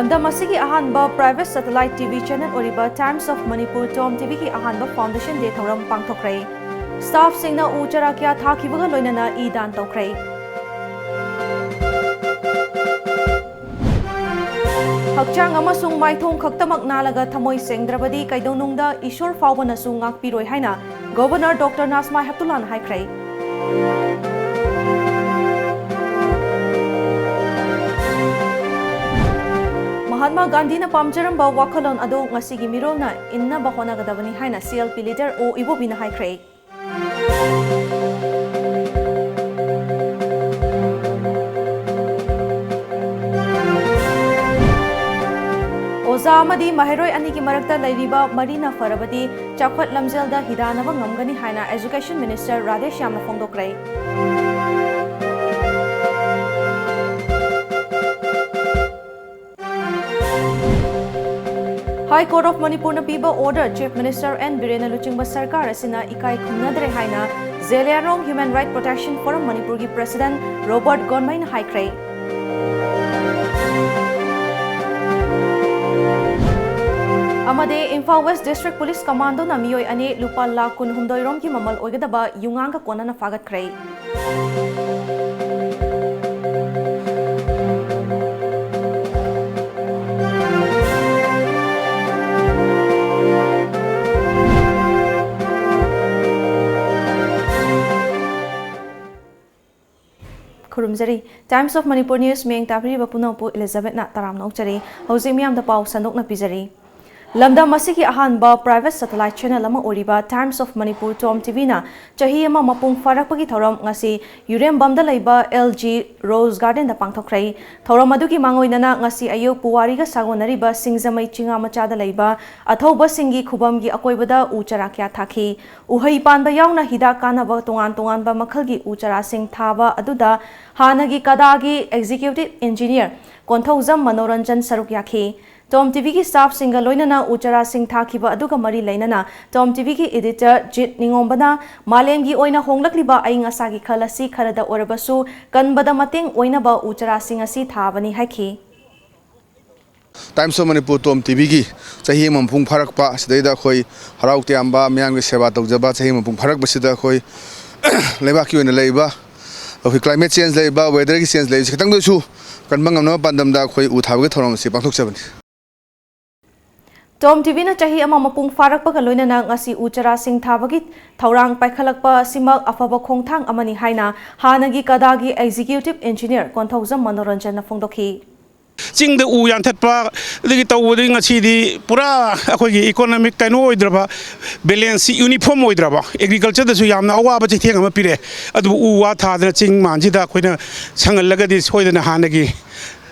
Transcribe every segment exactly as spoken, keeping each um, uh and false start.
ꯂꯝꯗꯝ ꯑꯁꯤꯒꯤ ꯑꯍꯥꯟꯕ private satellite T V channel ꯑꯣꯏꯔꯤꯕ Times of Manipur, TOM TVꯒꯤ ꯑꯍꯥꯟꯕ Foundation Day ꯊꯧꯔꯝ ꯄꯥꯡꯊꯣꯛꯈ꯭ꯔꯦ꯫ Staffꯁꯤꯡꯅ ꯎ ꯆꯥꯔꯥ ꯀꯌꯥ ꯊꯥꯈꯤꯕꯒ ꯂꯣꯏꯅꯅ ꯏ ꯗꯥꯟ ꯇꯧꯈ꯭ꯔꯦ꯫ ꯍꯛꯆꯥꯡ ꯑꯃꯁꯨꯡ ꯃꯥꯏꯊꯣꯡ ꯈꯛꯇꯃꯛ ꯅꯥꯜꯂꯒ ꯊꯃꯣꯏ ꯁꯦꯡꯗ꯭ꯔꯕꯗꯤ ꯀꯩꯗꯧꯅꯨꯡꯗ ꯏꯁꯣꯔ ꯐꯥꯎꯕꯅꯁꯨ ꯉꯥꯛꯄꯤꯔꯣꯏ ꯍꯥꯏꯅ Governor Doctor Najma Heptullahꯅ ꯍꯥꯏꯈ꯭ꯔꯦ꯫ ꯃꯍꯥꯠꯃꯥ ꯒꯥꯟꯙꯤꯅ ꯄꯥꯝꯖꯔꯝꯕ ꯋꯥꯈꯜꯂꯣꯟ ꯑꯗꯨ ꯉꯁꯤꯒꯤ ꯃꯤꯔꯣꯜꯅ ꯏꯟꯅꯕ ꯍꯣꯠꯅꯒꯗꯕꯅꯤ ꯍꯥꯏꯅ C L P leader O ꯏꯕꯣꯕꯤꯅ ꯍꯥꯏꯈ꯭ꯔꯦ꯫ ꯑꯣꯖꯥ ꯑꯃꯗꯤ ꯃꯍꯩꯔꯣꯏ ꯑꯅꯤꯒꯤ ꯃꯔꯛꯇ ꯂꯩꯔꯤꯕ ꯃꯔꯤꯅ ꯐꯔꯕꯗꯤ ꯆꯥꯎꯈꯠ ꯂꯝꯖꯦꯜꯗ ꯍꯤꯗꯥꯟꯅꯕ ꯉꯝꯒꯅꯤ ꯍꯥꯏꯅ Education Minister ꯔꯥꯙꯦꯁ꯭ꯌꯥꯝꯅ ꯐꯣꯡꯗꯣꯛꯈ꯭ꯔꯦ꯫ High Court of Manipurꯅ ꯄꯤꯕ order Chief Minister N ꯕꯤꯔꯦꯟꯅ ꯂꯨꯆꯤꯡꯕ ꯁꯔꯀꯥꯔ ꯑꯁꯤꯅ ꯏꯀꯥꯏ ꯈꯨꯝꯅꯗ꯭ꯔꯦ ꯍꯥꯏꯅ Zeliangrong Human Right Protection Forum ꯃꯅꯤꯄꯨꯔꯒꯤ President ꯔꯣꯕꯔꯠ ꯒꯣꯟꯃꯩꯅ ꯍꯥꯏꯈ꯭ꯔꯦ꯫ ꯑꯃꯗꯤ ꯏꯝꯐꯥꯜ West District Police Commandoꯅ ꯃꯤꯑꯣꯏ ꯑꯅꯤ ꯂꯨꯄꯥ ꯂꯥꯈ ꯀꯨꯟꯍꯨꯝꯗꯣꯏ ꯔꯣꯝꯒꯤ ꯃꯃꯜ ꯑꯣꯏꯒꯗꯕ ꯌꯨꯉꯥꯡꯒ ꯀꯣꯟꯅꯅ ꯐꯥꯒꯠꯈ꯭ꯔꯦ꯫ ꯈꯨꯔꯨꯝꯖꯔꯤ꯫ Times of Manipur News ꯃꯤꯠꯌꯦꯡ ꯇꯥꯕꯤꯔꯤꯕ ꯄꯨꯝꯅꯃꯛꯄꯨ ꯏꯂꯤꯖꯥꯕꯦꯠꯅ ꯇꯔꯥꯝꯅ ꯑꯣꯛꯆꯔꯤ꯫ ꯍꯧꯖꯤꯛ ꯃꯤꯌꯥꯝꯗ ꯄꯥꯎ ꯁꯟꯗꯣꯛꯅ ꯄꯤꯖꯔꯤ꯫ ꯂꯝꯗꯝ ꯑꯁꯤꯒꯤ ꯑꯍꯥꯟꯕ private satellite channel ꯑꯃ ꯑꯣꯏꯔꯤꯕ Times of Manipur, TOM TVꯅ ꯆꯍꯤ ꯑꯃ ꯃꯄꯨꯡ ꯐꯥꯔꯛꯄꯒꯤ ꯊꯧꯔꯝ ꯉꯁꯤ ꯌꯨꯔꯦꯝꯕꯝꯗ ꯂꯩꯕ L G Rose Gardenꯗ ꯄꯥꯡꯊꯣꯛꯈ꯭ꯔꯦ꯫ ꯊꯧꯔꯝ ꯑꯗꯨꯒꯤ ꯃꯥꯡꯑꯣꯏꯅꯅ ꯉꯁꯤ ꯑꯌꯨꯛ ꯄꯨꯋꯥꯔꯤꯒ ꯁꯥꯒꯣꯟꯅꯔꯤꯕ ꯁꯤꯡꯖꯃꯩ ꯆꯤꯉꯥ ꯃꯆꯥꯗ ꯂꯩꯕ ꯑꯊꯧꯕꯁꯤꯡꯒꯤ ꯈꯨꯕꯝꯒꯤ ꯑꯀꯣꯏꯕꯗ ꯎ ꯆꯥꯔꯥ ꯀꯌꯥ ꯊꯥꯈꯤ꯫ ꯎꯍꯩ ꯄꯥꯟꯕ ꯌꯥꯎꯅ ꯍꯤꯗꯥꯛ ꯀꯥꯟꯅꯕ ꯇꯣꯉꯥꯟ ꯇꯣꯉꯥꯟꯕ ꯃꯈꯜꯒꯤ ꯎ ꯆꯥꯔꯥꯁꯤꯡ ꯊꯥꯕ ꯑꯗꯨꯗ ꯍꯥꯟꯅꯒꯤ ꯀꯗꯥꯒꯤ Executive Engineer ꯀꯣꯟꯊꯧꯖꯝ ꯃꯅꯣꯔꯟꯖꯟ ꯁꯔꯨꯛ ꯌꯥꯈꯤ꯫ TOM TVꯒꯤ staffꯁꯤꯡꯒ ꯂꯣꯏꯅꯅ ꯎ ꯆꯥꯔꯥꯁꯤꯡ ꯊꯥꯈꯤꯕ ꯑꯗꯨꯒ ꯃꯔꯤ ꯂꯩꯅꯅ TOM TVꯒꯤ editor ꯖꯤꯠ ꯅꯤꯉꯣꯝꯕꯅ ꯃꯥꯂꯦꯝꯒꯤ ꯑꯣꯏꯅ ꯍꯣꯡꯂꯛꯂꯤꯕ ꯑꯏꯪ ꯑꯁꯥꯒꯤ ꯈꯜ ꯑꯁꯤ ꯈꯔꯗ ꯑꯣꯏꯔꯕꯁꯨ ꯀꯟꯕꯗ ꯃꯇꯦꯡ ꯑꯣꯏꯅꯕ ꯎ ꯆꯥꯔꯥꯁꯤꯡ ꯑꯁꯤ ꯊꯥꯕꯅꯤ ꯍꯥꯏꯈꯤ꯫ Times of Manipur ꯇꯣꯝ ꯇꯤꯚꯤꯒꯤ ꯆꯍꯤ ꯑꯃ ꯃꯄꯨꯡ ꯐꯥꯔꯛꯄ, ꯁꯤꯗꯩꯗ ꯑꯩꯈꯣꯏ ꯍꯔꯥꯎ ꯇꯌꯥꯝꯕ, ꯃꯤꯌꯥꯝꯒꯤ ꯁꯦꯕꯥ ꯇꯧꯖꯕ ꯆꯍꯤ ꯑꯃ ꯃꯄꯨꯡ ꯐꯥꯔꯛꯄꯁꯤꯗ ꯑꯩꯈꯣꯏ ꯂꯩꯕꯥꯛꯀꯤ ꯑꯣꯏꯅ ꯂꯩꯔꯤꯕ ꯑꯩꯈꯣꯏ climate change ꯂꯩꯔꯤꯕ, weatherꯒꯤ change ꯂꯩꯔꯤꯕꯁꯤ ꯈꯤꯇꯪꯗ ꯑꯣꯏꯁꯨ ꯀꯟꯕ ꯉꯝꯅꯕ ꯄꯥꯟꯗꯝꯗ ꯑꯩꯈꯣꯏ ꯎ ꯊꯥꯕꯒꯤ ꯊꯧꯔꯝ ꯑꯁꯤ ꯄꯥꯡꯊꯣꯛꯆꯕꯅꯤ꯫ ꯇꯣꯝ ꯇꯤꯚꯤꯅ ꯆꯍꯤ ꯑꯃ ꯃꯄꯨꯡ ꯐꯥꯔꯛꯄꯒ ꯂꯣꯏꯅꯅ ꯉꯁꯤ ꯎ ꯆꯥꯔꯥꯁꯤꯡ ꯊꯥꯕꯒꯤ ꯊꯧꯔꯥꯡ ꯄꯥꯏꯈꯠꯂꯛꯄ ꯑꯁꯤꯃꯛ ꯑꯐꯕ ꯈꯣꯡꯊꯥꯡ ꯑꯃꯅꯤ ꯍꯥꯏꯅ ꯍꯥꯟꯅꯒꯤ ꯀꯗꯥꯒꯤ executive engineer ꯀꯣꯟꯊꯧꯖꯝ ꯃꯅꯣꯔꯟꯖꯟꯅ ꯐꯣꯡꯗꯣꯛꯈꯤ꯫ ꯆꯤꯡꯗ ꯎ ꯌꯥꯟꯊꯠꯄ ꯑꯗꯒꯤ ꯇꯧꯕꯗꯒꯤ ꯉꯁꯤꯗꯤ ꯄꯨꯔꯥ ꯑꯩꯈꯣꯏꯒꯤ economic ꯀꯩꯅꯣ ꯑꯣꯏꯗ꯭ꯔꯕ, balance uniform ꯑꯣꯏꯗ꯭ꯔꯕ, agricultureꯗꯁꯨ ꯌꯥꯝꯅ ꯑꯋꯥꯕ ꯆꯩꯊꯦꯡ ꯑꯃ ꯄꯤꯔꯛꯑꯦ꯫ ꯑꯗꯨꯕꯨ ꯎ ꯋꯥ ꯊꯥꯗꯅ ꯆꯤꯡ ꯃꯥꯟꯁꯤꯗ ꯑꯩꯈꯣꯏꯅ ꯁꯪꯍꯜꯂꯒꯗꯤ ꯁꯣꯏꯗꯅ ꯍꯥꯟꯅꯒꯤ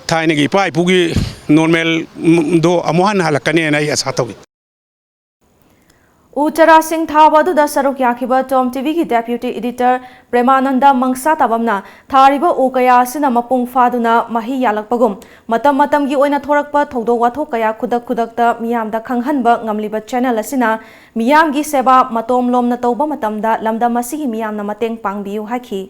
ꯊꯥꯏꯅꯒꯤ ꯏꯄꯥ ꯏꯄꯨꯒꯤ normalꯗꯣ ꯑꯃꯨꯛ ꯍꯟꯅ ꯍꯜꯂꯛꯀꯅꯦꯅ ꯑꯩ ꯑꯁꯥ ꯇꯧꯏ꯫ ꯎ ꯆꯥꯔꯥꯁꯤꯡ ꯊꯥꯕ ꯑꯗꯨꯗ ꯁꯔꯨꯛ ꯌꯥꯈꯤꯕ ꯇꯣꯝ ꯇꯤꯚꯤꯒꯤ deputy editor ꯄ꯭ꯔꯦꯃꯥꯅꯟꯗ ꯃꯪꯁꯥ ꯇꯥꯕꯝꯅ ꯊꯥꯔꯤꯕ ꯎ ꯀꯌꯥ ꯑꯁꯤꯅ ꯃꯄꯨꯡ ꯐꯥꯗꯨꯅ ꯃꯍꯩ ꯌꯥꯜꯂꯛꯄꯒꯨꯝ, ꯃꯇꯝ ꯃꯇꯝꯒꯤ ꯑꯣꯏꯅ ꯊꯣꯔꯛꯄ ꯊꯧꯗꯣꯛ ꯋꯥꯊꯣꯛ ꯀꯌꯥ ꯈꯨꯗꯛ ꯈꯨꯗꯛꯇ ꯃꯤꯌꯥꯝꯗ ꯈꯪꯍꯟꯕ ꯉꯝꯂꯤꯕ channel ꯑꯁꯤꯅ ꯃꯤꯌꯥꯝꯒꯤ ꯁꯦꯕꯥ ꯃꯇꯣꯝ ꯂꯣꯝꯅ ꯇꯧꯕ ꯃꯇꯝꯗ ꯂꯝꯗꯝ ꯑꯁꯤꯒꯤ ꯃꯤꯌꯥꯝꯅ ꯃꯇꯦꯡ ꯄꯥꯡꯕꯤꯌꯨ ꯍꯥꯏꯈꯤ꯫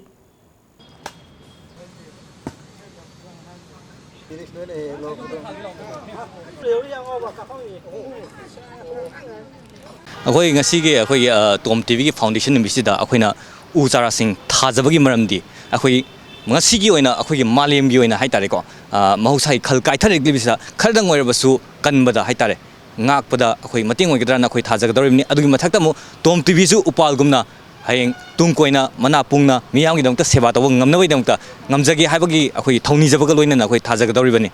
ꯑꯩꯈꯣꯏ ꯉꯁꯤꯒꯤ ꯑꯩꯈꯣꯏꯒꯤ, ꯑ, ꯇꯣꯝ ꯇꯤꯚꯤꯒꯤ foundation ꯅꯨꯃꯤꯠꯁꯤꯗ ꯑꯩꯈꯣꯏꯅ ꯎ ꯆꯥꯔꯥꯁꯤꯡ ꯊꯥꯖꯕꯒꯤ ꯃꯔꯝꯗꯤ, ꯑꯩꯈꯣꯏ ꯉꯁꯤꯒꯤ ꯑꯣꯏꯅ ꯑꯩꯈꯣꯏꯒꯤ ꯃꯥꯂꯦꯝꯒꯤ ꯑꯣꯏꯅ ꯍꯥꯏ ꯇꯥꯔꯦꯀꯣ, ꯑ, ꯃꯍꯧꯁꯥꯒꯤ ꯈꯜ ꯀꯥꯏꯊꯔꯛꯂꯤꯕꯁꯤꯗ ꯈꯔꯗꯪ ꯑꯣꯏꯔꯕꯁꯨ ꯀꯟꯕꯗ ꯍꯥꯏ ꯇꯥꯔꯦ, ꯉꯥꯛꯄꯗ ꯑꯩꯈꯣꯏ ꯃꯇꯦꯡ ꯑꯣꯏꯒꯗ꯭ꯔꯥꯅ ꯑꯩꯈꯣꯏ ꯊꯥꯖꯒꯗꯧꯔꯤꯕꯅꯤ꯫ ꯑꯗꯨꯒꯤ ꯃꯊꯛꯇ ꯑꯃꯨꯛ ꯇꯣꯝ ꯇꯤꯚꯤꯁꯨ ꯎꯄꯥꯜꯒꯨꯝꯅ ꯍꯌꯦꯡ ꯇꯨꯡ ꯀꯣꯏꯅ ꯃꯅꯥ ꯄꯨꯡꯅ ꯃꯤꯌꯥꯝꯒꯤꯗꯃꯛꯇ ꯁꯦꯕꯥ ꯇꯧꯕ ꯉꯝꯅꯕꯒꯤꯗꯃꯛꯇ ꯉꯝꯖꯒꯦ ꯍꯥꯏꯕꯒꯤ ꯑꯩꯈꯣꯏꯒꯤ ꯊꯧꯅꯤꯖꯕꯒ ꯂꯣꯏꯅꯅ ꯑꯩꯈꯣꯏ ꯊꯥꯖꯒꯗꯧꯔꯤꯕꯅꯤ꯫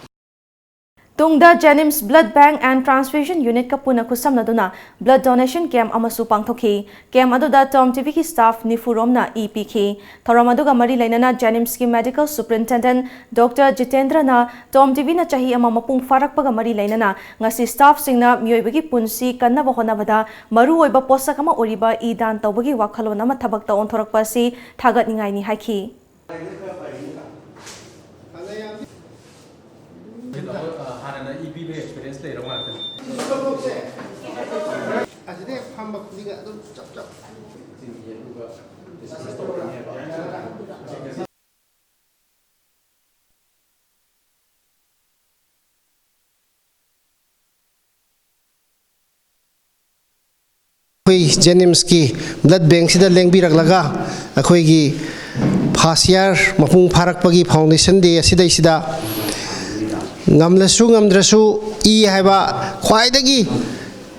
ꯇꯨꯡꯗ JNIMS Blood Bank and Transfusion Unitꯀ ꯄꯨꯟꯅ ꯈꯨꯠꯁꯝꯅꯗꯨꯅ blood donation camp ꯑꯃꯁꯨ ꯄꯥꯡꯊꯣꯛꯈꯤ꯫ Camp ꯑꯗꯨꯗ ꯇꯣꯝ ꯇꯤꯚꯤꯒꯤ staff ꯅꯤꯐꯨ ꯔꯣꯝꯅ ꯏ ꯄꯤꯈꯤ꯫ ꯊꯧꯔꯝ ꯑꯗꯨꯒ ꯃꯔꯤ ꯂꯩꯅꯅ JNIMSꯀꯤ medical superintendent Doctor ꯖꯤꯇꯦꯟꯗ꯭ꯔꯅ ꯇꯣꯝ ꯇꯤꯚꯤꯅ ꯆꯍꯤ ꯑꯃ ꯃꯄꯨꯡ ꯐꯥꯔꯛꯄꯒ ꯃꯔꯤ ꯂꯩꯅꯅ ꯉꯁꯤ staffꯁꯤꯡꯅ ꯃꯤꯑꯣꯏꯕꯒꯤ ꯄꯨꯟꯁꯤ ꯀꯟꯅꯕ ꯍꯣꯠꯅꯕꯗ ꯃꯔꯨꯑꯣꯏꯕ ꯄꯣꯠꯁꯛ ꯑꯃ ꯑꯣꯏꯔꯤꯕ ꯏ ꯗꯥꯟ ꯇꯧꯕꯒꯤ ꯋꯥꯈꯜꯂꯣꯟ ꯑꯃ ꯊꯕꯛꯇ ꯑꯣꯟꯊꯣꯔꯛꯄ ꯑꯁꯤ ꯊꯥꯒꯠꯅꯤꯡꯉꯥꯏꯅꯤ ꯍꯥꯏꯈꯤ꯫ ꯍꯥꯟꯅꯅ ꯏ ꯄꯤꯕꯒꯤ experience ꯂꯩꯔꯕ ꯉꯥꯛꯇꯅꯤ꯫ ꯑꯁꯤꯗ ꯍꯦꯛ ꯐꯝꯕ ꯈꯨꯗꯤꯡꯒ ꯑꯗꯨꯝ ꯆꯞ ꯆꯞ꯫ ꯑꯩꯈꯣꯏ ꯖꯦꯅꯤꯝꯁꯀꯤ ꯕ꯭ꯂꯠ ꯕꯦꯡꯁꯤꯗ ꯂꯦꯡꯕꯤꯔꯛꯂꯒ ꯑꯩꯈꯣꯏꯒꯤ ꯐꯥꯔꯁ ꯏꯌꯥꯔ ꯃꯄꯨꯡ ꯐꯥꯔꯛꯄꯒꯤ ꯐꯥꯎꯟꯗꯦꯁꯟ ꯗꯦ ꯑꯁꯤꯗꯩꯁꯤꯗ ꯉꯝꯂꯁꯨ ꯉꯝꯗ꯭ꯔꯁꯨ ꯏ ꯍꯥꯏꯕ ꯈ꯭ꯋꯥꯏꯗꯒꯤ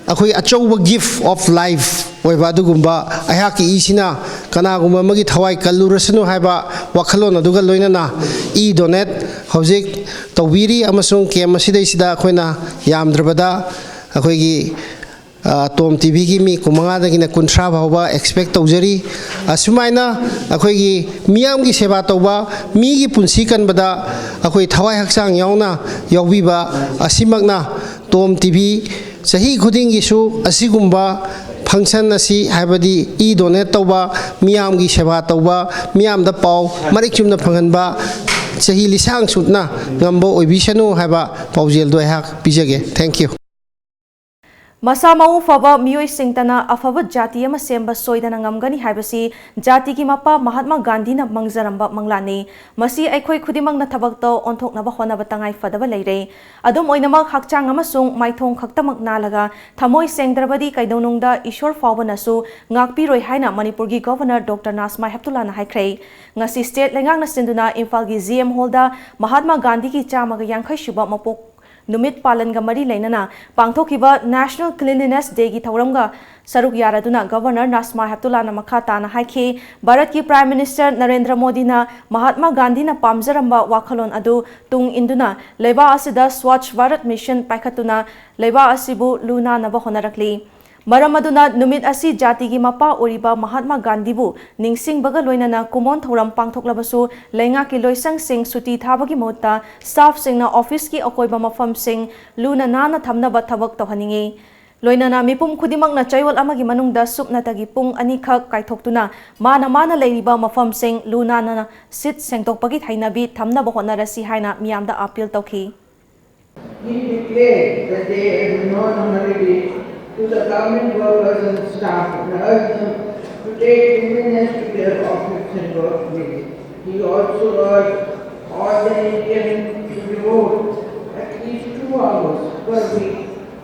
ꯑꯩꯈꯣꯏ ꯑꯆꯧꯕ gift of life ꯑꯣꯏꯕ ꯑꯗꯨꯒꯨꯝꯕ ꯑꯩꯍꯥꯛꯀꯤ ꯏꯁꯤꯅ ꯀꯅꯥꯒꯨꯝꯕ ꯑꯃꯒꯤ ꯊꯋꯥꯏ ꯀꯜꯂꯨꯔꯁꯅꯨ ꯍꯥꯏꯕ ꯋꯥꯈꯜꯂꯣꯟ ꯑꯗꯨꯒ ꯂꯣꯏꯅꯅ ꯏ ꯗꯣꯅꯦꯠ ꯍꯧꯖꯤꯛ ꯇꯧꯕꯤꯔꯤ꯫ ꯑꯃꯁꯨꯡ ꯀꯦꯝ ꯑꯁꯤꯗꯩꯁꯤꯗ ꯑꯩꯈꯣꯏꯅ ꯌꯥꯝꯗ꯭ꯔꯕꯗ ꯑꯩꯈꯣꯏꯒꯤ ꯇꯣꯝ ꯇꯤꯚꯤꯒꯤ ꯃꯤ ꯀꯨꯟꯃꯉꯥꯗꯒꯤꯅ ꯀꯨꯟꯊ꯭ꯔꯥ ꯐꯥꯎꯕ ꯑꯦꯛꯁꯄꯦꯛ ꯇꯧꯖꯔꯤ꯫ ꯑꯁꯨꯃꯥꯏꯅ ꯑꯩꯈꯣꯏꯒꯤ ꯃꯤꯌꯥꯝꯒꯤ ꯁꯦꯕꯥ ꯇꯧꯕ, ꯃꯤꯒꯤ ꯄꯨꯟꯁꯤ ꯀꯟꯕꯗ ꯑꯩꯈꯣꯏ ꯊꯋꯥꯏ ꯍꯛꯆꯥꯡ ꯌꯥꯎꯅ ꯌꯥꯎꯕꯤꯕ ꯑꯁꯤꯃꯛꯅ ꯇꯣꯝ ꯇꯤꯚꯤ ꯆꯍꯤ ꯈꯨꯗꯤꯡꯒꯤꯁꯨ ꯑꯁꯤꯒꯨꯝꯕ ꯐꯪꯁꯟ ꯑꯁꯤ, ꯍꯥꯏꯕꯗꯤ ꯏ ꯗꯣꯅꯦꯠ ꯇꯧꯕ, ꯃꯤꯌꯥꯝꯒꯤ ꯁꯦꯕꯥ ꯇꯧꯕ, ꯃꯤꯌꯥꯝꯗ ꯄꯥꯎ ꯃꯔꯤꯛ ꯆꯨꯝꯅ ꯐꯪꯍꯟꯕ, ꯆꯍꯤ ꯂꯤꯁꯥꯡ ꯆꯨꯞꯅ ꯉꯝꯕ ꯑꯣꯏꯕꯤꯁꯅꯨ ꯍꯥꯏꯕ ꯄꯥꯎꯖꯦꯜꯗꯨ ꯑꯩꯍꯥꯛ ꯄꯤꯖꯒꯦ꯫ Thank you꯫ ꯃꯁꯥ ꯃꯎ ꯐꯕ ꯃꯤꯑꯣꯏꯁꯤꯡꯇꯅ ꯑꯐꯕ ꯖꯥꯇꯤ ꯑꯃ ꯁꯦꯝꯕ ꯁꯣꯏꯗꯅ ꯉꯝꯒꯅꯤ ꯍꯥꯏꯕꯁꯤ ꯖꯥꯇꯤꯒꯤ ꯃꯄꯥ ꯃꯍꯥꯠꯃꯥ ꯒꯥꯟꯙꯤꯅ ꯃꯪꯖꯔꯝꯕ ꯃꯪꯂꯥꯟꯅꯤ꯫ ꯃꯁꯤ ꯑꯩꯈꯣꯏ ꯈꯨꯗꯤꯡꯃꯛꯅ ꯊꯕꯛꯇ ꯑꯣꯟꯊꯣꯛꯅꯕ ꯍꯣꯠꯅꯕ ꯇꯉꯥꯏ ꯐꯗꯕ ꯂꯩꯔꯦ꯫ ꯑꯗꯨꯝ ꯑꯣꯏꯅꯃꯛ, ꯍꯛꯆꯥꯡ ꯑꯃꯁꯨꯡ ꯃꯥꯏꯊꯣꯡ ꯈꯛꯇꯃꯛ ꯅꯥꯜꯂꯒ ꯊꯃꯣꯏ ꯁꯦꯡꯗ꯭ꯔꯕꯗꯤ ꯀꯩꯗꯧꯅꯨꯡꯗ ꯏꯁꯣꯔ ꯐꯥꯎꯕꯅꯁꯨ ꯉꯥꯛꯄꯤꯔꯣꯏ ꯍꯥꯏꯅ ꯃꯅꯤꯄꯨꯔꯒꯤ ꯒꯣꯚꯔꯅꯔ ꯗꯣꯛꯇꯔ ꯅꯥꯖꯃꯥ ꯍꯦꯞꯇꯨꯂꯥꯅ ꯍꯥꯏꯈ꯭ꯔꯦ꯫ ꯉꯁꯤ ꯁ꯭ꯇꯦꯠ ꯂꯩꯉꯥꯛꯅ ꯁꯤꯟꯗꯨꯅ ꯏꯝꯐꯥꯜꯒꯤ ꯖꯤ ꯑꯦꯝ ꯍꯣꯜꯗ ꯃꯍꯥꯠꯃꯥ ꯒꯥꯟꯙꯤꯒꯤ ꯆꯥꯝꯃꯒ ꯌꯥꯡꯈꯩ ꯁꯨꯕ ꯃꯄꯣꯛ ꯅꯨꯃꯤꯠ ꯄꯥꯂꯟꯒ ꯃꯔꯤ ꯂꯩꯅꯅ ꯄꯥꯡꯊꯣꯛꯈꯤꯕ ꯅꯦꯁꯅꯦꯜ ꯀ꯭ꯂꯤꯟꯂꯤꯅꯦꯁ ꯗꯦꯒꯤ ꯊꯧꯔꯝꯒ ꯁꯔꯨꯛ ꯌꯥꯔꯗꯨꯅ ꯒꯕꯔꯅꯔ ꯅꯥꯖꯃꯥ ꯍꯦꯞꯇꯨꯂꯥꯅ ꯃꯈꯥ ꯇꯥꯅ ꯍꯥꯏꯈꯤ, ꯚꯥꯔꯠꯀꯤ ꯄ꯭ꯔꯥꯏꯝ ꯃꯤꯅꯤꯁꯇꯔ ꯅꯔꯦꯟꯗ꯭ꯔ ꯃꯣꯗꯤꯅ ꯃꯍꯥꯠꯃꯥ ꯒꯥꯟꯙꯤꯅ ꯄꯥꯝꯖꯔꯝꯕ ꯋꯥꯈꯜꯂꯣꯟ ꯑꯗꯨ ꯇꯨꯡ ꯏꯟꯗꯨꯅ ꯂꯩꯕꯥꯛ ꯑꯁꯤꯗ ꯁ꯭ꯋꯥꯆ ꯚꯥꯔꯠ ꯃꯤꯁꯟ ꯄꯥꯏꯈꯠꯇꯨꯅ ꯂꯩꯕꯥꯛ ꯑꯁꯤꯕꯨ ꯂꯨ ꯅꯥꯟꯅꯕ ꯍꯣꯠꯅꯔꯛꯂꯤ꯫ ꯃꯔꯝ ꯑꯗꯨꯅ ꯅꯨꯃꯤꯠ ꯑꯁꯤ ꯖꯥꯇꯤꯒꯤ ꯃꯄꯥ ꯑꯣꯏꯔꯤꯕ ꯃꯍꯥꯠꯃꯥ ꯒꯥꯟꯙꯤꯕꯨ ꯅꯤꯡꯁꯤꯡꯕꯒ ꯂꯣꯏꯅꯅ ꯀꯨꯝꯑꯣꯟ ꯊꯧꯔꯝ ꯄꯥꯡꯊꯣꯛꯂꯕꯁꯨ ꯂꯩꯉꯥꯛꯀꯤ ꯂꯣꯏꯁꯪꯁꯤꯡ ꯁꯨꯇꯤ ꯊꯥꯕꯒꯤ ꯃꯍꯨꯠꯇ ꯁ꯭ꯇꯥꯐꯁꯤꯡꯅ ꯑꯣꯐꯤꯁꯀꯤ ꯑꯀꯣꯏꯕ ꯃꯐꯝꯁꯤꯡ ꯂꯨꯅ ꯅꯥꯟꯅ ꯊꯝꯅꯕ ꯊꯕꯛ ꯇꯧꯍꯟꯅꯤꯡꯏ꯫ ꯂꯣꯏꯅꯅ ꯃꯤꯄꯨꯝ ꯈꯨꯗꯤꯡꯃꯛꯅ ꯆꯌꯣꯜ ꯑꯃꯒꯤ ꯃꯅꯨꯡꯗ ꯁꯨꯞꯅꯇꯒꯤ ꯄꯨꯡ ꯑꯅꯤꯈꯛ ꯀꯥꯏꯊꯣꯛꯇꯨꯅ ꯃꯥꯅ ꯃꯥꯅ ꯂꯩꯔꯤꯕ ꯃꯐꯝꯁꯤꯡ ꯂꯨ ꯅꯥꯟꯅ ꯁꯤꯠ ꯁꯦꯡꯗꯣꯛꯄꯒꯤ ꯍꯩꯅꯕꯤ ꯊꯝꯅꯕ ꯍꯣꯠꯅꯔꯁꯤ ꯍꯥꯏꯅ ꯃꯤꯌꯥꯝꯗ ꯑꯥꯄꯤꯜ ꯇꯧꯈꯤ꯫ He declared that day as a non-holiday to the government workers and staff and urged them to take cleanliness to their office and workplace. He also urged all the Indians to devote at least two hours per week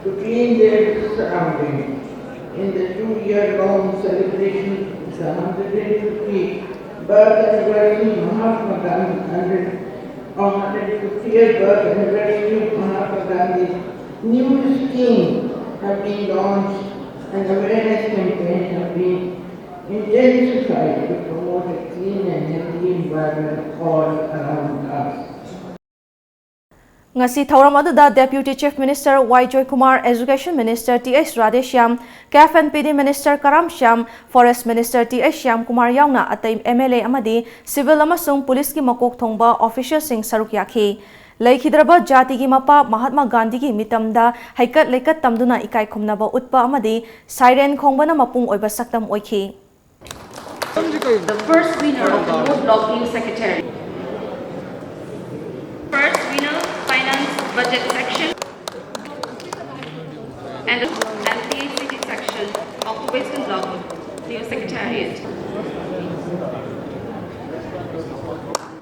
to clean their surroundings. In the two-year-long celebration of the hundred fiftieth birth anniversary of Mahatma Gandhi and the hundred fiftieth birth anniversary of Mahatma Gandhi, new schemes have been launched and awareness campaigns have been intensified to promote a clean and healthy environment all around us. ꯉꯁꯤ ꯊꯧꯔꯝ ꯑꯗꯨꯗ Deputy Chief Minister Y Joykumar, Education Minister T H Radheshyam, CAF and P D Minister Karam Shyam, Forest Minister T H Shyam Kumar ꯌꯥꯎꯅ ꯑꯇꯩ M L A ꯑꯃꯗꯤ civil ꯑꯃꯁꯨꯡ ꯄꯨꯂꯤꯁꯀꯤ ꯃꯀꯣꯛ ꯊꯣꯡꯕ officialꯁꯤꯡ ꯁꯔꯨꯛ ꯌꯥꯈꯤ꯫ ꯂꯩꯈꯤꯗ꯭ꯔꯕ ꯖꯥꯇꯤꯒꯤ ꯃꯄꯥ ꯃꯍꯥꯠꯃꯥ ꯒꯥꯟꯙꯤꯒꯤ ꯃꯤꯇꯝꯗ ꯍꯩꯀꯠ ꯂꯩꯀꯠ ꯇꯝꯗꯨꯅ ꯏꯀꯥꯏ ꯈꯨꯝꯅꯕ ꯎꯠꯄ ꯑꯃꯗꯤ siren ꯈꯣꯡꯕꯅ ꯃꯄꯨꯡ ꯑꯣꯏꯕ ꯁꯛꯇꯝ ꯑꯣꯏꯈꯤ꯫ The first winner of the North Block New Secretary. First winner, Finance Budget Section and, and P H C D Section of the Western Block New Secretariat.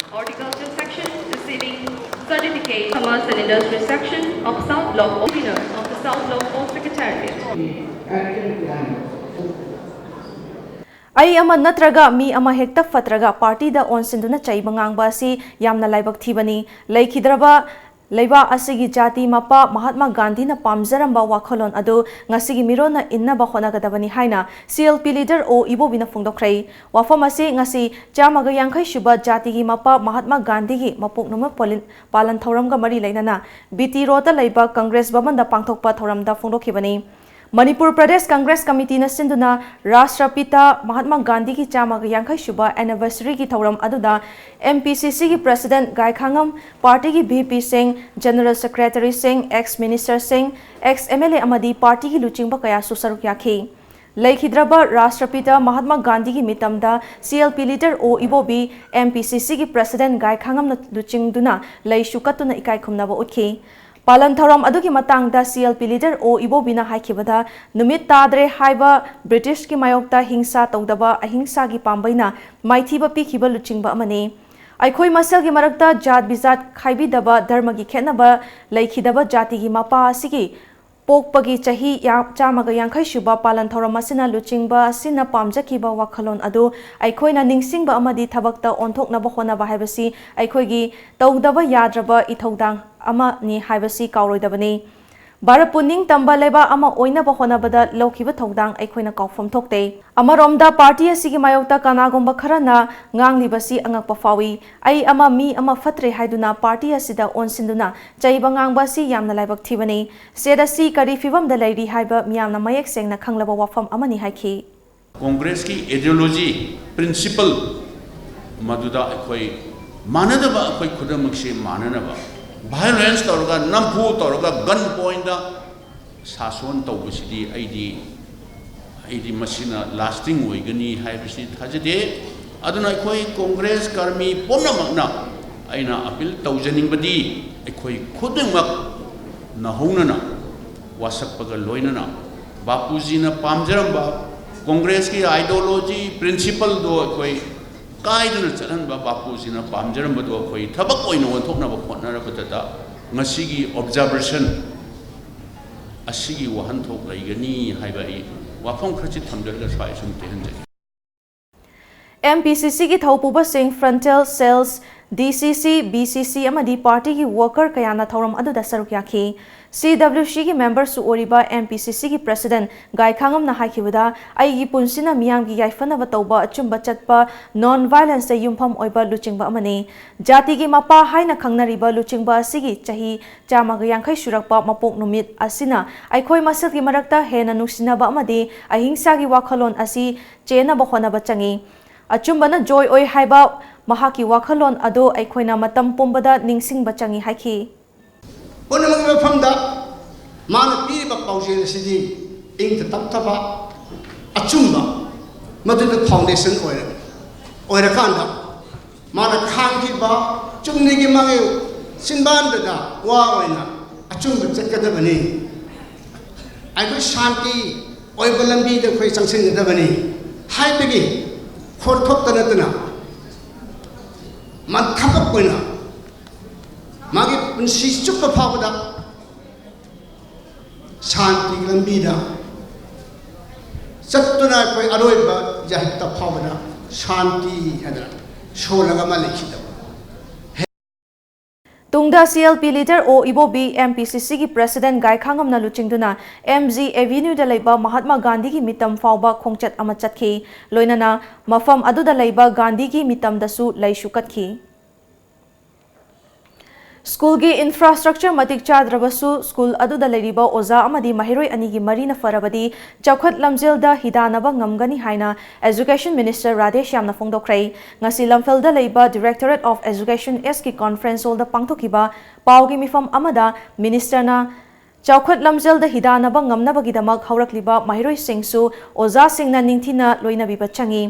Horticulture Section receiving certificate, Commerce and Industry Section of South Block, winner of the South Block Fourth Secretariat. Action plan. ꯑꯩ ꯑꯃ ꯅꯠꯇ꯭ꯔꯒ ꯃꯤ ꯑꯃ ꯍꯦꯛꯇ ꯐꯠꯇ꯭ꯔꯒ ꯄꯥꯔꯇꯤꯗ ꯑꯣꯟꯁꯤꯟꯗꯨꯅ ꯆꯩꯕ ꯉꯥꯡꯕ ꯑꯁꯤ ꯌꯥꯝꯅ ꯂꯥꯏꯕꯛ ꯊꯤꯕꯅꯤ꯫ ꯂꯩꯈꯤꯗ꯭ꯔꯕ ꯂꯩꯕꯥꯛ ꯑꯁꯤꯒꯤ ꯖꯥꯇꯤ ꯃꯄꯥ ꯃꯍꯥꯠꯃꯥ ꯒꯥꯟꯙꯤꯅ ꯄꯥꯝꯖꯔꯝꯕ ꯋꯥꯈꯜꯂꯣꯟ ꯑꯗꯨ ꯉꯁꯤꯒꯤ ꯃꯤꯔꯣꯟꯅ ꯏꯟꯅꯕ ꯍꯣꯠꯅꯒꯗꯕꯅꯤ ꯍꯥꯏꯅ C L P leader O ꯏꯕꯣꯕꯤꯅ ꯐꯣꯡꯗꯣꯛꯈ꯭ꯔꯦ꯫ ꯋꯥꯐꯝ ꯑꯁꯤ ꯉꯁꯤ ꯆꯥꯝꯃꯒ ꯌꯥꯡꯈꯩ ꯁꯨꯕ ꯖꯥꯇꯤꯒꯤ ꯃꯄꯥ ꯃꯍꯥꯠꯃꯥ ꯒꯥꯟꯙꯤꯒꯤ ꯃꯄꯣꯛ ꯅꯨꯃꯤꯠ ꯄꯣꯂꯤꯟ-, ꯄꯥꯂꯟ ꯊꯧꯔꯝꯒ ꯃꯔꯤ ꯂꯩꯅꯅ B T Roadꯇ ꯂꯩꯕ Congress ꯚꯕꯟꯗ ꯄꯥꯡꯊꯣꯛꯄ ꯊꯧꯔꯝꯗ ꯐꯣꯡꯗꯣꯛꯈꯤꯕꯅꯤ꯫ ꯃꯅꯤꯄꯨꯔ ꯄ꯭ꯔꯗꯦꯁ ꯀꯪꯒ꯭ꯔꯦꯁ ꯀꯃꯤꯇꯤꯅ ꯁꯤꯟꯗꯨꯅ ꯔꯥꯁꯇ꯭ꯔꯄꯤꯇꯥ ꯃꯍꯥꯠꯃꯥ ꯒꯥꯟꯙꯤꯒꯤ ꯆꯥꯝꯃꯒ ꯌꯥꯡꯈꯩ ꯁꯨꯕ anniversaryꯒꯤ ꯊꯧꯔꯝ ꯑꯗꯨꯗ M P C Cꯒꯤ President ꯒꯥꯏꯈꯥꯉꯝ, ꯄꯥꯔꯇꯤꯒꯤ V Pꯁꯤꯡ, General Secretaryꯁꯤꯡ, ex ministerꯁꯤꯡ, ex M L A ꯑꯃꯗꯤ ꯄꯥꯔꯇꯤꯒꯤ ꯂꯨꯆꯤꯡꯕ ꯀꯌꯥꯁꯨ ꯁꯔꯨꯛ ꯌꯥꯈꯤ꯫ ꯂꯩꯈꯤꯗ꯭ꯔꯕ ꯔꯥꯁꯇ꯭ꯔꯄꯤꯇꯥ ꯃꯍꯥꯠꯃꯥ ꯒꯥꯟꯙꯤꯒꯤ ꯃꯤꯇꯝꯗ C L P leader O ꯏꯕꯣꯕꯤ, M P C Cꯒꯤ President ꯒꯥꯏꯈꯥꯉꯝꯅ ꯂꯨꯆꯤꯡꯗꯨꯅ ꯂꯩꯁꯨ ꯀꯠꯇꯨꯅ ꯏꯀꯥꯏ ꯈꯨꯝꯅꯕ ꯎꯠꯈꯤ꯫ ꯄꯥꯂꯟ ꯊꯧꯔꯝ ꯑꯗꯨꯒꯤ ꯃꯇꯥꯡꯗ C L P leader O ꯏꯕꯣꯕꯤꯅ ꯍꯥꯏꯈꯤꯕꯗ, ꯅꯨꯃꯤꯠ ꯇꯥꯗ꯭ꯔꯦ ꯍꯥꯏꯕ ꯕ꯭ꯔꯤꯇꯤꯁꯀꯤ ꯃꯥꯌꯣꯛꯇ ꯍꯤꯡꯁꯥ ꯇꯧꯗꯕ ꯑꯍꯤꯡꯁꯥꯒꯤ ꯄꯥꯝꯕꯩꯅ ꯃꯥꯏꯊꯤꯕ ꯄꯤꯈꯤꯕ ꯂꯨꯆꯤꯡꯕ ꯑꯃꯅꯤ꯫ ꯑꯩꯈꯣꯏ ꯃꯁꯦꯜꯒꯤ ꯃꯔꯛꯇ ꯖꯥꯠ ꯕꯤꯖꯥꯠ ꯈꯥꯏꯕꯤꯗꯕ, ꯙꯔꯃꯒꯤ ꯈꯦꯠꯅꯕ ꯂꯩꯈꯤꯗꯕ ꯖꯥꯇꯤꯒꯤ ꯃꯄꯥ ꯑꯁꯤꯒꯤ ꯄꯣꯛꯄꯒꯤ ꯆꯍꯤ ꯌꯥ-, ꯆꯥꯝꯃꯒ ꯌꯥꯡꯈꯩ ꯁꯨꯕ ꯄꯥꯂꯟ ꯊꯧꯔꯝ ꯑꯁꯤꯅ ꯂꯨꯆꯤꯡꯕ ꯑꯁꯤꯅ ꯄꯥꯝꯖꯈꯤꯕ ꯋꯥꯈꯜꯂꯣꯟ ꯑꯗꯨ ꯑꯩꯈꯣꯏꯅ ꯅꯤꯡꯁꯤꯡꯕ ꯑꯃꯗꯤ ꯊꯕꯛꯇ ꯑꯣꯟꯊꯣꯛꯅꯕ ꯍꯣꯠꯅꯕ ꯍꯥꯏꯕꯁꯤ ꯑꯩꯈꯣꯏꯒꯤ ꯇꯧꯗꯕ ꯌꯥꯗ꯭ꯔꯕ ꯏꯊꯧꯗꯥꯡ ꯑꯃꯅꯤ ꯍꯥꯏꯕꯁꯤ ꯀꯥꯎꯔꯣꯏꯗꯕꯅꯤ꯫ ꯚꯥꯔꯠꯄꯨ ꯅꯤꯡꯇꯝꯕ ꯂꯩꯕꯥꯛ ꯑꯃ ꯑꯣꯏꯅꯕ ꯍꯣꯠꯅꯕꯗ ꯂꯧꯈꯤꯕ ꯊꯧꯗꯥꯡ ꯑꯩꯈꯣꯏꯅ ꯀꯥꯎꯐꯝ ꯊꯣꯛꯇꯦ꯫ ꯑꯃꯔꯣꯝꯗ, ꯄꯥꯔꯇꯤ ꯑꯁꯤꯒꯤ ꯃꯥꯌꯣꯛꯇ ꯀꯅꯥꯒꯨꯝꯕ ꯈꯔꯅ ꯉꯥꯡꯂꯤꯕꯁꯤ ꯑꯉꯛꯄ ꯐꯥꯎꯏ꯫ ꯑꯩ ꯑꯃ, ꯃꯤ ꯑꯃ ꯐꯠꯇ꯭ꯔꯦ ꯍꯥꯏꯗꯨꯅ ꯄꯥꯔꯇꯤ ꯑꯁꯤꯗ ꯑꯣꯟꯁꯤꯟꯗꯨꯅ ꯆꯩꯕ ꯉꯥꯡꯕ ꯑꯁꯤ ꯌꯥꯝꯅ ꯂꯥꯏꯕꯛ ꯊꯤꯕꯅꯤ꯫ ꯁꯦꯠ ꯑꯁꯤ ꯀꯔꯤ ꯐꯤꯚꯝꯗ ꯂꯩꯔꯤ ꯍꯥꯏꯕ ꯃꯤꯌꯥꯝꯅ ꯃꯌꯦꯛ ꯁꯦꯡꯅ ꯈꯪꯂꯕ ꯋꯥꯐꯝ ꯑꯃꯅꯤ ꯍꯥꯏꯈꯤ꯫ ꯀꯣꯡꯒ꯭ꯔꯦꯁꯀꯤ ideology, principle ꯃꯗꯨꯗ ꯑꯩꯈꯣꯏ ꯃꯥꯟꯅꯗꯕ, ꯑꯩꯈꯣꯏ ꯈꯨꯗꯤꯡꯃꯛꯁꯤ ꯃꯥꯟꯅꯅꯕ, violence ꯇꯧꯔꯒ, ꯅꯝꯐꯨ ꯇꯧꯔꯒ, gun pointꯗ ꯁꯥꯁꯣꯟ ꯇꯧꯕꯁꯤꯗꯤ ꯑꯩꯗꯤ, ꯑꯩꯗꯤ ꯃꯁꯤꯅ lasting ꯑꯣꯏꯒꯅꯤ ꯍꯥꯏꯕꯁꯤ ꯊꯥꯖꯗꯦ꯫ ꯑꯗꯨꯅ ꯑꯩꯈꯣꯏ ꯀꯣꯡꯒ꯭ꯔꯦꯁ ꯀꯔꯃꯤ ꯄꯨꯝꯅꯃꯛꯅ ꯑꯩꯅ appeal ꯇꯧꯖꯅꯤꯡꯕꯗꯤ, ꯑꯩꯈꯣꯏ ꯈꯨꯗꯤꯡꯃꯛ ꯅꯧꯍꯧꯅꯅ, ꯋꯥꯁꯛꯄꯒ ꯂꯣꯏꯅꯅ, ꯕꯥꯄꯨꯖꯤꯅ ꯄꯥꯝꯖꯔꯝꯕ ꯀꯣꯡꯒ꯭ꯔꯦꯁꯀꯤ ideology, principleꯗꯣ ꯑꯩꯈꯣꯏ ꯀꯥꯏꯗꯅ ꯆꯠꯍꯟꯕ, ꯕꯥꯄꯨꯖꯤꯅ ꯄꯥꯝꯖꯔꯝꯕꯗꯣ ꯑꯩꯈꯣꯏ ꯊꯕꯛ ꯑꯣꯏꯅ ꯑꯣꯟꯊꯣꯛꯅꯕ ꯍꯣꯠꯅꯔꯕꯗꯇ ꯉꯁꯤꯒꯤ observation ꯑꯁꯤꯒꯤ ꯋꯥꯍꯟꯊꯣꯛ ꯂꯩꯒꯅꯤ ꯍꯥꯏꯕ ꯑꯩ ꯋꯥꯐꯝ ꯈꯔꯁꯤ ꯊꯝꯖꯔꯒ ꯁ꯭ꯋꯥꯏ ꯁꯨꯝ ꯇꯦꯟꯍꯟꯖꯒꯦ꯫ ꯑꯦꯝ ꯄꯤ ꯁꯤ ꯁꯤꯒꯤ ꯊꯧꯄꯨꯕꯁꯤꯡ, frontal cells, ꯗꯤ ꯁꯤ ꯁꯤ, ꯕꯤ ꯁꯤ ꯁꯤ ꯑꯃꯗꯤ ꯄꯥꯔꯇꯤꯒꯤ worker ꯀꯌꯥꯅ ꯊꯧꯔꯝ ꯑꯗꯨꯗ ꯁꯔꯨꯛ ꯌꯥꯈꯤ꯫ ꯁꯤ ꯗꯕ꯭ꯂꯤꯎ ꯁꯤꯒꯤ memberꯁꯨ ꯑꯣꯏꯔꯤꯕ ꯑꯦꯝ ꯄꯤ ꯁꯤ ꯁꯤꯒꯤ president ꯒꯥꯏꯈꯥꯉꯝꯅ ꯍꯥꯏꯈꯤꯕꯗ, ꯑꯩꯒꯤ ꯄꯨꯟꯁꯤꯅ ꯃꯤꯌꯥꯝꯒꯤ ꯌꯥꯏꯐꯅꯕ ꯇꯧꯕ ꯑꯆꯨꯝꯕ ꯆꯠꯄ, non-violenceꯇ ꯌꯨꯝꯐꯝ ꯑꯣꯏꯕ ꯂꯨꯆꯤꯡꯕ ꯑꯃꯅꯤ꯫ ꯖꯥꯇꯤꯒꯤ ꯃꯄꯥ ꯍꯥꯏꯅ ꯈꯪꯅꯔꯤꯕ ꯂꯨꯆꯤꯡꯕ ꯑꯁꯤꯒꯤ ꯆꯍꯤ ꯆꯥꯝꯃꯒ ꯌꯥꯡꯈꯩ ꯁꯨꯔꯛꯄ ꯃꯄꯣꯛ ꯅꯨꯃꯤꯠ ꯑꯁꯤꯅ ꯑꯩꯈꯣꯏ ꯃꯁꯦꯜꯒꯤ ꯃꯔꯛꯇ ꯍꯦꯟꯅ ꯅꯨꯡꯁꯤꯅꯕ ꯑꯃꯗꯤ ꯑꯍꯤꯡꯁꯥꯒꯤ ꯋꯥꯈꯜꯂꯣꯟ ꯑꯁꯤ ꯆꯦꯟꯅꯕ ꯍꯣꯠꯅꯕ ꯆꯪꯏ꯫ ꯑꯆꯨꯝꯕꯅ ꯖꯣꯏ ꯑꯣꯏ ꯍꯥꯏꯕ ꯃꯍꯥꯛꯀꯤ ꯋꯥꯈꯜꯂꯣꯟ ꯑꯗꯨ ꯑꯩꯈꯣꯏꯅ ꯃꯇꯝ ꯄꯨꯝꯕꯗ ꯅꯤꯡꯁꯤꯡꯕ ꯆꯪꯏ ꯍꯥꯏꯈꯤ꯫ ꯄꯨꯝꯅꯃꯛꯀꯤ ꯃꯐꯝꯗ ꯃꯥꯅ ꯄꯤꯔꯤꯕ ꯄꯥꯎꯖꯦꯜ ꯑꯁꯤꯗꯤ ꯏꯪ ꯇꯞꯊꯕ, ꯑꯆꯨꯝꯕ, ꯃꯗꯨꯗ foundation ꯑꯣꯏꯔ-, ꯑꯣꯏꯔꯀꯥꯟꯗ ꯃꯥꯅ ꯈꯥꯡꯈꯤꯕ ꯆꯨꯝꯅꯒꯤ ꯃꯥꯒꯤ ꯆꯤꯟꯕꯥꯟꯗꯨꯗ ꯋꯥ ꯑꯣꯏꯅ ꯑꯆꯨꯝꯕ ꯆꯠꯀꯗꯕꯅꯤ꯫ ꯑꯩꯈꯣꯏ ꯁꯥꯟꯇꯤ ꯑꯣꯏꯕ ꯂꯝꯕꯤꯗ ꯑꯩꯈꯣꯏ ꯆꯪꯁꯤꯟꯒꯗꯕꯅꯤ ꯍꯥꯏꯕꯒꯤ ꯈꯣꯟꯊꯣꯛꯇ ꯅꯠꯇꯅ, ꯃꯥ ꯊꯕꯛ ꯑꯣꯏꯅ ꯃꯥꯒꯤ ꯄꯨꯟꯁꯤ ꯆꯨꯞꯄ ꯐꯥꯎꯕꯗ ꯁꯥꯟꯇꯤꯒꯤ ꯂꯝꯕꯤꯗ ꯆꯠꯇꯨꯅ ꯑꯩꯈꯣꯏ ꯑꯔꯣꯏꯕ ꯌꯥꯍꯤꯞꯇ ꯐꯥꯎꯕꯗ ꯁꯥꯟꯇꯤ ꯍꯥꯏꯗꯅ ꯁꯣꯜꯂꯒ ꯑꯃ ꯂꯩꯈꯤꯗꯕ꯫ ꯇꯨꯡꯗ C L P leader ꯑꯣ ꯏꯕꯣꯕꯤ, M P C Cꯒꯤ president ꯒꯥꯏꯈꯥꯉꯝꯅ ꯂꯨꯆꯤꯡꯗꯨꯅ M G Avenueꯗ ꯂꯩꯕ ꯃꯍꯥꯠꯃꯥ ꯒꯥꯟꯙꯤꯒꯤ ꯃꯤꯇꯝ ꯐꯥꯎꯕ ꯈꯣꯡꯆꯠ ꯑꯃ ꯆꯠꯈꯤ꯫ ꯂꯣꯏꯅꯅ ꯃꯐꯝ ꯑꯗꯨꯗ ꯂꯩꯕ ꯒꯥꯟꯙꯤꯒꯤ ꯃꯤꯇꯝꯗꯁꯨ ꯂꯩꯁꯨ ꯀꯠꯈꯤ꯫ ꯁ꯭ꯀꯨꯜꯒꯤ infrastructure ꯃꯇꯤꯛ ꯆꯥꯗ꯭ꯔꯕꯁꯨ, ꯁ꯭ꯀꯨꯜ ꯑꯗꯨꯗ ꯂꯩꯔꯤꯕ ꯑꯣꯖꯥ ꯑꯃꯗꯤ ꯃꯍꯩꯔꯣꯏ ꯑꯅꯤꯒꯤ ꯃꯔꯤꯅ ꯐꯔꯕꯗꯤ ꯆꯥꯎꯈꯠ ꯂꯝꯖꯦꯜꯗ ꯍꯤꯗꯥꯟꯅꯕ ꯉꯝꯒꯅꯤ ꯍꯥꯏꯅ Education Minister ꯔꯥꯙꯦꯁ꯭ꯌꯥꯝꯅ ꯐꯣꯡꯗꯣꯛꯈ꯭ꯔꯦ꯫ ꯉꯁꯤ ꯂꯝꯐꯦꯜꯗ ꯂꯩꯕ Directorate of Education Eastꯀꯤ conference hallꯗ ꯄꯥꯡꯊꯣꯛꯈꯤꯕ ꯄꯥꯎꯒꯤ ꯃꯤꯐꯝ ꯑꯃꯗ ministerꯅ ꯆꯥꯎꯈꯠ ꯂꯝꯖꯦꯜꯗ ꯍꯤꯗꯥꯟꯅꯕ ꯉꯝꯅꯕꯒꯤꯗꯃꯛ ꯍꯧꯔꯛꯂꯤꯕ ꯃꯍꯩꯔꯣꯏꯁꯤꯡꯁꯨ ꯑꯣꯖꯥꯁꯤꯡꯅ ꯅꯤꯡꯊꯤꯅ ꯂꯣꯏꯅꯕꯤꯕ ꯆꯪꯏ꯫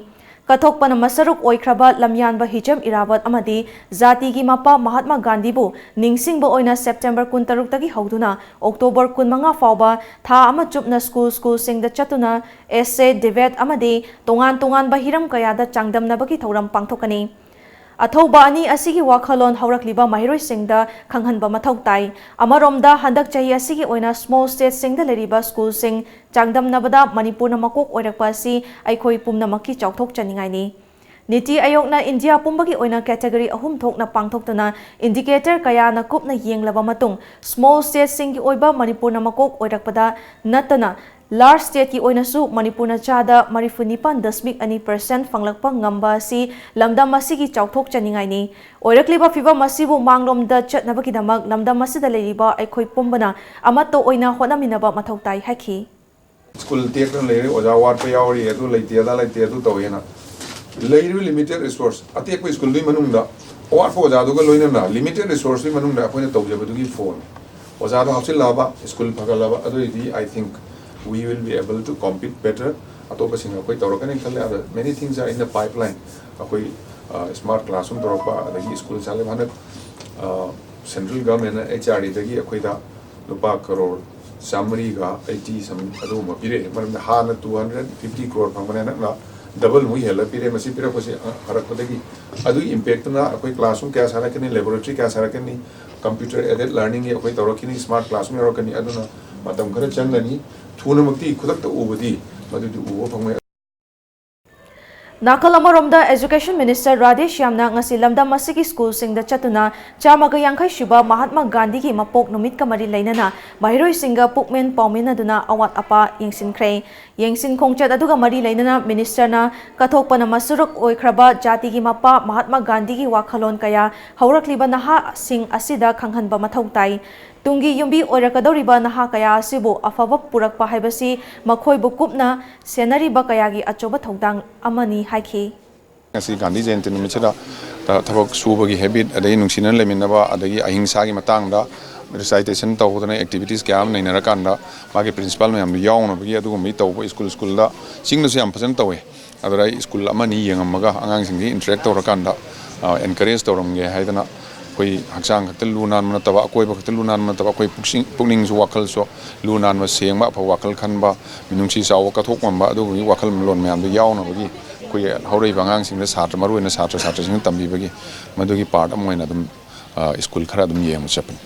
ꯀꯠꯊꯣꯛꯄꯅ ꯃꯁꯔꯨꯛ ꯑꯣꯏꯈ꯭ꯔꯕ ꯂꯝꯌꯥꯟꯕ ꯍꯤꯖꯝ ꯏꯔꯥꯕꯠ ꯑꯃꯗꯤ ꯖꯥꯇꯤꯒꯤ ꯃꯄꯥ ꯃꯍꯥꯠꯃꯥ ꯒꯥꯟꯙꯤꯕꯨ ꯅꯤꯡꯁꯤꯡꯕ ꯑꯣꯏꯅ September ꯀꯨꯟꯇꯔꯨꯛꯇꯒꯤ ꯍꯧꯗꯨꯅ October ꯀꯨꯟꯃꯉꯥ ꯐꯥꯎꯕ ꯊꯥ ꯑꯃ ꯆꯨꯞꯅ ꯁ꯭ꯀꯨꯜ ꯁ꯭ꯀꯨꯜꯁꯤꯡꯗ ꯆꯠꯇꯨꯅ essay, debate ꯑꯃꯗꯤ ꯇꯣꯉꯥꯟ ꯇꯣꯉꯥꯟꯕ ꯍꯤꯔꯝ ꯀꯌꯥꯗ ꯆꯥꯡꯗꯝꯅꯕꯒꯤ ꯊꯧꯔꯝ ꯄꯥꯡꯊꯣꯛꯀꯅꯤ꯫ ꯑꯊꯧꯕ ꯑꯅꯤ ꯑꯁꯤꯒꯤ ꯋꯥꯈꯜꯂꯣꯟ ꯍꯧꯔꯛꯂꯤꯕ ꯃꯍꯩꯔꯣꯏꯁꯤꯡꯗ ꯈꯪꯍꯟꯕ ꯃꯊꯧ ꯇꯥꯏ꯫ ꯑꯃꯔꯣꯝꯗ, ꯍꯟꯗꯛ ꯆꯍꯤ ꯑꯁꯤꯒꯤ ꯑꯣꯏꯅ small stateꯁꯤꯡꯗ ꯂꯩꯔꯤꯕ ꯁ꯭ꯀꯨꯜꯁꯤꯡ ꯆꯥꯡꯗꯝꯅꯕꯗ ꯃꯅꯤꯄꯨꯔꯅ ꯃꯀꯣꯛ ꯑꯣꯏꯔꯛꯄ ꯑꯁꯤ ꯑꯩꯈꯣꯏ ꯄꯨꯝꯅꯃꯛꯀꯤ ꯆꯥꯎꯊꯣꯛꯆꯅꯤꯡꯉꯥꯏꯅꯤ꯫ ꯅꯤꯇꯤ ꯑꯥꯌꯣꯒꯅ ꯏꯟꯗꯤꯌꯥ ꯄꯨꯝꯕꯒꯤ ꯑꯣꯏꯅ category ꯑꯍꯨꯝ ꯊꯣꯛꯅ ꯄꯥꯡꯊꯣꯛꯇꯨꯅ indicator ꯀꯌꯥꯅ ꯀꯨꯞꯅ ꯌꯦꯡꯂꯕ ꯃꯇꯨꯡ, small stateꯁꯤꯡꯒꯤ ꯑꯣꯏꯕ ꯃꯅꯤꯄꯨꯔꯅ ꯃꯀꯣꯛ ꯑꯣꯏꯔꯛꯄꯗ ꯅꯠꯇꯅ, large stateꯀꯤ ꯑꯣꯏꯅꯁꯨ ꯃꯅꯤꯄꯨꯔꯅ ꯆꯥꯗ ꯃꯔꯤꯐꯨ ꯅꯤꯄꯥꯟ ꯗꯁꯃꯤꯛ ꯑꯅꯤ percent ꯐꯪꯂꯛꯄ ꯉꯝꯕ ꯑꯁꯤ ꯂꯝꯗꯝ ꯑꯁꯤꯒꯤ ꯆꯥꯎꯊꯣꯛꯆꯅꯤꯡꯉꯥꯏꯅꯤ꯫ ꯑꯣꯏꯔꯛꯂꯤꯕ ꯐꯤꯚꯝ ꯑꯁꯤꯕꯨ ꯃꯥꯡꯂꯣꯝꯗ ꯆꯠꯅꯕꯒꯤꯗꯃꯛ ꯂꯝꯗꯝ ꯑꯁꯤꯗ ꯂꯩꯔꯤꯕ ꯑꯩꯈꯣꯏ ꯄꯨꯝꯕꯅ ꯑꯃꯠꯇ ꯑꯣꯏꯅ ꯍꯣꯠꯅꯃꯤꯟꯅꯕ ꯃꯊꯧ ꯇꯥꯏ ꯍꯥꯏꯈꯤ꯫ ꯁ꯭ꯀꯨꯜ ꯇꯦꯛꯇꯨꯅ ꯂꯩꯔꯦ, ꯑꯣꯖꯥ ꯋꯥꯠꯄ ꯌꯥꯎꯔꯤ, ꯑꯗꯨ ꯂꯩꯇꯦ, ꯑꯗꯥ ꯂꯩꯇꯦ, ꯑꯗꯨ ꯇꯧꯋꯦꯅ꯫ ꯂꯩꯔꯤꯕ limited resource, ꯑꯇꯦꯛꯄ ꯁ꯭ꯀꯨꯜꯗꯨꯒꯤ ꯃꯅꯨꯡꯗ ꯑꯋꯥꯠꯄ ꯑꯣꯖꯥꯗꯨꯒ ꯂꯣꯏꯅꯅ limited resourceꯇꯨꯒꯤ ꯃꯅꯨꯡꯗ ꯑꯩꯈꯣꯏꯅ ꯇꯧꯖꯕꯗꯨꯒꯤ ꯐꯣꯜꯅꯤ꯫ ꯑꯣꯖꯥꯗꯣ ꯍꯥꯞꯆꯤꯜꯂꯛꯑꯕ, ꯁ꯭ꯀꯨꯜ ꯐꯒꯠꯂꯕ, ꯑꯗꯨ ꯑꯣꯏꯔꯗꯤ I think we will be able to compete better꯫ ꯑꯇꯣꯞꯄꯁꯤꯡ ꯑꯩꯈꯣꯏ ꯇꯧꯔꯛꯀꯅꯤ ꯈꯜꯂꯦ꯫ ꯑꯗ many things are in the pipeline꯫ ꯑꯩꯈꯣꯏ smart classroom ꯇꯧꯔꯛꯄ, ꯑꯗꯒꯤ ꯁ꯭ꯀꯨꯜ ꯆꯥꯂꯦ ꯍꯟꯗꯛ central governmentꯅ H R Dꯗꯒꯤ ꯑꯩꯈꯣꯏꯗ ꯂꯨꯄꯥ ꯀꯔꯣꯔ ꯆꯥꯃꯔꯤꯒ eighty some ꯑꯗꯨꯒꯨꯝꯕ ꯄꯤꯔꯛꯑꯦ꯫ ꯃꯔꯝꯗꯤ ꯍꯥꯟꯅ two hundred fifty crore ꯐꯪꯕꯅꯦ, ꯍꯟꯗꯛꯅ double ꯃꯨꯛ ꯍꯦꯜꯂ ꯄꯤꯔꯛꯑꯦ꯫ ꯃꯁꯤ ꯄꯤꯔꯛꯄꯁꯤ ꯐꯔꯛꯄꯗꯒꯤ ꯑꯗꯨꯒꯤ impactꯇꯨꯅ ꯑꯩꯈꯣꯏ classroom ꯀꯌꯥ ꯁꯥꯔꯛꯀꯅꯤ, laboratory ꯀꯌꯥ ꯁꯥꯔꯛꯀꯅꯤ, computer aided learningꯒꯤ ꯑꯩꯈꯣꯏ ꯇꯧꯔꯛꯈꯤꯅꯤ, smart classroom ꯌꯧꯔꯛꯀꯅꯤ꯫ ꯑꯗꯨꯅ ꯃꯇꯝ ꯈꯔ ꯆꯪꯒꯅꯤ꯫ ꯊꯨꯅꯃꯛꯇꯤ ꯈꯨꯗꯛꯇ ꯎꯕꯗꯤ ꯃꯗꯨꯗꯤ ꯎꯕ ꯐꯪꯉꯣꯏ꯫ ꯅꯥꯀꯜ ꯑꯃꯔꯣꯝꯗ, Education Minister ꯔꯥꯙꯦ ꯁ꯭ꯌꯥꯝꯅ ꯉꯁꯤ ꯂꯝꯗꯝ ꯑꯁꯤꯒꯤ ꯁ꯭ꯀꯨꯜꯁꯤꯡꯗ ꯆꯠꯇꯨꯅ ꯆꯥꯝꯃꯒ ꯌꯥꯡꯈꯩ ꯁꯨꯕ ꯃꯍꯥꯠꯃꯥ ꯒꯥꯟꯙꯤꯒꯤ ꯃꯄꯣꯛ ꯅꯨꯃꯤꯠꯀ ꯃꯔꯤ ꯂꯩꯅꯅ ꯃꯍꯩꯔꯣꯏꯁꯤꯡꯒ ꯄꯨꯛꯃꯦꯟ ꯄꯥꯎꯃꯤꯟꯅꯗꯨꯅ ꯑꯋꯥꯠ ꯑꯄꯥ ꯌꯦꯡꯁꯤꯟꯈ꯭ꯔꯦ꯫ ꯌꯦꯡꯁꯤꯟ ꯈꯣꯡꯆꯠ ꯑꯗꯨꯒ ꯃꯔꯤ ꯂꯩꯅꯅ ꯃꯤꯅꯤꯁꯇꯔꯅ ꯀꯠꯊꯣꯛꯄꯅ ꯃꯁꯨꯔꯨꯛ ꯑꯣꯏꯈ꯭ꯔꯕ ꯖꯥꯇꯤꯒꯤ ꯃꯄꯥ ꯃꯍꯥꯠꯃꯥ ꯒꯥꯟꯙꯤꯒꯤ ꯋꯥꯈꯜꯂꯣꯟ ꯀꯌꯥ ꯍꯧꯔꯛꯂꯤꯕ ꯅꯍꯥꯁꯤꯡ ꯑꯁꯤꯗ ꯈꯪꯍꯟꯕ ꯃꯊꯧ ꯇꯥꯏ꯫ ꯇꯨꯡꯒꯤ ꯌꯨꯝꯕꯤ ꯑꯣꯏꯔꯛꯀꯗꯧꯔꯤꯕ ꯅꯍꯥ ꯀꯌꯥ ꯑꯁꯤꯕꯨ ꯑꯐꯕ ꯄꯨꯔꯛꯄ ꯍꯥꯏꯕꯁꯤ ꯃꯈꯣꯏꯕꯨ ꯀꯨꯞꯅ ꯁꯦꯟꯅꯔꯤꯕ ꯀꯌꯥꯒꯤ ꯑꯆꯧꯕ ꯊꯧꯗꯥꯡ ꯑꯃꯅꯤ ꯍꯥꯏꯈꯤ꯫ ꯉꯁꯤ ꯒꯥꯟꯙꯤ ꯖꯌꯟꯇꯤ ꯅꯨꯃꯤꯠꯁꯤꯗ ꯊ-, ꯊꯕꯛ ꯁꯨꯕꯒꯤ ꯍꯦꯕꯤꯠ, ꯑꯗꯒꯤ ꯅꯨꯡꯁꯤꯅꯅ ꯂꯩꯃꯤꯟꯅꯕ, ꯑꯗꯒꯤ ꯑꯍꯤꯡꯁꯥꯒꯤ ꯃꯇꯥꯡꯗ ꯔꯤꯁꯥꯏꯇꯦꯁꯟ ꯇꯧꯗꯅ ꯑꯦꯛꯇꯤꯚꯤꯇꯤꯁ ꯀꯌꯥ ꯑꯃ ꯅꯩꯅꯔꯀꯥꯟꯗ ꯃꯥꯒꯤ ꯄ꯭ꯔꯤꯟꯁꯤꯄꯥꯜ ꯃꯌꯥꯝꯗꯨ ꯌꯥꯎꯅꯕꯒꯤ ꯑꯗꯨꯒꯨꯝꯕꯒꯤ ꯇꯧꯕ ꯁ꯭ꯀꯨꯜ ꯁ꯭ꯀꯨꯜꯗ ꯆꯤꯡꯗꯁꯨ ꯌꯥꯝ ꯐꯖꯅ ꯇꯧꯋꯦ꯫ ꯑꯗꯨꯗ ꯑꯩ ꯁ꯭ꯀꯨꯜ ꯑꯃꯅꯤ ꯌꯦꯡꯉꯝꯃꯒ ꯑꯉꯥꯡꯁꯤꯡꯁꯤ ꯏꯟꯇꯔꯦꯛ ꯇꯧꯔꯀꯥꯟꯗ, ꯑ, ꯑꯦꯟꯀꯔꯦꯖ ꯇꯧꯔꯝꯒꯦ ꯍꯥꯏꯗꯅ ꯑꯩꯈꯣꯏ ꯍꯛꯆꯥꯡ ꯈꯛꯇ ꯂꯨ ꯅꯥꯟꯕ ꯅꯠꯇꯕ, ꯑꯀꯣꯏꯕ ꯈꯛꯇ ꯂꯨ ꯅꯥꯟꯕ ꯅꯠꯇꯕ, ꯑꯩꯈꯣꯏ ꯄꯨꯛꯁꯤꯡ-, ꯄꯨꯛꯅꯤꯡꯁꯨ ꯋꯥꯈꯜꯁꯨ ꯂꯨ ꯅꯥꯟꯕ, ꯁꯦꯡꯕ, ꯑꯐꯕ ꯋꯥꯈꯜ ꯈꯟꯕ, ꯃꯤꯅꯨꯡꯁꯤ ꯆꯥꯎꯕ, ꯀꯠꯊꯣꯛ ꯉꯝꯕ, ꯑꯗꯨꯒꯨꯝꯕꯒꯤ ꯋꯥꯈꯜꯂꯣꯟ ꯃꯌꯥꯝꯗꯨ ꯌꯥꯎꯅꯕꯒꯤ ꯑꯩꯈꯣꯏꯒꯤ ꯍꯧꯔꯛꯏꯕ ꯑꯉꯥꯡꯁꯤꯡꯗ ꯁꯥꯇ꯭ꯔ, ꯃꯔꯨꯑꯣꯏꯅ ꯁꯥꯇ꯭ꯔ ꯁꯥꯇ꯭ꯔꯁꯤꯡꯅ ꯇꯝꯕꯤꯕꯒꯤ ꯃꯗꯨꯒꯤ ꯄꯥꯔꯠ ꯑꯃ ꯑꯣꯏꯅ ꯑꯗꯨꯝ, ꯑ, ꯁ꯭ꯀꯨꯜ ꯈꯔ ꯑꯗꯨꯝ ꯌꯦꯡꯕ ꯆꯠꯄꯅꯤ꯫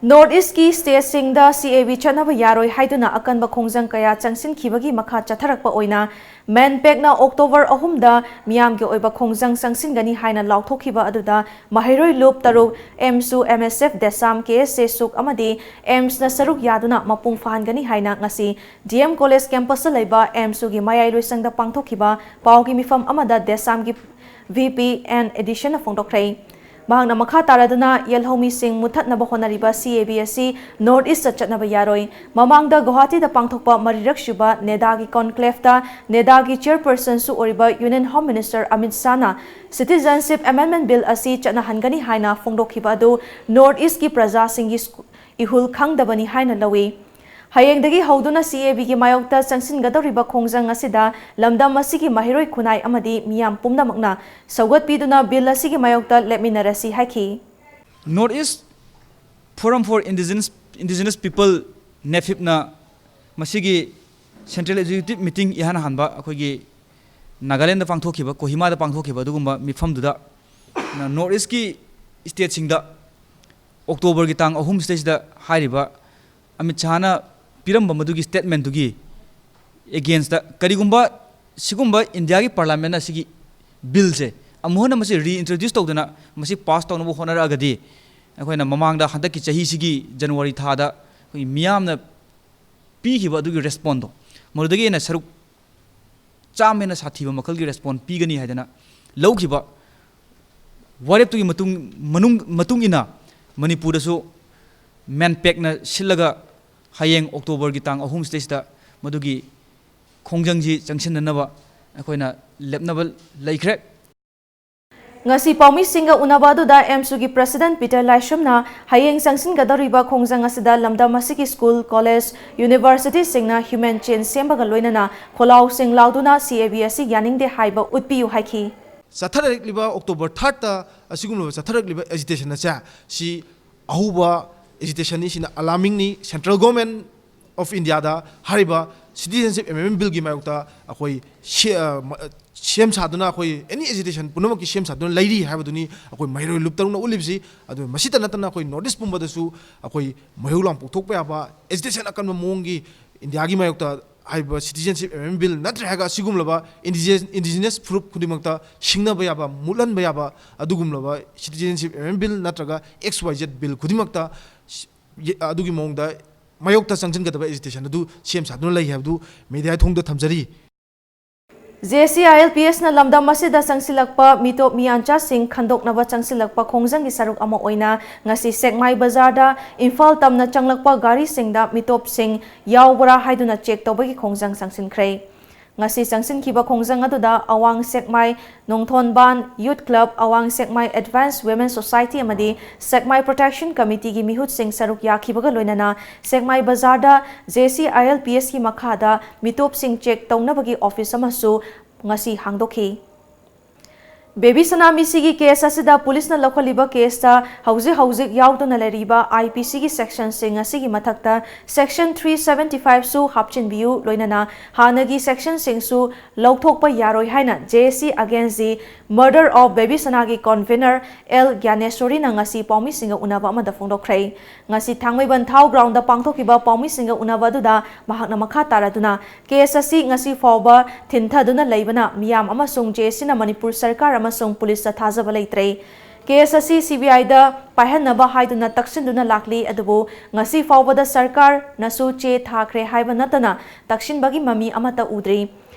ꯅꯣꯔꯠ ꯏꯁꯀꯤ ꯁ꯭ꯇꯦꯠꯁꯤꯡꯗ ꯁꯤ ꯑꯦ ꯕꯤ ꯆꯠꯅꯕ ꯌꯥꯔꯣꯏ ꯍꯥꯏꯗꯨꯅ ꯑꯀꯟꯕ ꯈꯣꯡꯖꯪ ꯀꯌꯥ ꯆꯪꯁꯤꯟꯈꯤꯕꯒꯤ ꯃꯈꯥ ꯆꯠꯊꯔꯛꯄ ꯑꯣꯏꯅ ꯃꯦꯟꯄꯦꯛꯅ ꯑꯣꯛꯇꯣꯕꯔ ꯑꯍꯨꯝꯗ ꯃꯤꯌꯥꯝꯒꯤ ꯑꯣꯏꯕ ꯈꯣꯡꯖꯪ ꯆꯪꯁꯤꯟꯒꯅꯤ ꯍꯥꯏꯅ ꯂꯥꯎꯊꯣꯛꯈꯤꯕ ꯑꯗꯨꯗ ꯃꯍꯩꯔꯣꯏ ꯂꯨꯞ ꯇꯔꯨꯛ, ꯑꯦꯝꯁꯨ, ꯑꯦꯝ ꯑꯦꯁ ꯑꯦꯐ, ꯗꯦꯁꯥꯝ, ꯀꯦ ꯑꯦꯁ ꯑꯦ ꯁꯨꯛ ꯑꯃꯗꯤ ꯑꯦꯝꯁꯅ ꯁꯔꯨꯛ ꯌꯥꯗꯨꯅ ꯃꯄꯨꯡ ꯐꯥꯍꯟꯒꯅꯤ ꯍꯥꯏꯅ ꯉꯁꯤ ꯗꯤ ꯑꯦꯝ ꯀꯣꯂꯦꯖ ꯀꯦꯝꯄꯁꯇ ꯂꯩꯕ ꯑꯦꯝꯁꯨꯒꯤ ꯃꯌꯥꯏ ꯂꯣꯏꯁꯪꯗ ꯄꯥꯡꯊꯣꯛꯈꯤꯕ ꯄꯥꯎꯒꯤ ꯃꯤꯐꯝ ꯑꯃꯗ ꯗꯦꯁꯥꯝꯒꯤ ꯚꯤ ꯄꯤ ꯑꯦꯟ ꯑꯦꯗꯤꯁꯟꯅ ꯐꯣꯡꯗꯣꯛꯈ꯭ꯔꯦ꯫ ꯃꯍꯥꯛꯅ ꯃꯈꯥ ꯇꯥꯔꯗꯨꯅ ꯌꯦꯜꯍꯧꯃꯤꯁꯤꯡ ꯃꯨꯠꯊꯠꯅꯕ ꯍꯣꯠꯅꯔꯤꯕ ꯁꯤ ꯑꯦ ꯕꯤ ꯑꯁꯤ ꯅꯣꯔꯠ ꯏꯁꯇ ꯆꯠꯅꯕ ꯌꯥꯔꯣꯏ꯫ ꯃꯃꯥꯡꯗ ꯒꯨꯋꯥꯍꯥꯇꯤꯗ ꯄꯥꯡꯊꯣꯛꯄ ꯃꯔꯤꯔꯛ ꯁꯨꯕ ꯅꯦꯗꯥꯒꯤ ꯀꯣꯟꯀ꯭ꯂꯦꯐꯇ ꯅꯦꯗꯥꯒꯤ ꯆꯤꯌꯔꯄꯔꯁꯟꯁꯨ ꯑꯣꯏꯔꯤꯕ ꯌꯨꯅꯤꯌꯟ ꯍꯣꯝ ꯃꯤꯅꯤꯁꯇꯔ ꯑꯃꯤꯠ ꯁꯥꯍꯅ ꯁꯤꯇꯤꯖꯟꯁꯤꯞ ꯑꯦꯃꯦꯟꯗꯃꯦꯟꯠ ꯕꯤꯜ ꯑꯁꯤ ꯆꯠꯅꯍꯟꯒꯅꯤ ꯍꯥꯏꯅ ꯐꯣꯡꯗꯣꯛꯈꯤꯕ ꯑꯗꯨ ꯅꯣꯔꯠ ꯏꯁꯀꯤ ꯄ꯭ꯔꯖꯥꯁꯤꯡꯒꯤ ꯁ꯭ꯀꯨ-, ꯏꯍꯨꯜ ꯈꯪꯗꯕꯅꯤ ꯍꯥꯏꯅ ꯂꯧꯏ꯫ ꯍꯌꯦꯡꯗꯒꯤ ꯍꯧꯗꯨꯅ ꯁꯤ ꯑꯦ ꯕꯤꯒꯤ ꯃꯥꯌꯣꯛꯇ ꯆꯪꯁꯤꯟꯒꯗꯧꯔꯤꯕ ꯈꯣꯡꯖꯪ ꯑꯁꯤꯗ ꯂꯝꯗꯝ ꯑꯁꯤꯒꯤ ꯃꯍꯩꯔꯣꯏ ꯈꯨꯟꯅꯥꯏ ꯑꯃꯗꯤ ꯃꯤꯌꯥꯝ ꯄꯨꯝꯅꯃꯛꯅ ꯁꯧꯒꯠꯄꯤꯗꯨꯅ ꯕꯤꯜ ꯑꯁꯤꯒꯤ ꯃꯥꯌꯣꯛꯇ ꯂꯦꯞꯃꯤꯟꯅꯔꯁꯤ ꯍꯥꯏꯈꯤ꯫ North East Forum for Indigenous, Indigenous People, ꯅꯦꯐꯤꯞꯅ ꯃꯁꯤꯒꯤ ꯁꯦꯟꯇ꯭ꯔꯦꯜ ꯑꯦꯛꯖꯤꯀ꯭ꯌꯨꯇꯤꯚ ꯃꯤꯇꯤꯡ ꯏꯍꯥꯟ ꯍꯥꯟꯕ ꯑꯩꯈꯣꯏꯒꯤ ꯅꯥꯒꯥꯂꯦꯟꯗ ꯄꯥꯡꯊꯣꯛꯈꯤꯕ, ꯀꯣꯍꯤꯃꯥꯗ ꯄꯥꯡꯊꯣꯛꯈꯤꯕ ꯑꯗꯨꯒꯨꯝꯕ ꯃꯤꯐꯝꯗꯨꯗ ꯅꯣꯔꯠ ꯏꯁꯀꯤ ꯁ꯭ꯇꯦꯠꯁꯤꯡꯗ ꯑꯣꯛꯇꯣꯕꯔꯒꯤ ꯇꯥꯡ ꯑꯍꯨꯝ ꯁꯤꯗꯩꯁꯤꯗ ꯍꯥꯏꯔꯤꯕ ꯑꯃꯤꯠ ꯁꯍꯥꯅ ꯄꯤꯔꯝꯕ ꯃꯗꯨꯒꯤ statement ꯇꯨꯒꯤ against ꯇ ꯀꯔꯤꯒꯨꯝꯕ ꯁꯤꯒꯨꯝꯕ ꯏꯟꯗꯤꯌꯥꯒꯤ Parliament ꯅ ꯁꯤꯒꯤ bill ꯁꯦ ꯑꯃꯨꯛ ꯍꯟꯅ ꯃꯁꯤ reintroduce ꯇꯧꯗꯅ ꯃꯁꯤ pass ꯇꯧꯅꯕ ꯍꯣꯠꯅꯔꯛꯑꯒꯗꯤ, ꯑꯩꯈꯣꯏꯅ ꯃꯃꯥꯡꯗ ꯍꯟꯗꯛꯀꯤ ꯆꯍꯤꯁꯤꯒꯤ January ꯊꯥꯗ ꯑꯩꯈꯣꯏ ꯃꯤꯌꯥꯝꯅ ꯄꯤꯈꯤꯕ ꯑꯗꯨꯒꯤ response ꯇꯣ, ꯃꯗꯨꯗꯒꯤ ꯍꯦꯟꯅ ꯁꯔꯨꯛ ꯆꯥꯝꯃ ꯍꯦꯟꯅ ꯁꯥꯊꯤꯕ ꯃꯈꯜꯒꯤ response ꯄꯤꯒꯅꯤ ꯍꯥꯏꯗꯅ ꯂꯧꯈꯤꯕ ꯋꯥꯔꯦꯞꯇꯨꯒꯤ ꯃꯇꯨꯡ, ꯃꯅꯨꯡ, ꯃꯇꯨꯡ ꯏꯟꯅ ꯃꯅꯤꯄꯨꯔꯗꯁꯨ MANPAC ꯅ ꯁꯤꯜꯂꯒ ꯍꯌꯦꯡ October ꯒꯤ ꯇꯥꯡ ꯑꯍꯨꯝ ꯁꯤꯗꯩꯁꯤꯗ ꯃꯗꯨꯒꯤ ꯈꯣꯡꯖꯪꯁꯤ ꯆꯪꯁꯤꯟꯅꯅꯕ ꯑꯩꯈꯣꯏꯅ ꯂꯦꯞꯅꯕ ꯂꯩꯈ꯭ꯔꯦ꯫ ꯉꯁꯤ ꯄꯥꯎꯃꯤꯁꯤꯡꯒ ꯎꯅꯕ ꯑꯗꯨꯗ AMSU ꯒꯤ President ꯄꯤꯇꯔ ꯂꯥꯏꯁ꯭ꯔꯝꯅ ꯍꯌꯦꯡ ꯆꯪꯁꯤꯟꯒꯗꯧꯔꯤꯕ ꯈꯣꯡꯖꯪ ꯑꯁꯤꯗ ꯂꯝꯗꯝ ꯑꯁꯤꯒꯤ school, college, university ꯁꯤꯡꯅ human chain ꯁꯦꯝꯕꯒ ꯂꯣꯏꯅꯅ ꯈꯣꯜꯂꯥꯎꯁꯤꯡ ꯂꯥꯎꯗꯨꯅ CAB ꯑꯁꯤ ꯌꯥꯅꯤꯡꯗꯦ ꯍꯥꯏꯕ ꯎꯠꯄꯤꯌꯨ ꯍꯥꯏꯈꯤ꯫ ꯆꯠꯊꯔꯛꯂꯤꯕ October third ꯇ ꯑꯁꯤꯒꯨꯝꯂꯕ ꯆꯠꯊꯔꯛꯂꯤꯕ agitation ꯑꯁꯦ ꯁꯤ ꯑꯍꯧꯕ agitation ꯅꯤ, ꯁꯤꯅ alarming ꯅꯤ꯫ Central Government of India ꯗ ꯍꯥꯏꯔꯤꯕ Citizenship Amendment Bill ꯒꯤ ꯃꯥꯌꯣꯛꯇ ꯑꯩꯈꯣꯏ ꯁꯦ-, ꯑ, ꯃ-, ꯁꯦꯝ ꯁꯥꯗꯨꯅ, ꯑꯩꯈꯣꯏ any agitation ꯄꯨꯝꯅꯃꯛꯀꯤ ꯁꯦꯝ ꯁꯥꯗꯨꯅ ꯂꯩꯔꯤ ꯍꯥꯏꯕꯗꯨꯅꯤ ꯑꯩꯈꯣꯏ ꯃꯍꯩꯔꯣꯏ ꯂꯨꯞ ꯇꯔꯨꯛꯅ ꯎꯠꯂꯤꯕꯁꯤ꯫ ꯑꯗꯨ ꯃꯁꯤꯇ ꯅꯠꯇꯅ ꯑꯩꯈꯣꯏ North East ꯄꯨꯝꯕꯗꯁꯨ ꯑꯩꯈꯣꯏ ꯃꯩꯍꯧ ꯂꯥꯡ ꯄꯣꯛꯊꯣꯛꯄ ꯌꯥꯕ agitation ꯑꯀꯟꯕ ꯃꯑꯣꯡꯒꯤ ꯏꯟꯗꯤꯌꯥꯒꯤ ꯃꯥꯌꯣꯛꯇ ꯍꯥꯏꯔꯤꯕ Citizenship Amendment Bill ꯅꯠꯇ꯭ꯔꯦ ꯍꯥꯏꯔꯒ ꯑꯁꯤꯒꯨꯝꯂꯕ indigenous, indigenous ꯐꯨꯔꯨꯞ ꯈꯨꯗꯤꯡꯃꯛꯇ ꯁꯤꯡꯅꯕ ꯌꯥꯕ, ꯃꯨꯠꯍꯟꯕ ꯌꯥꯕ ꯑꯗꯨꯒꯨꯝꯂꯕ Citizenship Amendment Bill ꯅꯠꯇ꯭ꯔꯒ X Y Z Bill ꯈꯨꯗꯤꯡꯃꯛꯇ ꯁꯤ-, ꯌꯦ-, ꯑꯗꯨꯒꯤ ꯃꯑꯣꯡꯗ ꯃꯥꯌꯣꯛꯇ ꯆꯪꯁꯤꯟꯒꯗꯕ agitation ꯑꯗꯨ ꯁꯦꯝ ꯁꯥꯗꯨꯅ ꯂꯩ ꯍꯥꯏꯕꯗꯨ media ꯊꯣꯡꯗ ꯊꯝꯖꯔꯤ꯫ JCILPS ꯅ ꯂꯝꯗꯝ ꯑꯁꯤꯗ ꯆꯪꯁꯤꯜꯂꯛꯄ ꯃꯤꯇꯣꯞ ꯃꯤꯌꯥꯟꯆꯥꯁꯤꯡ ꯈꯟꯗꯣꯛꯅꯕ ꯆꯪꯁꯤꯜꯂꯛꯄ ꯈꯣꯡꯖꯪꯒꯤ ꯁꯔꯨꯛ ꯑꯃ ꯑꯣꯏꯅ ꯉꯁꯤ ꯁꯦꯛꯃꯥꯏ ꯕꯖꯥꯔꯗ ꯏꯝꯐꯥꯜ ꯇꯝꯅ ꯆꯪꯂꯛꯄ ꯒꯥꯔꯤꯁꯤꯡꯗ ꯃꯤꯇꯣꯞꯁꯤꯡ ꯌꯥꯎꯕ꯭ꯔꯥ ꯍꯥꯏꯗꯨꯅ check ꯇꯧꯕꯒꯤ ꯈꯣꯡꯖꯪ ꯆꯪꯁꯤꯟꯈ꯭ꯔꯦ꯫ ꯉꯁꯤ ꯆꯪꯁꯤꯟꯈꯤꯕ ꯈꯣꯡꯖꯪ ꯑꯗꯨꯗ ꯑꯋꯥꯡ ꯁꯦꯛꯃꯥꯏ ꯅꯣꯡꯊꯣꯟꯕꯥꯟ Youth Club, ꯑꯋꯥꯡ ꯁꯦꯛꯃꯥꯏ Advanced Women Society ꯑꯃꯗꯤ ꯁꯦꯛꯃꯥꯏ Protection Committee ꯒꯤ ꯃꯤꯍꯨꯠꯁꯤꯡ ꯁꯔꯨꯛ ꯌꯥꯈꯤꯕꯒ ꯂꯣꯏꯅꯅ ꯁꯦꯛꯃꯥꯏ ꯕꯖꯥꯔꯗ JCILPS ꯀꯤ ꯃꯈꯥꯗ ꯃꯤꯇꯣꯞꯁꯤꯡ check ꯇꯧꯅꯕꯒꯤ office ꯑꯃꯁꯨ ꯉꯁꯤ ꯍꯥꯡꯗꯣꯛꯈꯤ꯫ ꯕꯦꯕꯤ ꯁꯅꯥ ꯃꯤꯁꯤꯒꯤ ꯀꯦꯁ ꯑꯁꯤꯗ ꯄꯨꯂꯤꯁꯅ ꯂꯧꯈꯠꯂꯤꯕ ꯀꯦꯁꯇ ꯍꯧꯖꯤꯛ ꯍꯧꯖꯤꯛ ꯌꯥꯎꯗꯨꯅ ꯂꯩꯔꯤꯕ IPCꯒꯤ ꯁꯦꯛꯁꯟꯁꯤꯡ ꯑꯁꯤꯒꯤ ꯃꯊꯛꯇ ꯁꯦꯛꯁꯟ three seventy fiveꯁꯨ ꯍꯥꯞꯆꯤꯟꯕꯤꯌꯨ, ꯂꯣꯏꯅꯅ ꯍꯥꯟꯅꯒꯤ ꯁꯦꯛꯁꯟꯁꯤꯡꯁꯨ ꯂꯧꯊꯣꯛꯄ ꯌꯥꯔꯣꯏ ꯍꯥꯏꯅ JAC Against the Murder of Baby Sanaꯒꯤ ꯀꯟꯚꯦꯅꯔ ꯑꯦꯜ ꯒ꯭ꯌꯥꯅꯦꯁꯣꯔꯤꯅ ꯉꯁꯤ ꯄꯥꯎꯃꯤꯁꯤꯡꯒ ꯎꯅꯕ ꯑꯃꯗ ꯐꯣꯡꯗꯣꯛꯈ꯭ꯔꯦ꯫ ꯉꯁꯤ ꯊꯥꯡꯃꯩꯕꯟ ꯊꯥꯎ ꯒ꯭ꯔꯥꯎꯟꯗ ꯄꯥꯡꯊꯣꯛꯈꯤꯕ ꯄꯥꯎꯃꯤꯁꯤꯡꯒ ꯎꯅꯕ ꯑꯗꯨꯗ ꯃꯍꯥꯛꯅ ꯃꯈꯥ ꯇꯥꯔꯗꯨꯅ, ꯀꯦꯁ ꯑꯁꯤ ꯉꯁꯤ ꯐꯥꯎꯕ ꯊꯤꯟꯊꯗꯨꯅ ꯂꯩꯕꯅ ꯃꯤꯌꯥꯝ ꯑꯃꯁꯨꯡ JACꯅ ꯃꯅꯤꯄꯨꯔ ꯁꯔꯀꯥꯔ ꯑꯃꯁꯨꯡ ꯄꯨꯂꯤꯁꯇ ꯊꯥꯖꯕ ꯂꯩꯇ꯭ꯔꯦ꯫ ꯀꯦꯁ ꯑꯁꯤ CBIꯗ ꯄꯥꯏꯍꯟꯅꯕ ꯍꯥꯏꯗꯨꯅ ꯇꯛꯁꯤꯟꯗꯨꯅ ꯂꯥꯛꯂꯤ, ꯑꯗꯨꯕꯨ ꯉꯁꯤ ꯐꯥꯎꯕꯗ ꯁꯔꯀꯥꯔꯅꯁꯨ ꯆꯦ ꯊꯥꯈ꯭ꯔꯦ ꯍꯥꯏꯕ ꯅꯠꯇꯅ ꯇꯛꯁꯤꯟꯕꯒꯤ ꯃꯃꯤ ꯑꯃꯠꯇ ꯎꯗ꯭ꯔꯤ꯫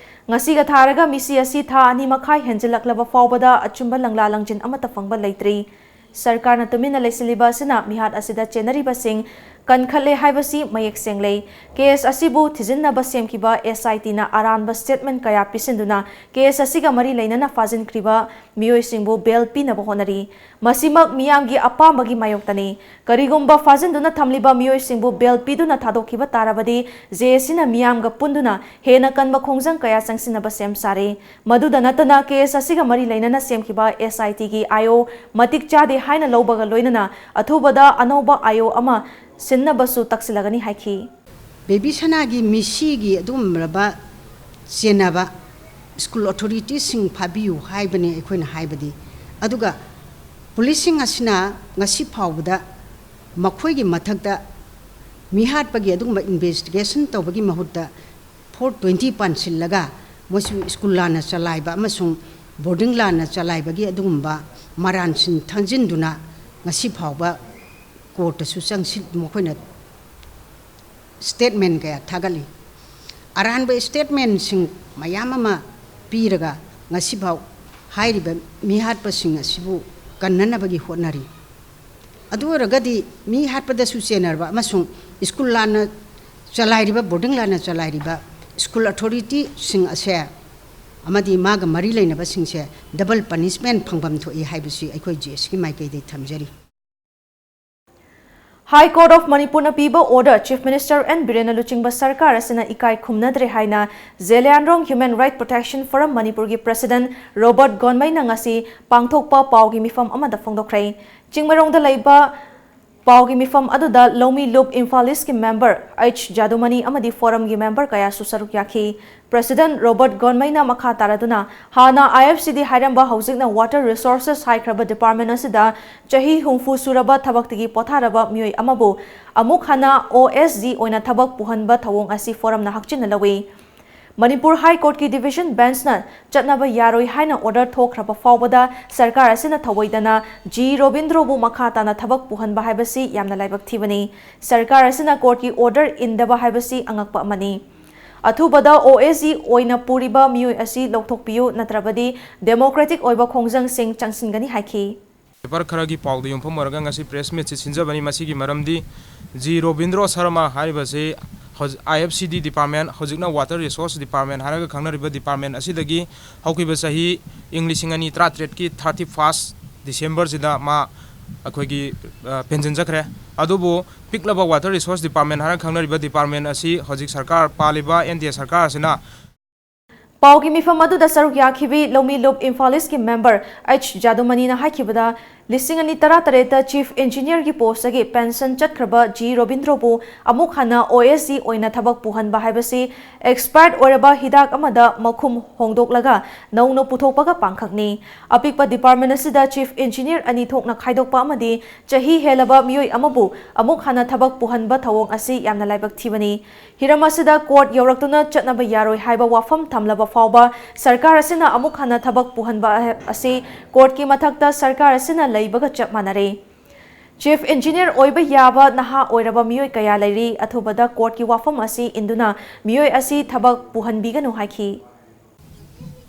ꯉꯁꯤꯒ ꯊꯥꯔꯒ ꯃꯤꯁꯤ ꯑꯁꯤ ꯊꯥ ꯑꯅꯤ ꯃꯈꯥꯏ ꯍꯦꯟꯖꯤꯜꯂꯛꯂꯕ ꯐꯥꯎꯕꯗ ꯑꯆꯨꯝꯕ ꯂꯪꯂꯥ ꯂꯪꯖꯤꯟ ꯑꯃꯠꯇ ꯐꯪꯕ ꯂꯩꯇ꯭ꯔꯤ꯫ ꯁꯔꯀꯥꯔꯅ ꯇꯨꯃꯤꯟꯅ ꯂꯩꯁꯤꯜꯂꯤꯕ ꯑꯁꯤꯅ ꯃꯤꯍꯥꯠ ꯑꯁꯤꯗ ꯆꯦꯟꯅꯔꯤꯕꯁꯤꯡ ꯀꯟꯈꯠꯂꯦ ꯍꯥꯏꯕꯁꯤ ꯃꯌꯦꯛ ꯁꯦꯡꯂꯦ꯫ ꯀꯦꯁ ꯑꯁꯤꯕꯨ ꯊꯤꯖꯤꯟꯅꯕ ꯁꯦꯝꯈꯤꯕ SITꯅ ꯑꯔꯥꯟꯕ ꯁ꯭ꯇꯦꯠꯃꯦꯟ ꯀꯌꯥ ꯄꯤꯁꯤꯟꯗꯨꯅ ꯀꯦꯁ ꯑꯁꯤꯒ ꯃꯔꯤ ꯂꯩꯅꯅ ꯐꯥꯖꯤꯟꯈ꯭ꯔꯤꯕ ꯃꯤꯑꯣꯏꯁꯤꯡꯕꯨ ꯕꯦꯜ ꯄꯤꯅꯕ ꯍꯣꯠꯅꯔꯤ꯫ ꯃꯁꯤꯃꯛ ꯃꯤꯌꯥꯝꯒꯤ ꯑꯄꯥꯝꯕꯒꯤ ꯃꯥꯌꯣꯛꯇꯅꯤ꯫ ꯀꯔꯤꯒꯨꯝꯕ ꯐꯥꯖꯤꯟꯗꯨꯅ ꯊꯝꯂꯤꯕ ꯃꯤꯑꯣꯏꯁꯤꯡꯕꯨ ꯕꯦꯜ ꯄꯤꯗꯨꯅ ꯊꯥꯗꯣꯛꯈꯤꯕ ꯇꯥꯔꯕꯗꯤ, JACꯅ ꯃꯤꯌꯥꯝꯒ ꯄꯨꯟꯗꯨꯅ ꯍꯦꯟꯅ ꯀꯟꯕ ꯈꯣꯡꯖꯪ ꯀꯌꯥ ꯆꯪꯁꯤꯟꯅꯕ ꯁꯦꯝ ꯁꯥꯔꯦ꯫ ꯃꯗꯨꯗ ꯅꯠꯇꯅ, ꯀꯦꯁ ꯑꯁꯤꯒ ꯃꯔꯤ ꯂꯩꯅꯅ ꯁꯦꯝꯈꯤꯕ SITꯒꯤ IO ꯃꯇꯤꯛ ꯆꯥꯗꯦ ꯍꯥꯏꯅ ꯂꯧꯕꯒ ꯂꯣꯏꯅꯅ ꯑꯊꯨꯕꯗ ꯑꯅꯧꯕ IO ꯑꯃ ꯁꯤꯟꯅꯕꯁꯨ ꯇꯛꯁꯤꯜꯂꯒꯅꯤ ꯍꯥꯏꯈꯤ꯫ ꯕꯦꯕꯤ ꯁꯅꯥꯒꯤ ꯃꯤꯁꯤꯒꯤ ꯑꯗꯨꯒꯨꯝꯂꯕ ꯆꯦꯟꯅꯕ ꯁ꯭ꯀꯨꯜ ꯑꯣꯊꯣꯔꯤꯇꯤꯁꯤꯡ ꯐꯥꯕꯤꯌꯨ ꯍꯥꯏꯕꯅꯤ ꯑꯩꯈꯣꯏꯅ ꯍꯥꯏꯕꯗꯤ꯫ ꯑꯗꯨꯒ ꯄꯨꯂꯤꯁꯁꯤꯡ ꯑꯁꯤꯅ ꯉꯁꯤ ꯐꯥꯎꯕꯗ ꯃꯈꯣꯏꯒꯤ ꯃꯊꯛꯇ ꯃꯤꯍꯥꯠꯄꯒꯤ ꯑꯗꯨꯒꯨꯝꯕ ꯏꯟꯚꯦꯁꯇꯤꯒꯦꯁꯟ ꯇꯧꯕꯒꯤ ꯃꯍꯨꯠꯇ four twenty ꯄꯥꯟꯁꯤꯜꯂꯒ ꯃꯣꯏꯁꯨ ꯁ꯭ꯀꯨꯜ ꯂꯥꯟꯅ ꯆꯂꯥꯏꯕ ꯑꯃꯁꯨꯡ ꯕꯣꯔꯗꯤꯡ ꯂꯥꯟꯅ ꯆꯂꯥꯏꯕꯒꯤ ꯑꯗꯨꯒꯨꯝꯕ ꯃꯔꯥꯟꯁꯤꯡ ꯊꯪꯖꯤꯟꯗꯨꯅ ꯉꯁꯤ ꯐꯥꯎꯕ ꯀꯣꯔꯠꯇꯁꯨ ꯆꯪꯁꯤꯜ-, ꯃꯈꯣꯏꯅ ꯁ꯭ꯇꯦꯠꯃꯦꯟ ꯀꯌꯥ ꯊꯥꯒꯠꯂꯤ꯫ ꯑꯔꯥꯟꯕ ꯁ꯭ꯇꯦꯠꯃꯦꯟꯁꯤꯡ ꯃꯌꯥꯝ ꯑꯃ ꯄꯤꯔꯒ ꯉꯁꯤꯐꯥꯎ ꯍꯥꯏꯔꯤꯕ ꯃꯤꯍꯥꯠꯄꯁꯤꯡ ꯑꯁꯤꯕꯨ ꯀꯟꯅꯅꯕꯒꯤ ꯍꯣꯠꯅꯔꯤ꯫ ꯑꯗꯨ ꯑꯣꯏꯔꯒꯗꯤ ꯃꯤ ꯍꯥꯠꯄꯗꯁꯨ ꯆꯦꯟꯅꯔꯕ ꯑꯃꯁꯨꯡ ꯁ꯭ꯀꯨꯜ ꯂꯥꯟꯅ ꯆꯂꯥꯏꯔꯤꯕ, ꯕꯣꯔꯗꯤꯡ ꯂꯥꯟꯅ ꯆꯂꯥꯏꯔꯤꯕ ꯁ꯭ꯀꯨꯜ ꯑꯣꯊꯣꯔꯤꯇꯤꯁꯤꯡ ꯑꯁꯦ ꯑꯃꯗꯤ ꯃꯥꯒ ꯃꯔꯤ ꯂꯩꯅꯕꯁꯤꯡꯁꯦ ꯗꯕꯜ ꯄꯅꯤꯁꯃꯦꯟ ꯐꯪꯐꯝ ꯊꯣꯛꯏ ꯍꯥꯏꯕꯁꯤ ꯑꯩꯈꯣꯏ JACꯀꯤ ꯃꯥꯏꯀꯩꯗꯒꯤ ꯊꯝꯖꯔꯤ꯫ High Court of Manipurꯅ ꯄꯤꯕ order Chief Minister N ꯕꯤꯔꯦꯟꯅ ꯂꯨꯆꯤꯡꯕ ꯁꯔꯀꯥꯔ ꯑꯁꯤꯅ ꯏꯀꯥꯏ ꯈꯨꯝꯅꯗ꯭ꯔꯦ ꯍꯥꯏꯅ ꯖꯦꯂꯤꯌꯥꯟꯔꯣꯡ Human Right Protection Forum ꯃꯅꯤꯄꯨꯔꯒꯤ President ꯔꯣꯕꯔꯠ ꯒꯣꯟꯃꯩꯅ ꯉꯁꯤ ꯄꯥꯡꯊꯣꯛꯄ ꯄꯥꯎꯒꯤ ꯃꯤꯐꯝ ꯑꯃꯗ ꯐꯣꯡꯗꯣꯛꯈ꯭ꯔꯦ꯫ ꯆꯤꯡꯃꯩꯔꯣꯡꯗ ꯂꯩꯕ ꯄꯥꯎꯒꯤ ꯃꯤꯐꯝ ꯑꯗꯨꯗ ꯂꯧꯃꯤ ꯂꯨꯞ Imphal Eastꯀꯤ member H ꯖꯥꯗꯨꯃꯅꯤ ꯑꯃꯗꯤ forumꯒꯤ member ꯀꯌꯥꯁꯨ ꯁꯔꯨꯛ ꯌꯥꯈꯤ꯫ President ꯔꯣꯕꯔꯠ ꯒꯣꯟꯃꯩꯅ ꯃꯈꯥ ꯇꯥꯔꯗꯨꯅ ꯍꯥꯟꯅ I F C D ꯍꯥꯏꯔꯝꯕ ꯍꯧꯖꯤꯛꯅ Water Resources ꯍꯥꯏꯈ꯭ꯔꯕ department ꯑꯁꯤꯗ ꯆꯍꯤ ꯍꯨꯝꯐꯨ ꯁꯨꯔꯕ ꯊꯕꯛꯇꯒꯤ ꯄꯣꯊꯥꯔꯕ ꯃꯤꯑꯣꯏ ꯑꯃꯕꯨ ꯑꯃꯨꯛ ꯍꯟꯅ O S D ꯑꯣꯏꯅ ꯊꯕꯛ ꯄꯨꯍꯟꯕ ꯊꯧꯑꯣꯡ ꯑꯁꯤ forumꯅ ꯍꯛꯆꯤꯟꯅ ꯂꯧꯏ꯫ ꯃꯅꯤꯄꯨꯔ High Courtꯀꯤ division benchꯅ ꯆꯠꯅꯕ ꯌꯥꯔꯣꯏ ꯍꯥꯏꯅ order ꯊꯣꯛꯈ꯭ꯔꯕ ꯐꯥꯎꯕꯗ ꯁꯔꯀꯥꯔ ꯑꯁꯤꯅ ꯊꯧꯑꯣꯏꯗꯅ ꯖꯤ ꯔꯣꯕꯤꯟꯗ꯭ꯔꯣꯕꯨ ꯃꯈꯥ ꯇꯥꯅ ꯊꯕꯛ ꯄꯨꯍꯟꯕ ꯍꯥꯏꯕꯁꯤ ꯌꯥꯝꯅ ꯂꯥꯏꯕꯛ ꯊꯤꯕꯅꯤ꯫ ꯁꯔꯀꯥꯔ ꯑꯁꯤꯅ courtꯀꯤ order ꯏꯟꯗꯕ ꯍꯥꯏꯕꯁꯤ ꯑꯉꯛꯄ ꯑꯃꯅꯤ꯫ ꯑꯊꯨꯕꯗ O S D ꯑꯣꯏꯅ ꯄꯨꯔꯤꯕ ꯃꯤꯑꯣꯏ ꯑꯁꯤ ꯂꯧꯊꯣꯛꯄꯤꯌꯨ, ꯅꯠꯇ꯭ꯔꯕꯗꯤ democratic ꯑꯣꯏꯕ ꯈꯣꯡꯖꯪꯁꯤꯡ ꯆꯪꯁꯤꯟꯒꯅꯤ ꯍꯥꯏꯈꯤ꯫ Paper ꯈꯔꯒꯤ ꯄꯥꯎꯗ ꯌꯨꯝꯐꯝ ꯑꯣꯏꯔꯒ ꯉꯁꯤ press meetꯁꯤ ꯁꯤꯟꯖꯕꯅꯤ꯫ ꯃꯁꯤꯒꯤ ꯃꯔꯝꯗꯤ ꯖꯤ ꯔꯣꯕꯤꯟꯗ꯭ꯔꯣ ꯁꯔꯃ ꯍꯥꯏꯔꯤꯕꯁꯤ ꯍꯧꯖꯤꯛ I F C D department, ꯍꯧꯖꯤꯛꯅ Water Resource Department ꯍꯥꯏꯔꯒ ꯈꯪꯅꯔꯤꯕ department ꯑꯁꯤꯗꯒꯤ ꯍꯧꯈꯤꯕ ꯆꯍꯤ ꯏꯪ ꯂꯤꯁꯤꯡ ꯑꯅꯤ ꯇꯔꯥꯇꯔꯦꯠꯀꯤ thirty first Decemberꯁꯤꯗ ꯃꯥ ꯑꯩꯈꯣꯏꯒꯤ, ꯑ, pension ꯆꯠꯈ꯭ꯔꯦ꯫ ꯑꯗꯨꯕꯨ ꯄꯤꯛꯂꯕ Water Resource Department ꯍꯥꯏꯅ ꯈꯪꯅꯔꯤꯕ department ꯑꯁꯤ ꯍꯧꯖꯤꯛ ꯁꯔꯀꯥꯔ, ꯄꯥꯜꯂꯤꯕ N D A ꯁꯔꯀꯥꯔ ꯑꯁꯤꯅ ꯄꯥꯎꯒꯤ ꯃꯤꯐꯝ ꯑꯗꯨꯗ ꯁꯔꯨꯛ ꯌꯥꯈꯤꯕꯤ ꯂꯧꯃꯤ ꯂꯨꯞ Imphal Eastꯀꯤ member H ꯖꯥꯗꯨꯃꯅꯤꯅ ꯍꯥꯏꯈꯤꯕꯗ, ꯂꯤꯁꯤꯡ ꯑꯅꯤ ꯇꯔꯥꯇꯔꯦꯠꯇ Chief Engineerꯒꯤ postꯇꯒꯤ pension ꯆꯠꯈ꯭ꯔꯕ ꯖꯤ ꯔꯣꯕꯤꯟꯗ꯭ꯔꯣꯕꯨ ꯑꯃꯨꯛ ꯍꯟꯅ O S D ꯑꯣꯏꯅ ꯊꯕꯛ ꯄꯨꯍꯟꯕ ꯍꯥꯏꯕꯁꯤ expired ꯑꯣꯏꯔꯕ ꯍꯤꯗꯥꯛ ꯑꯃꯗ ꯃꯈꯨꯝ ꯍꯣꯡꯗꯣꯛꯂꯒ ꯅꯧꯅ ꯄꯨꯊꯣꯛꯄꯒ ꯄꯥꯡꯈꯛꯅꯤ꯫ ꯑꯄꯤꯛꯄ department ꯑꯁꯤꯗ Chief Engineer ꯑꯅꯤ ꯊꯣꯛꯅ ꯈꯥꯏꯗꯣꯛꯄ ꯑꯃꯗꯤ ꯆꯍꯤ ꯍꯦꯜꯂꯕ ꯃꯤꯑꯣꯏ ꯑꯃꯕꯨ ꯑꯃꯨꯛ ꯍꯟꯅ ꯊꯕꯛ ꯄꯨꯍꯟꯕ ꯊꯧꯑꯣꯡ ꯑꯁꯤ ꯌꯥꯝꯅ ꯂꯥꯏꯕꯛ ꯊꯤꯕꯅꯤ꯫ ꯍꯤꯔꯝ ꯑꯁꯤꯗ court ꯌꯧꯔꯛꯇꯨꯅ ꯆꯠꯅꯕ ꯌꯥꯔꯣꯏ ꯍꯥꯏꯕ ꯋꯥꯐꯝ ꯊꯝꯂꯕ ꯐꯥꯎꯕ ꯁꯔꯀꯥꯔ ꯑꯁꯤꯅ ꯑꯃꯨꯛ ꯍꯟꯅ ꯊꯕꯛ ꯄꯨꯍꯟꯕ ꯑꯁꯤ courtꯀꯤ ꯃꯊꯛꯇ ꯁꯔꯀꯥꯔ ꯑꯁꯤꯅ ꯂꯩꯕꯒ ꯆꯞ ꯃꯥꯟꯅꯔꯦ꯫ Chief Engineer ꯑꯣꯏꯕ ꯌꯥꯕ ꯅꯍꯥ ꯑꯣꯏꯔꯕ ꯃꯤꯑꯣꯏ ꯀꯌꯥ ꯂꯩꯔꯤ, ꯑꯊꯨꯕꯗ courtꯀꯤ ꯋꯥꯐꯝ ꯑꯁꯤ ꯏꯟꯗꯨꯅ ꯃꯤꯑꯣꯏ ꯑꯁꯤ ꯊꯕꯛ ꯄꯨꯍꯟꯕꯤꯒꯅꯨ ꯍꯥꯏꯈꯤ꯫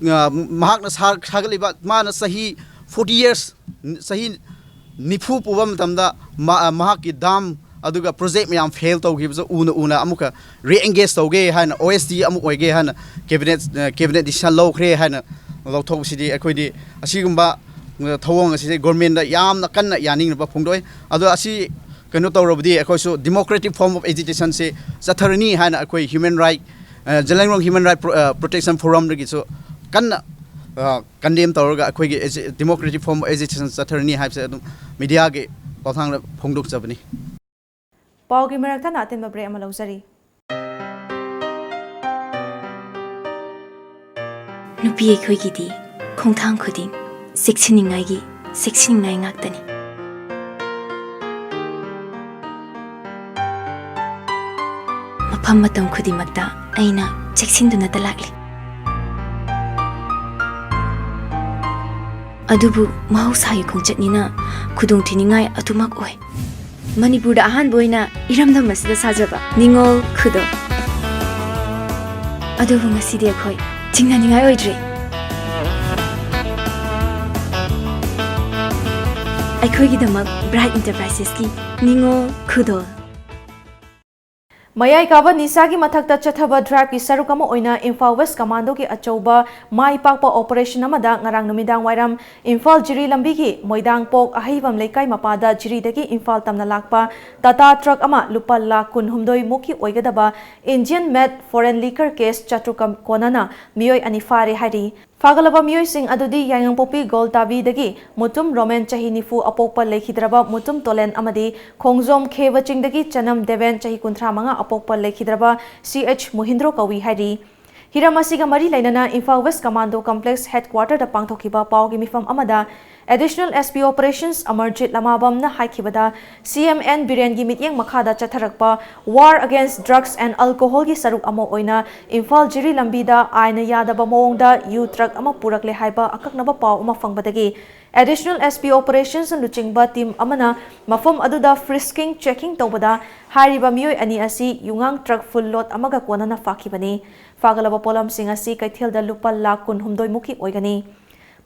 ꯑ, ꯃꯍꯥꯛꯅ ꯁꯥ-, ꯁꯥꯒꯠꯂꯤꯕ, ꯃꯥꯅ ꯆꯍꯤ forty years, ꯆꯍꯤ ꯅꯤꯐꯨ ꯄꯨꯕ ꯃꯇꯝꯗ ꯃꯥ-, ꯃꯍꯥꯛꯀꯤ dam ꯑꯗꯨꯒ project ꯃꯌꯥꯝ fail ꯇꯧꯈꯤꯕꯁꯨ ꯎꯅ ꯎꯅ ꯑꯃꯨꯛꯀ re-engage ꯇꯧꯒꯦ ꯍꯥꯏꯅ, O S D ꯑꯃꯨꯛ ꯑꯣꯏꯒꯦ ꯍꯥꯏꯅ cabinet, ꯑ, cabinet decision ꯂꯧꯈ꯭ꯔꯦ ꯍꯥꯏꯅ ꯂꯧꯊꯣꯛꯄꯁꯤꯗꯤ ꯑꯩꯈꯣꯏꯗꯤ ꯑꯁꯤꯒꯨꯝꯕ, ꯑ, ꯊꯧꯑꯣꯡ ꯑꯁꯤꯗꯤ governmentꯗ ꯌꯥꯝꯅ ꯀꯟꯅ ꯌꯥꯅꯤꯡꯅꯕ ꯐꯣꯡꯗꯣꯛꯏ꯫ ꯑꯗꯣ ꯑꯁꯤ ꯀꯩꯅꯣ ꯇꯧꯔꯕꯗꯤ ꯑꯩꯈꯣꯏꯁꯨ democratic form of agitationꯁꯦ ꯆꯠꯊꯔꯅꯤ ꯍꯥꯏꯅ ꯑꯩꯈꯣꯏ human right, ꯑ, Zeliangrong Human Right Pro-, ꯑ, Protection Forumꯗꯒꯤꯁꯨ ꯀꯟꯅ, ꯑ, condemn ꯇꯧꯔꯒ ꯑꯩꯈꯣꯏꯒꯤ ꯑꯦꯖꯤ-, democratic form of agitation ꯆꯠꯊꯔꯅꯤ ꯍꯥꯏꯕꯁꯦ ꯑꯗꯨꯝ mediaꯒꯤ ꯄꯥꯎꯊꯥꯡꯗ ꯐꯣꯡꯗꯣꯛꯆꯕꯅꯤ꯫ ꯄꯥꯎꯒꯤ ꯃꯔꯛ ꯊꯠꯅ ꯑꯇꯦꯟꯕ break ꯑꯃ ꯂꯧꯖꯔꯤ꯫ ꯅꯨꯄꯤ ꯑꯩꯈꯣꯏꯒꯤꯗꯤ ꯈꯣꯡꯊꯥꯡ ꯈꯨꯗꯤꯡ ꯆꯦꯛꯁꯤꯟꯅꯤꯡꯉꯥꯏꯒꯤ, ꯆꯦꯛꯁꯤꯟꯅꯤꯡꯉꯥꯏ ꯉꯥꯛꯇꯅꯤ꯫ ꯃꯐꯝ ꯃꯇꯝ ꯈꯨꯗꯤꯡꯃꯛꯇ ꯑꯩꯅ ꯆꯦꯛꯁꯤꯟꯗꯨꯅꯇ ꯂꯥꯛꯂꯤ꯫ ꯑꯗꯨꯕꯨ ꯃꯍꯧꯁꯥꯒꯤ ꯈꯣꯡꯆꯠꯅꯤꯅ ꯈꯨꯗꯣꯡꯊꯤꯅꯤꯡꯉꯥꯏ ꯑꯗꯨꯃꯛ ꯑꯣꯏ꯫ ꯃꯅꯤꯄꯨꯔꯗ ꯑꯍꯥꯟꯕ ꯑꯣꯏꯅ ꯏꯔꯝꯗꯝ ꯑꯁꯤꯗ ꯁꯥꯖꯕ ꯅꯤꯉꯣꯜ ꯈꯨꯗꯣꯜ꯫ ꯑꯗꯨꯕꯨ ꯉꯁꯤꯗꯤ ꯑꯩꯈꯣꯏ ꯆꯤꯡꯅꯅꯤꯡꯉꯥꯏ ꯑꯣꯏꯗ꯭ꯔꯦ꯫ ꯑꯩꯈꯣꯏꯒꯤꯗꯃꯛ Bright Enterprisesꯀꯤ ꯅꯤꯉꯣꯜ ꯈꯨꯗꯣꯜ꯫ ꯃꯌꯥꯏ ꯀꯥꯕ ꯅꯤꯁꯥꯒꯤ ꯃꯊꯛꯇ ꯆꯠꯊꯕ driveꯀꯤ ꯁꯔꯨꯛ ꯑꯃ ꯑꯣꯏꯅ ꯏꯝꯐꯥꯜ West Commandoꯒꯤ ꯑꯆꯧꯕ ꯃꯥꯏ ꯄꯥꯛꯄ operation ꯑꯃꯗ ꯉꯔꯥꯡ ꯅꯨꯃꯤꯗꯥꯡ ꯋꯥꯏꯔꯝ ꯏꯝꯐꯥꯜ ꯖꯤꯔꯤ ꯂꯝꯕꯤꯒꯤ ꯃꯣꯏꯗꯥꯡꯄꯣꯛ ꯑꯍꯩꯕꯝ ꯂꯩꯀꯥꯏ ꯃꯄꯥꯗ ꯖꯤꯔꯤꯗꯒꯤ ꯏꯝꯐꯥꯜ ꯇꯝꯅ ꯂꯥꯛꯄ Tata truck ꯑꯃ ꯂꯨꯄꯥ ꯂꯥꯈ ꯀꯨꯟꯍꯨꯝꯗꯣꯏ ꯃꯨꯛꯀꯤ ꯑꯣꯏꯒꯗꯕ Indian made foreign liquor case ꯆꯥꯇ꯭ꯔꯨꯛꯀ ꯀꯣꯟꯅꯅ ꯃꯤꯑꯣꯏ ꯑꯅꯤ ꯐꯥꯔꯦ ꯍꯥꯏꯔꯤ꯫ ꯐꯥꯒꯠꯂꯕ ꯃꯤꯑꯣꯏꯁꯤꯡ ꯑꯗꯨꯗꯤ ꯌꯥꯏꯉꯪꯄꯣꯛꯄꯤ ꯒꯣꯜꯇꯥꯕꯤꯗꯒꯤ ꯃꯨꯇꯨꯝ ꯔꯣꯃꯦꯟ, ꯆꯍꯤ ꯅꯤꯐꯨ, ꯑꯄꯣꯛꯄ ꯂꯩꯈꯤꯗ꯭ꯔꯕ ꯃꯨꯇꯨꯝ ꯇꯣꯂꯦꯟ ꯑꯃꯗꯤ ꯈꯣꯡꯖꯣꯝ ꯈꯦꯕ ꯆꯤꯡꯗꯒꯤ ꯆꯅꯝ ꯗꯦꯕꯦꯟ, ꯆꯍꯤ ꯀꯨꯟꯊ꯭ꯔꯥ ꯃꯉꯥ, ꯑꯄꯣꯛꯄ ꯂꯩꯈꯤꯗ꯭ꯔꯕ ꯁꯤ ꯑꯩꯆ ꯃꯨꯍꯤꯟꯗ꯭ꯔꯣ ꯀꯧꯏ ꯍꯥꯏꯔꯤ꯫ ꯍꯤꯔꯝ ꯑꯁꯤꯒ ꯃꯔꯤ ꯂꯩꯅꯅ ꯏꯝꯐꯥꯜ West Commando Complex headquarterꯗ ꯄꯥꯡꯊꯣꯛꯈꯤꯕ ꯄꯥꯎꯒꯤ ꯃꯤꯐꯝ ꯑꯃꯗ Additional S P Operations Amarjeet ꯂꯃꯥꯕꯝꯅ ꯍꯥꯏꯈꯤꯕꯗ, C M N ꯕꯤꯔꯦꯟꯒꯤ ꯃꯤꯠꯌꯦꯡ ꯃꯈꯥꯗ ꯆꯠꯊꯔꯛꯄ War Against Drugs and Alcoholꯒꯤ ꯁꯔꯨꯛ ꯑꯃ ꯑꯣꯏꯅ ꯏꯝꯐꯥꯜ ꯖꯤꯔꯤ ꯂꯝꯕꯤꯗ ꯑꯥꯏꯟꯅ ꯌꯥꯗꯕ ꯃꯑꯣꯡꯗ ꯌꯨ truck ꯑꯃ ꯄꯨꯔꯛꯂꯦ ꯍꯥꯏꯕ ꯑꯀꯛꯅꯕ ꯄꯥꯎ ꯑꯃ ꯐꯪꯕꯗꯒꯤ Additional S P Operations ꯂꯨꯆꯤꯡꯕ team ꯑꯃꯅ ꯃꯐꯝ ꯑꯗꯨꯗ frisking, checking ꯇꯧꯕꯗ ꯍꯥꯏꯔꯤꯕ ꯃꯤꯑꯣꯏ ꯑꯅꯤ ꯑꯁꯤ ꯌꯨꯉꯥꯡ truck full load ꯑꯃꯒ ꯀꯣꯟꯅꯅ ꯐꯥꯈꯤꯕꯅꯤ꯫ ꯐꯥꯒꯠꯂꯕ ꯄꯣꯠꯂꯝꯁꯤꯡ ꯑꯁꯤ ꯀꯩꯊꯦꯜꯗ ꯂꯨꯄꯥ ꯂꯥꯈ ꯀꯨꯟꯍꯨꯝꯗꯣꯏ ꯃꯨꯛꯀꯤ ꯑꯣꯏꯒꯅꯤ꯫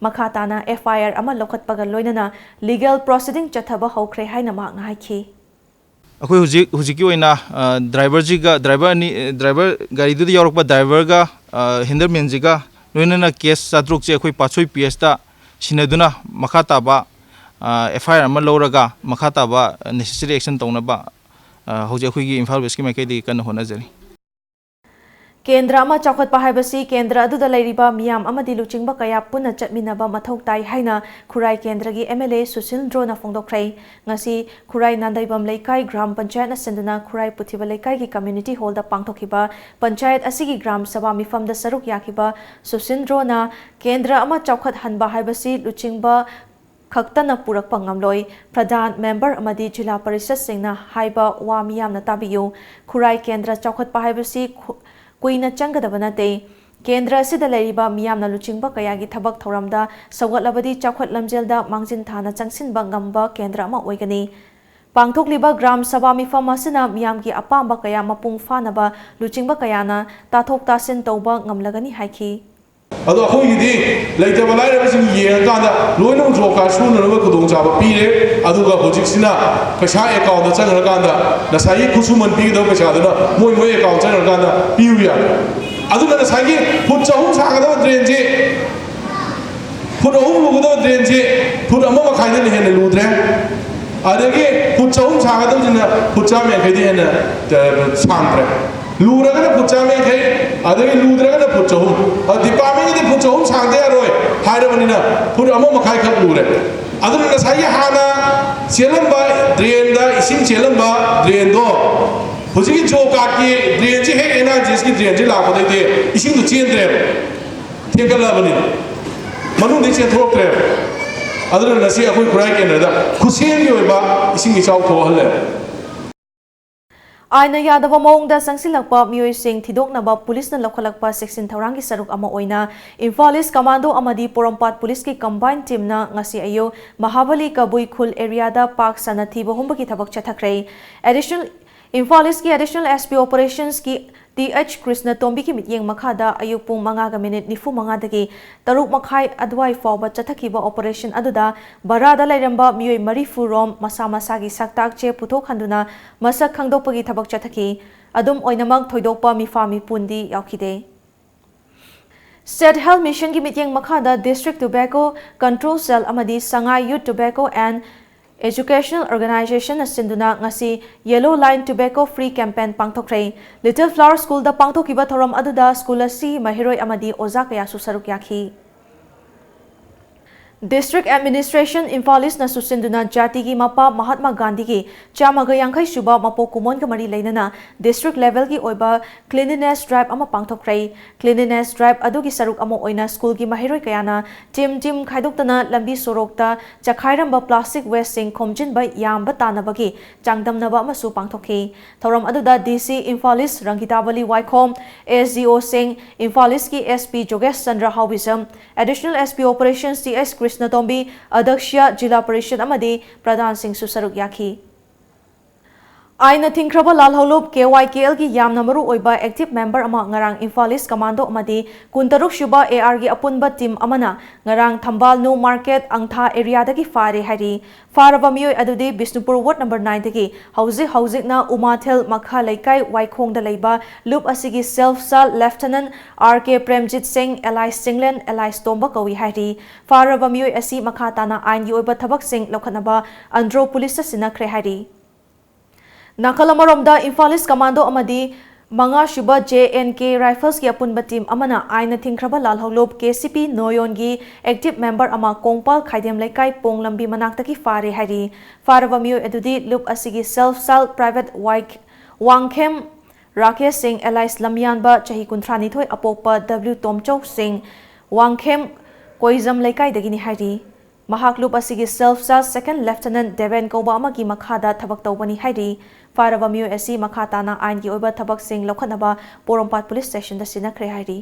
ꯃꯈꯥ ꯇꯥꯅ F I R ꯑꯃ ꯂꯧꯈꯠꯄꯒ ꯂꯣꯏꯅꯅ legal proceeding ꯆꯠꯊꯕ ꯍꯧꯈ꯭ꯔꯦ ꯍꯥꯏꯅ ꯃꯍꯥꯛꯅ ꯍꯥꯏꯈꯤ꯫ ꯑꯩꯈꯣꯏ ꯍꯧꯖꯤꯛ, ꯍꯧꯖꯤꯛꯀꯤ ꯑꯣꯏꯅ, ꯑ, driverꯁꯤꯒ, driver ꯑꯅꯤ, ꯑ, driver ꯒꯥꯔꯤꯗꯨꯗ ꯌꯥꯎꯔꯛꯄ driverꯒ, ꯑ, handymanꯁꯤꯒ ꯂꯣꯏꯅꯅ case ꯆꯥꯇ꯭ꯔꯨꯛꯁꯦ ꯑꯩꯈꯣꯏ ꯄꯥꯠꯁꯣꯏ P Sꯇ ꯁꯤꯟꯅꯗꯨꯅ ꯃꯈꯥ ꯇꯥꯕ, ꯑꯦꯐ ꯑꯥꯏ ꯑꯥꯔ ꯑꯃ ꯂꯧꯔꯒ ꯃꯈꯥ ꯇꯥꯕ ꯅꯦꯁꯦꯁꯔꯤ ꯑꯦꯛꯁꯟ ꯇꯧꯅꯕ ꯑ, ꯍꯧꯖꯤꯛ ꯑꯩꯈꯣꯏꯒꯤ ꯏꯝꯐꯥꯜ ꯋꯦꯁꯀꯤ ꯃꯥꯏꯀꯩꯗꯒꯤ ꯀꯟꯅ ꯍꯣꯠꯅꯖꯔꯤ꯫ ꯀꯦꯟꯗ꯭ꯔ ꯑꯃ ꯆꯥꯎꯈꯠꯄ ꯍꯥꯏꯕꯁꯤ ꯀꯦꯟꯗ꯭ꯔ ꯑꯗꯨꯗ ꯂꯩꯔꯤꯕ ꯃꯤꯌꯥꯝ ꯑꯃꯗꯤ ꯂꯨꯆꯤꯡꯕ ꯀꯌꯥ ꯄꯨꯟꯅ ꯆꯠꯃꯤꯟꯅꯕ ꯃꯊꯧ ꯇꯥꯏ ꯍꯥꯏꯅ ꯈꯨꯔꯥꯏ ꯀꯦꯟꯗ꯭ꯔꯒꯤ ꯑꯦꯝ ꯑꯦꯜ ꯑꯦ ꯁꯨꯁꯤꯜ ꯗ꯭ꯔꯣꯅ ꯐꯣꯡꯗꯣꯛꯈ꯭ꯔꯦ꯫ ꯉꯁꯤ ꯈꯨꯔꯥꯏ ꯅꯥꯟꯗꯩꯕꯝ ꯂꯩꯀꯥꯏ ꯒ꯭ꯔꯥꯝ ꯄꯟꯆꯥꯌꯠꯅ ꯁꯤꯟꯗꯨꯅ ꯈꯨꯔꯥꯏ ꯄꯨꯊꯤꯕ ꯂꯩꯀꯥꯏꯒꯤ ꯀꯝꯃ꯭ꯌꯨꯅꯤꯇꯤ ꯍꯣꯜꯗ ꯄꯥꯡꯊꯣꯛꯈꯤꯕ ꯄꯟꯆꯥꯌꯠ ꯑꯁꯤꯒꯤ ꯒ꯭ꯔꯥꯝ ꯁꯚꯥ ꯃꯤꯐꯝꯗ ꯁꯔꯨꯛ ꯌꯥꯈꯤꯕ ꯁꯨꯁꯤꯜ ꯗ꯭ꯔꯣꯅ ꯀꯦꯟꯗ꯭ꯔ ꯑꯃ ꯆꯥꯎꯈꯠꯍꯟꯕ ꯍꯥꯏꯕꯁꯤ ꯂꯨꯆꯤꯡꯕ ꯈꯛꯇꯅ ꯄꯨꯔꯛꯄ ꯉꯝꯂꯣꯏ꯫ ꯄ꯭ꯔꯙꯥꯟ, ꯃꯦꯝꯕꯔ ꯑꯃꯗꯤ ꯖꯤꯂꯥ ꯄꯔꯤꯁꯠꯁꯤꯡꯅ ꯍꯥꯏꯕ ꯋꯥ ꯃꯤꯌꯥꯝꯅ ꯇꯥꯕꯤꯌꯨ꯫ ꯈꯨꯔꯥꯏ ꯀꯦꯟꯗ꯭ꯔ ꯆꯥꯎꯈꯠꯄ ꯍꯥꯏꯕꯁꯤ ꯈꯨ-, ꯀꯨꯏꯅ ꯆꯪꯒꯗꯕ ꯅꯠꯇꯦ꯫ ꯀꯦꯟꯗ꯭ꯔ ꯑꯁꯤꯗ ꯂꯩꯔꯤꯕ ꯃꯤꯌꯥꯝꯅ ꯂꯨꯆꯤꯡꯕ ꯀꯌꯥꯒꯤ ꯊꯕꯛ ꯊꯧꯔꯝꯗ ꯁꯧꯒꯠꯂꯕꯗꯤ ꯆꯥꯎꯈꯠ ꯂꯝꯖꯦꯜꯗ ꯃꯥꯡꯖꯤꯟ ꯊꯥꯅ ꯆꯪꯁꯤꯟꯕ ꯉꯝꯕ ꯀꯦꯟꯗ꯭ꯔ ꯑꯃ ꯑꯣꯏꯒꯅꯤ꯫ ꯄꯥꯡꯊꯣꯛꯂꯤꯕ ꯒ꯭ꯔꯥꯝ ꯁꯚꯥ ꯃꯤꯐꯝ ꯑꯁꯤꯅ ꯃꯤꯌꯥꯝꯒꯤ ꯑꯄꯥꯝꯕ ꯀꯌꯥ ꯃꯄꯨꯡ ꯐꯥꯅꯕ ꯂꯨꯆꯤꯡꯕ ꯀꯌꯥꯅ ꯇꯥꯊꯣꯛ ꯇꯥꯁꯤꯟ ꯇꯧꯕ ꯉꯝꯂꯒꯅꯤ ꯍꯥꯏꯈꯤ꯫ ꯑꯗꯣ ꯑꯩꯈꯣꯏꯒꯤꯗꯤ ꯂꯩꯇꯕ ꯂꯥꯏꯔꯕꯁꯤꯡ ꯌꯦꯡꯉꯀꯥꯟꯗ ꯂꯣꯏꯅꯃꯛ ꯖꯣꯕ ꯀꯥꯔꯗ ꯁꯨꯅꯅꯕ ꯈꯨꯗꯣꯡꯆꯥꯕ ꯄꯤꯔꯦ꯫ ꯑꯗꯨꯒ ꯍꯧꯖꯤꯛꯁꯤꯅ ꯄꯩꯁꯥ ꯑꯦꯀꯥꯎꯟꯗ ꯆꯪꯈ꯭ꯔꯀꯥꯟꯗ ꯉꯁꯥꯏꯒꯤ ꯈꯨꯠꯁꯨꯃꯟ ꯄꯤꯒꯗꯕ ꯄꯩꯁꯥꯗꯨꯅ ꯃꯣꯏ ꯃꯣꯏ ꯑꯦꯀꯥꯎꯟ ꯆꯪꯈ꯭ꯔꯀꯥꯟꯗ ꯄꯤꯌꯨ ꯌꯥꯔꯦ꯫ ꯑꯗꯨꯅ ꯉꯁꯥꯏꯒꯤ ꯐꯨꯠ ꯆꯍꯨꯝ ꯁꯥꯒꯗꯕ ꯗ꯭ꯔꯦꯟꯁꯤ, ꯐꯨꯠ ꯑꯍꯨꯝ ꯂꯨꯒꯗꯕ ꯗ꯭ꯔꯦꯟꯁꯤ ꯐꯨꯠ ꯑꯃ ꯃꯈꯥꯏꯗꯅ ꯍꯦꯟꯅ ꯂꯨꯗ꯭ꯔꯦ꯫ ꯑꯗꯒꯤ ꯐꯨꯠ ꯆꯍꯨꯝ ꯁꯥꯒꯗꯕꯁꯤꯅ ꯐꯨꯠ ꯆꯥꯝꯃ ꯌꯥꯡꯈꯩꯗꯤ ꯍꯦꯟꯅ, ꯑ, ꯁꯥꯡꯗ꯭ꯔꯦ꯫ ꯂꯨꯔꯒꯅ ꯐꯨꯠ ꯆꯥꯝꯃ ꯌꯥꯡꯈꯩ, ꯑꯗꯒꯤ ꯂꯨꯗ꯭ꯔꯒꯅ ꯐꯨꯠ ꯆꯍꯨꯝ꯫ ꯑ, ꯗꯤꯄꯥꯔꯠꯃꯦꯟꯒꯤꯗꯤ ꯐꯨꯠ ꯆꯍꯨꯝ ꯁꯥꯡꯗ ꯌꯥꯔꯣꯏ ꯍꯥꯏꯔꯕꯅꯤꯅ ꯐꯨꯠ ꯑꯃ ꯃꯈꯥꯏꯈꯛ ꯂꯨꯔꯦ꯫ ꯑꯗꯨꯅ ꯉꯁꯥꯏꯒꯤ ꯍꯥꯟꯅ ꯆꯦꯜꯂꯝꯕ ꯗ꯭ꯔꯦꯟꯗ ꯏꯁꯤꯡ ꯆꯦꯜꯂꯝꯕ ꯗ꯭ꯔꯦꯟꯗꯣ ꯍꯧꯖꯤꯛꯀꯤ ꯖꯣꯕ ꯀꯥꯔꯗꯀꯤ ꯗ꯭ꯔꯦꯟꯁꯤ ꯍꯦꯛ ꯑꯦꯟ ꯑꯥꯔ ꯖꯤ ꯑꯦꯁꯀꯤ ꯗ꯭ꯔꯦꯟꯁꯤ ꯂꯥꯛꯄꯗꯩꯗꯤ ꯏꯁꯤꯡꯗꯣ ꯆꯦꯟꯗ꯭ꯔꯦꯕ, ꯊꯦꯡꯒꯠꯂꯕꯅꯤꯅ ꯃꯅꯨꯡꯗꯩ ꯆꯦꯟꯊꯣꯔꯛꯇ꯭ꯔꯦꯕ꯫ ꯑꯗꯨꯅ ꯉꯁꯤ ꯑꯩꯈꯣꯏ ꯈꯨꯔꯥꯏ ꯀꯦꯟꯗ꯭ꯔꯗ ꯈꯨꯠꯁꯦꯝꯒꯤ ꯑꯣꯏꯕ ꯏꯁꯤꯡ ꯏꯆꯥꯎ ꯊꯣꯛꯍꯜꯂꯦ꯫ ꯑꯥꯏꯟꯅ ꯌꯥꯗꯕ ꯃꯑꯣꯡꯗ ꯆꯪꯁꯤꯜꯂꯛꯄ ꯃꯤꯑꯣꯏꯁꯤꯡ ꯊꯤꯗꯣꯛꯅꯕ ꯄꯨꯂꯤꯁꯅ ꯂꯧꯈꯠꯂꯛꯄ ꯆꯦꯛꯁꯤꯟ ꯊꯧꯔꯥꯡꯒꯤ ꯁꯔꯨꯛ ꯑꯃ ꯑꯣꯏꯅ ꯏꯝꯐꯥꯜ ꯏꯁ ꯀꯃꯥꯟꯗꯣ ꯑꯃꯗꯤ ꯄꯣꯔꯣꯝꯄꯥꯠ ꯄꯨꯂꯤꯁꯀꯤ ꯀꯝꯕꯥꯏꯟ ꯇꯤꯝꯅ ꯉꯁꯤ ꯑꯌꯨꯛ ꯃꯍꯥꯕꯂꯤ ꯀꯕꯨꯏ ꯈꯨꯜ ꯑꯦꯔꯤꯌꯥꯗ ꯄꯥꯛ ꯁꯟꯅ ꯊꯤꯕ ꯍꯨꯝꯕꯒꯤ ꯊꯕꯛ ꯆꯠꯊꯈ꯭ꯔꯦ꯫ ꯑꯦꯗꯤꯁꯅꯦꯜ, ꯏꯝꯐꯥꯜ ꯏꯁꯀꯤ ꯑꯦꯗꯤꯁꯅꯦꯜ ꯑꯦꯁ ꯄꯤ ꯑꯣꯄꯔꯦꯁꯟꯁꯀꯤ ꯇꯤ ꯑꯩꯆ ꯀ꯭ꯔꯤꯁꯅꯇꯣꯝꯕꯤꯒꯤ ꯃꯤꯠꯌꯦꯡ ꯃꯈꯥꯗ ꯑꯌꯨꯛ ꯄꯨꯡ ꯃꯉꯥꯒ ꯃꯤꯅꯤꯠ ꯅꯤꯐꯨ ꯃꯉꯥꯗꯒꯤ ꯇꯔꯨꯛ ꯃꯈꯥꯏ ꯑꯗꯨꯋꯥꯏ ꯐꯥꯎꯕ ꯆꯠꯊꯈꯤꯕ ꯑꯣꯄꯔꯦꯁꯟ ꯑꯗꯨꯗ ꯚꯔꯥꯗ ꯂꯩꯔꯝꯕ ꯃꯤꯑꯣꯏ ꯃꯔꯤꯐꯨ ꯔꯣꯝ ꯃꯁꯥ ꯃꯁꯥꯒꯤ ꯁꯛꯇꯥꯛ ꯆꯦ ꯄꯨꯊꯣꯛꯍꯟꯗꯨꯅ ꯃꯁꯛ ꯈꯪꯗꯣꯛꯄꯒꯤ ꯊꯕꯛ ꯆꯠꯊꯈꯤ꯫ ꯑꯗꯨꯝ ꯑꯣꯏꯅꯃꯛ, ꯊꯣꯏꯗꯣꯛꯄ ꯃꯤꯐꯥ ꯃꯤꯄꯨꯟꯗꯤ ꯌꯥꯎꯈꯤꯗꯦ꯫ State Health Missionꯒꯤ ꯃꯤꯠꯌꯦꯡ ꯃꯈꯥꯗ District Tobacco Control Cell ꯑꯃꯗꯤ Sangai Youth Tobacco and Educational Organizationꯅ ꯁꯤꯟꯗꯨꯅ ꯉꯁꯤ Yellow Line Tobacco Free Campaign ꯄꯥꯡꯊꯣꯛꯈ꯭ꯔꯦ꯫ Little Flower Schoolꯗ ꯄꯥꯡꯊꯣꯛꯈꯤꯕ ꯊꯧꯔꯝ ꯑꯗꯨꯗ school ꯑꯁꯤꯒꯤ ꯃꯍꯩꯔꯣꯏ ꯑꯃꯗꯤ ꯑꯣꯖꯥ ꯀꯌꯥꯁꯨ ꯁꯔꯨꯛ ꯌꯥꯈꯤ꯫ District Administration Imphal Eastꯅ ꯁꯨꯁꯤꯟꯗꯨꯅ ꯖꯥꯇꯤꯒꯤ ꯃꯄꯥ ꯃꯍꯥꯠꯃꯥ ꯒꯥꯟꯙꯤꯒꯤ ꯆꯥꯝꯃꯒ ꯌꯥꯡꯈꯩ ꯁꯨꯕ ꯃꯄꯣꯛ ꯀꯨꯝꯑꯣꯟꯒ ꯃꯔꯤ ꯂꯩꯅꯅ district levelꯒꯤ ꯑꯣꯏꯕ cleanliness drive ꯑꯃ ꯄꯥꯡꯊꯣꯛꯈ꯭ꯔꯦ꯫ Cleanliness drive ꯑꯗꯨꯒꯤ ꯁꯔꯨꯛ ꯑꯃ ꯑꯣꯏꯅ schoolꯒꯤ ꯃꯍꯩꯔꯣꯏ ꯀꯌꯥꯅ team team ꯈꯥꯏꯗꯣꯛꯇꯅ ꯂꯝꯕꯤ ꯁꯣꯔꯣꯛꯇ ꯆꯈꯥꯏꯔꯝꯕ plastic wasteꯁꯤꯡ ꯈꯣꯝꯖꯤꯟꯕ ꯌꯥꯝꯕ ꯇꯥꯅꯕꯒꯤ ꯆꯥꯡꯗꯝꯅꯕ ꯑꯃꯁꯨ ꯄꯥꯡꯊꯣꯛꯈꯤ꯫ ꯊꯧꯔꯝ ꯑꯗꯨꯗ D C Imphal East ꯔꯪꯒꯤꯇꯥꯕꯂꯤ ꯋꯥꯏꯈꯣꯝ, S D Oꯁꯤꯡ, Imphal Eastꯀꯤ S P ꯖꯣꯒꯦꯁ Chandra ꯍꯥꯎꯕꯤꯖꯝ, Additional S P Operations T S ꯀ꯭ꯔꯤꯁꯅꯇꯣꯝꯕꯤ, ꯑꯗꯛꯁꯤꯌꯥ ꯖꯤꯂꯥ ꯄꯔꯤꯁꯗ ꯑꯃꯗꯤ ꯄ꯭ꯔꯙꯥꯟꯁꯤꯡꯁꯨ ꯁꯔꯨꯛ ꯌꯥꯈꯤ꯫ ꯑꯥꯏꯟꯅ ꯊꯤꯡꯈ꯭ꯔꯕ ꯂꯥꯜꯍꯧꯂꯨꯞ K Y K Lꯒꯤ ꯌꯥꯝꯅ ꯃꯔꯨ ꯑꯣꯏꯕ active member ꯑꯃ ꯉꯔꯥꯡ Imphal East Commando ꯑꯃꯗꯤ ꯀꯨꯟꯇꯔꯨꯛ ꯁꯨꯕ A Rꯒꯤ ꯑꯄꯨꯟꯕ team ꯑꯃꯅ ꯉꯔꯥꯡ ꯊꯝꯕꯥꯜ New Market ꯑꯪꯊꯥ areaꯗꯒꯤ ꯐꯥꯔꯦ ꯍꯥꯏꯔꯤ꯫ ꯐꯥꯔꯕ ꯃꯤꯑꯣꯏ ꯑꯗꯨꯗꯤ ꯕꯤꯁꯅꯨꯄꯨꯔ ward number nineꯗꯒꯤ ꯍꯧꯖꯤꯛ ꯍꯧꯖꯤꯛꯅ ꯎꯃꯥꯊꯦꯜ ꯃꯈꯥ ꯂꯩꯀꯥꯏ ꯋꯥꯏꯈꯣꯡꯗ ꯂꯩꯕ ꯂꯨꯞ ꯑꯁꯤꯒꯤ self styled Lieutenant R K Premjit ꯁꯤꯡ alias ꯆꯤꯡꯂꯦꯟ alias ꯇꯣꯝꯕ ꯀꯧꯏ ꯍꯥꯏꯔꯤ꯫ ꯐꯥꯔꯕ ꯃꯤꯑꯣꯏ ꯑꯁꯤ ꯃꯈꯥ ꯇꯥꯅ ꯑꯥꯏꯟꯒꯤ ꯑꯣꯏꯕ ꯊꯕꯛꯁꯤꯡ ꯂꯧꯈꯠꯅꯕ ꯑꯟꯗ꯭ꯔꯣ policeꯇ ꯁꯤꯟꯅꯈ꯭ꯔꯦ ꯍꯥꯏꯔꯤ꯫ ꯅꯥꯀꯜ ꯑꯃꯔꯣꯝꯗ Imphal East Commando ꯑꯃꯗꯤ ꯃꯉꯥ ꯁꯨꯕ J N K Riflesꯀꯤ ꯑꯄꯨꯟꯕ team ꯑꯃꯅ ꯑꯥꯏꯟꯅ ꯊꯤꯡꯈ꯭ꯔꯕ ꯂꯥꯜꯍꯧꯂꯨꯞ K C P ꯅꯣꯌꯣꯟꯒꯤ active member ꯑꯃ ꯀꯣꯡꯄꯥꯜ ꯈꯥꯏꯗꯦꯝ ꯂꯩꯀꯥꯏ ꯄꯣꯡ ꯂꯝꯕꯤ ꯃꯅꯥꯛꯇꯒꯤ ꯐꯥꯔꯦ ꯍꯥꯏꯔꯤ꯫ ꯐꯥꯔꯕ ꯃꯤꯑꯣꯏ ꯑꯗꯨꯗꯤ ꯂꯨꯞ ꯑꯁꯤꯒꯤ self styled private ꯋꯥꯏ-, ꯋꯥꯡꯈꯦꯝ ꯔꯥꯀꯦꯁ ꯁꯤꯡ alias ꯂꯝꯌꯥꯟꯕ ꯆꯍꯤ ꯀꯨꯟꯊ꯭ꯔꯥꯅꯤꯊꯣꯏ ꯑꯄꯣꯛꯄ W ꯇꯣꯝꯆꯧ ꯁꯤꯡ ꯋꯥꯡꯈꯦꯝ ꯀꯣꯏꯖꯝ ꯂꯩꯀꯥꯏꯗꯒꯤꯅꯤ ꯍꯥꯏꯔꯤ꯫ ꯃꯍꯥꯛ ꯂꯨꯞ ꯑꯁꯤꯒꯤ self styled Second Lieutenant Deben ꯀꯧꯕ ꯑꯃꯒꯤ ꯃꯈꯥꯗ ꯊꯕꯛ ꯇꯧꯕꯅꯤ ꯍꯥꯏꯔꯤ꯫ ꯐꯥꯔꯕ ꯃꯤꯑꯣꯏ ꯑꯁꯤ ꯃꯈꯥ ꯇꯥꯅ ꯑꯥꯏꯟꯒꯤ ꯑꯣꯏꯕ ꯊꯕꯛꯁꯤꯡ ꯂꯧꯈꯠꯅꯕ ꯄꯣꯔꯣꯝꯄꯥꯠ police stationꯗ ꯁꯤꯟꯅꯈ꯭ꯔꯦ ꯍꯥꯏꯔꯤ꯫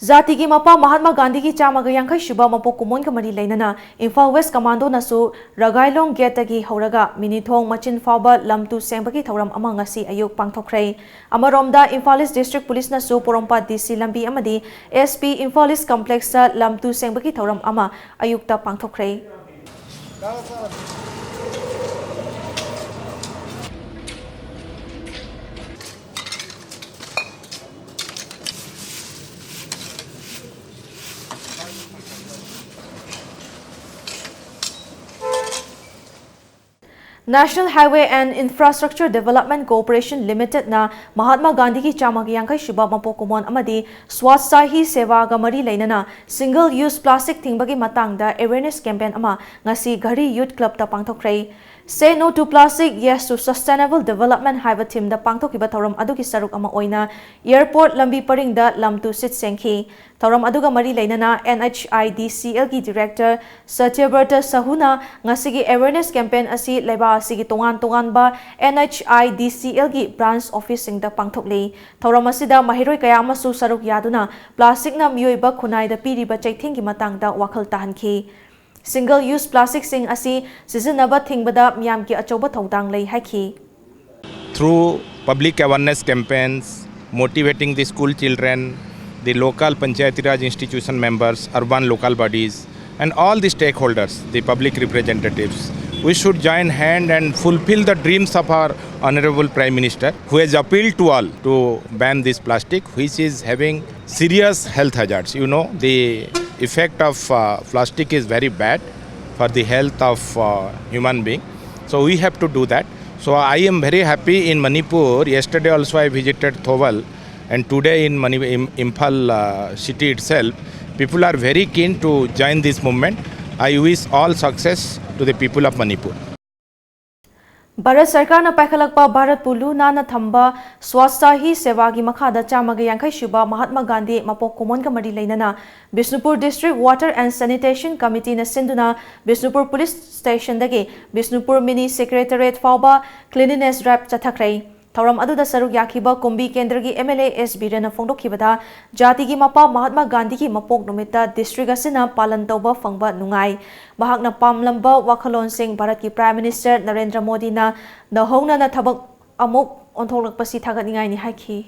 ꯖꯥꯇꯤꯒꯤ ꯃꯄꯥ ꯃꯍꯥꯠꯃꯥ ꯒꯥꯟꯙꯤꯒꯤ ꯆꯥꯝꯃꯒ ꯌꯥꯡꯈꯩ ꯁꯨꯕ ꯃꯄꯣꯛ ꯀꯨꯝꯑꯣꯟꯒ ꯃꯔꯤ ꯂꯩꯅꯅ Imphal West Commandoꯅꯁꯨ ꯔꯒꯥꯏꯂꯣꯡ gateꯇꯒꯤ ꯍꯧꯔꯒ ꯃꯤꯅꯤꯊꯣꯡ ꯃꯆꯤꯟ ꯐꯥꯎꯕ ꯂꯝ ꯇꯨ ꯁꯦꯡꯕꯒꯤ ꯊꯧꯔꯝ ꯑꯃ ꯉꯁꯤ ꯑꯌꯨꯛ ꯄꯥꯡꯊꯣꯛꯈ꯭ꯔꯦ꯫ ꯑꯃꯔꯣꯝꯗ Imphal East District Policeꯅꯁꯨ ꯄꯣꯔꯣꯝꯄꯥꯠ D C ꯂꯝꯕꯤ ꯑꯃꯗꯤ S P Imphal East Complexꯇ ꯂꯝ ꯇꯨ ꯁꯦꯡꯕꯒꯤ ꯊꯧꯔꯝ ꯑꯃ ꯑꯌꯨꯛꯇ ꯄꯥꯡꯊꯣꯛꯈ꯭ꯔꯦ꯫ National Highway and Infrastructure Development Corporation Limitedꯅ Mahatma ꯒꯥꯟꯙꯤꯒꯤ ꯆꯥꯝꯃꯒ ꯌꯥꯡꯈꯩ ꯁꯨꯕ ꯃꯄꯣꯛ ꯀꯨꯝꯑꯣꯟ ꯑꯃꯗꯤ Swachhata Hi Sevaꯒ ꯃꯔꯤ ꯂꯩꯅꯅ Single Use Plastic ꯊꯤꯡꯕꯒꯤ ꯃꯇꯥꯡꯗ awareness campaign ꯑꯃ ꯉꯁꯤ Ghari Youth Clubꯇ ꯄꯥꯡꯊꯣꯛꯈ꯭ꯔꯦ꯫ Say No to Plastic, Yes to Sustainable Development ꯍꯥꯏꯕ themeꯗ ꯄꯥꯡꯊꯣꯛꯈꯤꯕ ꯊꯧꯔꯝ ꯑꯗꯨꯒꯤ ꯁꯔꯨꯛ ꯑꯃ ꯑꯣꯏꯅ airport ꯂꯝꯕꯤ ꯄꯔꯤꯡꯗ ꯂꯝ ꯇꯨ ꯁꯤꯠ ꯁꯦꯡꯈꯤ꯫ ꯊꯧꯔꯝ ꯑꯗꯨꯒ ꯃꯔꯤ ꯂꯩꯅꯅ NHIDCLꯒꯤ director ꯁꯇ꯭ꯌꯕ꯭ꯔꯇ ꯁꯍꯨꯅ ꯉꯁꯤꯒꯤ awareness campaign ꯑꯁꯤ ꯂꯩꯕꯥꯛ ꯑꯁꯤꯒꯤ ꯇꯣꯉꯥꯟ ꯇꯣꯉꯥꯟꯕ NHIDCLꯒꯤ branch officeꯁꯤꯡꯗ ꯄꯥꯡꯊꯣꯛꯂꯤ꯫ ꯊꯧꯔꯝ ꯑꯁꯤꯗ ꯃꯍꯩꯔꯣꯏ ꯀꯌꯥ ꯑꯃꯁꯨ ꯁꯔꯨꯛ ꯌꯥꯗꯨꯅ plasticꯅ ꯃꯤꯑꯣꯏꯕ ꯈꯨꯟꯅꯥꯏꯗ ꯄꯤꯔꯤꯕ ꯆꯩꯊꯦꯡꯒꯤ ꯃꯇꯥꯡꯗ ꯋꯥꯈꯜ ꯇꯥꯍꯟꯈꯤ꯫ Single Use Plasticꯁꯤꯡ ꯑꯁꯤ ꯁꯤꯖꯤꯟꯅꯕ ꯊꯤꯡꯕꯗ ꯃꯤꯌꯥꯝꯒꯤ ꯑꯆꯧꯕ ꯊꯧꯗꯥꯡ ꯂꯩ ꯍꯥꯏꯈꯤ꯫ Through public awareness campaigns, motivating the school children, the local Panchayati Raj institution members, urban local bodies, and all the stakeholders, the public representatives, we should join hand and fulfill the dreams of our Honorable Prime Minister, who has appealed to all to ban this plastic, which is having serious health hazards. You know, the effect of uh, plastic is very bad for the health of uh, human being. So we have to do that. So I am very happy in Manipur. Yesterday also I visited Thoubal, and today in Mani- Im- Imphal uh, city itself, people are very keen to join this movement. I wish all success to the people of Manipur. Bharat ꯁꯔꯀꯥꯔꯅ ꯄꯥꯏꯈꯠꯂꯛꯄ ꯚꯥꯔꯠꯄꯨ ꯂꯨ ꯅꯥꯟꯅ ꯊꯝꯕ Swachhata Hi Sevaꯒꯤ ꯃꯈꯥꯗ ꯆꯥꯝꯃꯒ ꯌꯥꯡꯈꯩ ꯁꯨꯕ ꯃꯍꯥꯠꯃꯥ ꯒꯥꯟꯙꯤ ꯃꯄꯣꯛ ꯀꯨꯝꯑꯣꯟꯒ ꯃꯔꯤ ꯂꯩꯅꯅ Bishnupur District Water and Sanitation Committeeꯅ ꯁꯤꯟꯗꯨꯅ Bishnupur Police Stationꯗꯒꯤ Bishnupur Mini Secretariat ꯐꯥꯎꯕ cleanliness drive ꯆꯠꯊꯈ꯭ꯔꯦ꯫ ꯊꯧꯔꯝ ꯑꯗꯨꯗ ꯁꯔꯨꯛ ꯌꯥꯈꯤꯕ ꯀꯨꯝꯕꯤ ꯀꯦꯟꯗ꯭ꯔꯒꯤ MLA S ꯕꯤꯔꯦꯟꯅ ꯐꯣꯡꯗꯣꯛꯈꯤꯕꯗ, ꯖꯥꯇꯤꯒꯤ ꯃꯄꯥ ꯃꯍꯥꯠꯃꯥ ꯒꯥꯟꯙꯤꯒꯤ ꯃꯄꯣꯛ ꯅꯨꯃꯤꯠꯇ district ꯑꯁꯤꯅ ꯄꯥꯂꯟ ꯇꯧꯕ ꯐꯪꯕ ꯅꯨꯡꯉꯥꯏ꯫ ꯃꯍꯥꯛꯅ ꯄꯥꯝꯂꯝꯕ ꯋꯥꯈꯜꯂꯣꯟꯁꯤꯡ ꯚꯥꯔꯠꯀꯤ Prime Minister ꯅꯔꯦꯟꯗ꯭ꯔ ꯃꯣꯗꯤꯅ ꯅꯧꯍꯧꯅꯅ ꯊꯕꯛ ꯑꯃꯨꯛ ꯑꯣꯟꯊꯣꯛꯂꯛꯄꯁꯤ ꯊꯥꯒꯠꯅꯤꯡꯉꯥꯏꯅꯤ ꯍꯥꯏꯈꯤ꯫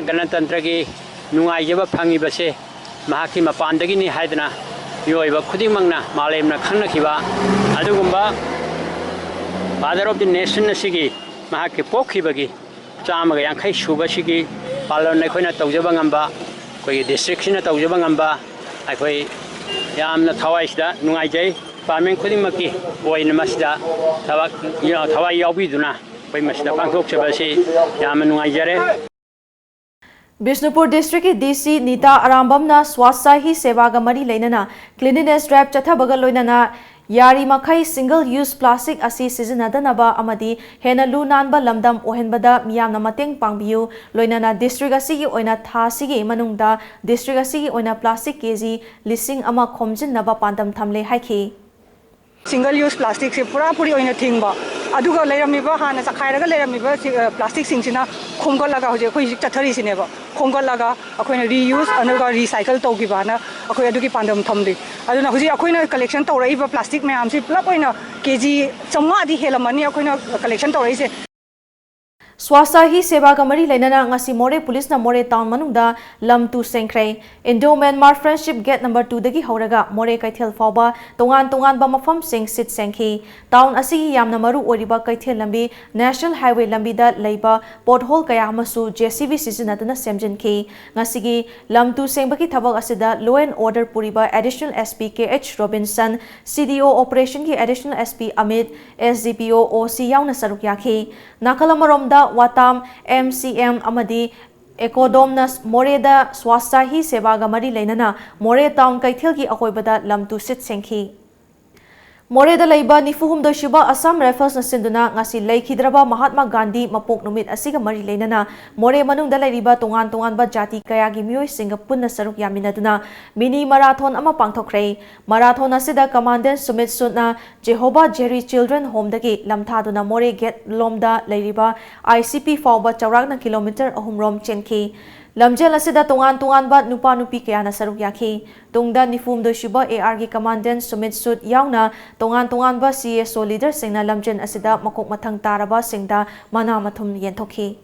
ꯒꯅꯇꯟꯇ꯭ꯔꯒꯤ ꯅꯨꯡꯉꯥꯏꯖꯕ ꯐꯪꯉꯤꯕꯁꯦ ꯃꯍꯥꯛꯀꯤ ꯃꯄꯥꯟꯗꯒꯤꯅꯤ ꯍꯥꯏꯗꯅ ꯃꯤꯑꯣꯏꯕ ꯈꯨꯗꯤꯡꯃꯛꯅ ꯃꯥꯂꯦꯝꯅ ꯈꯪꯅꯈꯤꯕ ꯑꯗꯨꯒꯨꯝꯕ Father of the Nation ꯑꯁꯤꯒꯤ ꯃꯍꯥꯛꯀꯤ ꯄꯣꯛꯈꯤꯕꯒꯤ ꯆꯥꯝꯃꯒ ꯌꯥꯡꯈꯩ ꯁꯨꯕꯁꯤꯒꯤ ꯄꯥꯂꯟ ꯑꯩꯈꯣꯏꯅ ꯇꯧꯖꯕ ꯉꯝꯕ, ꯑꯩꯈꯣꯏꯒꯤ districtꯁꯤꯅ ꯇꯧꯖꯕ ꯉꯝꯕ ꯑꯩꯈꯣꯏ ꯌꯥꯝꯅ ꯊꯋꯥꯏꯁꯤꯗ ꯅꯨꯡꯉꯥꯏꯖꯩ꯫ ꯗꯤꯄꯥꯔꯠꯃꯦꯟ ꯈꯨꯗꯤꯡꯃꯛꯀꯤ ꯑꯣꯏꯅ ꯃꯁꯤꯗ ꯊꯕꯛ ꯊꯋꯥꯏ ꯌꯥꯎꯕꯤꯗꯨꯅ ꯑꯩꯈꯣꯏ ꯃꯁꯤꯗ ꯄꯥꯡꯊꯣꯛꯆꯕ ꯑꯁꯤ ꯌꯥꯝꯅ ꯅꯨꯡꯉꯥꯏꯖꯔꯦ꯫ ꯕꯤꯁꯅꯨꯄꯨꯔ ꯗꯤꯁꯇ꯭ꯔꯤꯛꯀꯤ ꯗꯤ ꯁꯤ ꯅꯤꯇꯥ ꯑꯔꯥꯝꯕꯝꯅ ꯁ꯭ꯋꯥꯁ ꯍꯤ ꯁꯦꯕꯥꯒ ꯃꯔꯤ ꯂꯩꯅꯅ cleanliness drive ꯆꯠꯊꯕꯒ ꯂꯣꯏꯅꯅ ꯌꯥꯔꯤꯃꯈꯩ single use plastic ꯑꯁꯤ ꯁꯤꯖꯤꯟꯅꯗꯅꯕ ꯑꯃꯗꯤ ꯍꯦꯟꯅ ꯂꯨ ꯅꯥꯟꯕ ꯂꯝꯗꯝ ꯑꯣꯏꯍꯟꯕꯗ ꯃꯤꯌꯥꯝꯅ ꯃꯇꯦꯡ ꯄꯥꯡꯕꯤꯌꯨ, ꯂꯣꯏꯅꯅ ꯗꯤꯁꯇ꯭ꯔꯤꯛ ꯑꯁꯤꯒꯤ ꯑꯣꯏꯅ ꯊꯥ ꯑꯁꯤꯒꯤ ꯃꯅꯨꯡꯗ ꯗꯤꯁꯇ꯭ꯔꯤꯛ ꯑꯁꯤꯒꯤ ꯑꯣꯏꯅ plastic ꯀꯦ ꯖꯤ ꯂꯤꯁꯤꯡ ꯑꯃ ꯈꯣꯝꯖꯤꯟꯅꯕ ꯄꯥꯟꯗꯝ ꯊꯝꯂꯦ ꯍꯥꯏꯈꯤ꯫ Single use plasticꯁꯦ ꯄꯨꯔꯥ ꯄꯨꯔꯤ ꯑꯣꯏꯅ ꯊꯤꯡꯕ, ꯑꯗꯨꯒ ꯂꯩꯔꯝꯃꯤꯕ ꯍꯥꯟꯅ ꯆꯈꯥꯏꯔꯒ ꯂꯩꯔꯝꯃꯤꯕ ꯄ꯭ꯂꯥꯁꯇꯤꯛꯁꯤꯡꯁꯤꯅ ꯈꯣꯝꯒꯠꯂꯒ ꯍꯧꯖꯤꯛ ꯑꯩꯈꯣꯏ ꯍꯧꯖꯤꯛ ꯆꯠꯊꯔꯤꯁꯤꯅꯦꯕ꯫ ꯈꯣꯝꯒꯠꯂꯒ ꯑꯩꯈꯣꯏꯅ reuse ꯑꯗꯨꯒ recycle ꯇꯧꯈꯤꯕꯅ ꯑꯩꯈꯣꯏ ꯑꯗꯨꯒꯤ ꯄꯥꯟꯗꯝ ꯊꯝꯂꯤ꯫ ꯑꯗꯨꯅ ꯍꯧꯖꯤꯛ ꯑꯩꯈꯣꯏꯅ collection ꯇꯧꯔꯛꯏꯕ ꯄ꯭ꯂꯥꯁꯇꯤꯛ ꯃꯌꯥꯝꯁꯤ ꯄꯨꯂꯞ ꯑꯣꯏꯅ ꯀꯦ ꯖꯤ ꯆꯥꯝꯃꯉꯥꯗꯤ ꯍꯦꯜꯂꯝꯃꯅꯤ ꯑꯩꯈꯣꯏꯅ collection ꯇꯧꯔꯛꯏꯁꯦ꯫ ꯁ꯭ꯋꯥꯁ ꯍꯤ ꯁꯦꯕꯥꯒ ꯃꯔꯤ ꯂꯩꯅꯅ ꯉꯁꯤ ꯃꯣꯔꯦ ꯄꯨꯂꯤꯁꯅ ꯃꯣꯔꯦ ꯇꯥꯎꯟ ꯃꯅꯨꯡꯗ ꯂꯝ ꯇꯨ ꯁꯦꯡꯈ꯭ꯔꯦ꯫ Indo Myanmar Friendship Gate number twoꯗꯒꯤ ꯍꯧꯔꯒ ꯃꯣꯔꯦ ꯀꯩꯊꯦꯜ ꯐꯥꯎꯕ ꯇꯣꯉꯥꯟ ꯇꯣꯉꯥꯟꯕ ꯃꯐꯝꯁꯤꯡ ꯁꯤꯠ ꯁꯦꯡꯈꯤ꯫ ꯇꯥꯎꯟ ꯑꯁꯤꯒꯤ ꯌꯥꯝꯅ ꯃꯔꯨ ꯑꯣꯏꯔꯤꯕ ꯀꯩꯊꯦꯜ ꯂꯝꯕꯤ National Highway ꯂꯝꯕꯤꯗ ꯂꯩꯕ pothole ꯀꯌꯥ ꯑꯃꯁꯨ J C B ꯁꯤꯖꯤꯟꯅꯗꯨꯅ ꯁꯦꯝꯖꯤꯟꯈꯤ꯫ ꯉꯁꯤꯒꯤ ꯂꯝ ꯇꯨ ꯁꯦꯡꯕꯒꯤ ꯊꯕꯛ ꯑꯁꯤꯗ law and order ꯄꯨꯔꯤꯕ Additional S P K H Robinson, C D O Operationꯒꯤ Additional S P Amit, S D P O, O C ꯌꯥꯎꯅ ꯁꯔꯨꯛ ꯌꯥꯈꯤ꯫ ꯅꯥꯀꯜ ꯑꯃꯔꯣꯝꯗ ꯋꯥꯇꯥꯝ, M C M ꯑꯃꯗꯤ ꯑꯦꯀꯣꯗꯣꯝꯅ ꯃꯣꯔꯦꯗ ꯁ꯭ꯋꯥꯁ ꯍꯤ ꯁꯦꯕꯥꯒ ꯃꯔꯤ ꯂꯩꯅꯅ ꯃꯣꯔꯦ ꯇꯥꯎꯟ ꯀꯩꯊꯦꯜꯒꯤ ꯑꯀꯣꯏꯕꯗ ꯂꯝ ꯇꯨ ꯁꯤꯠ ꯁꯦꯡꯈꯤ꯫ ꯃꯣꯔꯦꯗ ꯂꯩꯕ ꯅꯤꯐꯨ ꯍꯨꯝꯗꯣꯏ ꯁꯨꯕ Assam Riflesꯅ ꯁꯤꯟꯗꯨꯅ ꯉꯁꯤ ꯂꯩꯈꯤꯗ꯭ꯔꯕ ꯃꯍꯥꯠꯃꯥ ꯒꯥꯟꯙꯤ ꯃꯄꯣꯛ ꯅꯨꯃꯤꯠ ꯑꯁꯤꯒ ꯃꯔꯤ ꯂꯩꯅꯅ ꯃꯣꯔꯦ ꯃꯅꯨꯡꯗ ꯂꯩꯔꯤꯕ ꯇꯣꯉꯥꯟ ꯇꯣꯉꯥꯟꯕ ꯖꯥꯇꯤ ꯀꯌꯥꯒꯤ ꯃꯤꯑꯣꯏꯁꯤꯡꯒ ꯄꯨꯟꯅ ꯁꯔꯨꯛ ꯌꯥꯃꯤꯟꯅꯗꯨꯅ mini marathon ꯑꯃ ꯄꯥꯡꯊꯣꯛꯈ꯭ꯔꯦ꯫ Marathon ꯑꯁꯤꯗ Commandant Sumit Soodꯅ Jehovah Jireh Children Homeꯗꯒꯤ ꯂꯝꯊꯥꯗꯨꯅ ꯃꯣꯔꯦ ꯒꯦꯠ ꯂꯣꯝꯗ ꯂꯩꯔꯤꯕ I C P ꯐꯥꯎꯕ ꯆꯥꯎꯔꯥꯛꯅ ꯀꯤꯂꯣꯃꯤꯇꯔ ꯑꯍꯨꯝ ꯔꯣꯝ ꯆꯦꯟꯈꯤ꯫ ꯂꯝꯖꯦꯜ ꯑꯁꯤꯗ ꯇꯣꯉꯥꯟ ꯇꯣꯉꯥꯟꯕ ꯅꯨꯄꯥ ꯅꯨꯄꯤ ꯀꯌꯥꯅ ꯁꯔꯨꯛ ꯌꯥꯈꯤ꯫ ꯇꯨꯡꯗ ꯅꯤꯐꯨ ꯍꯨꯝꯗꯣꯏ ꯁꯨꯕ A R ꯒꯤ Commandant Sumit Sood ꯌꯥꯎꯅ ꯇꯣꯉꯥꯟ ꯇꯣꯉꯥꯟꯕ C S O leaderꯁꯤꯡꯅ ꯂꯝꯖꯦꯜ ꯑꯁꯤꯗ ꯃꯀꯣꯛ ꯃꯊꯪ ꯇꯥꯔꯕꯁꯤꯡꯗ ꯃꯅꯥ ꯃꯊꯨꯝ ꯌꯦꯟꯊꯣꯛꯈꯤ꯫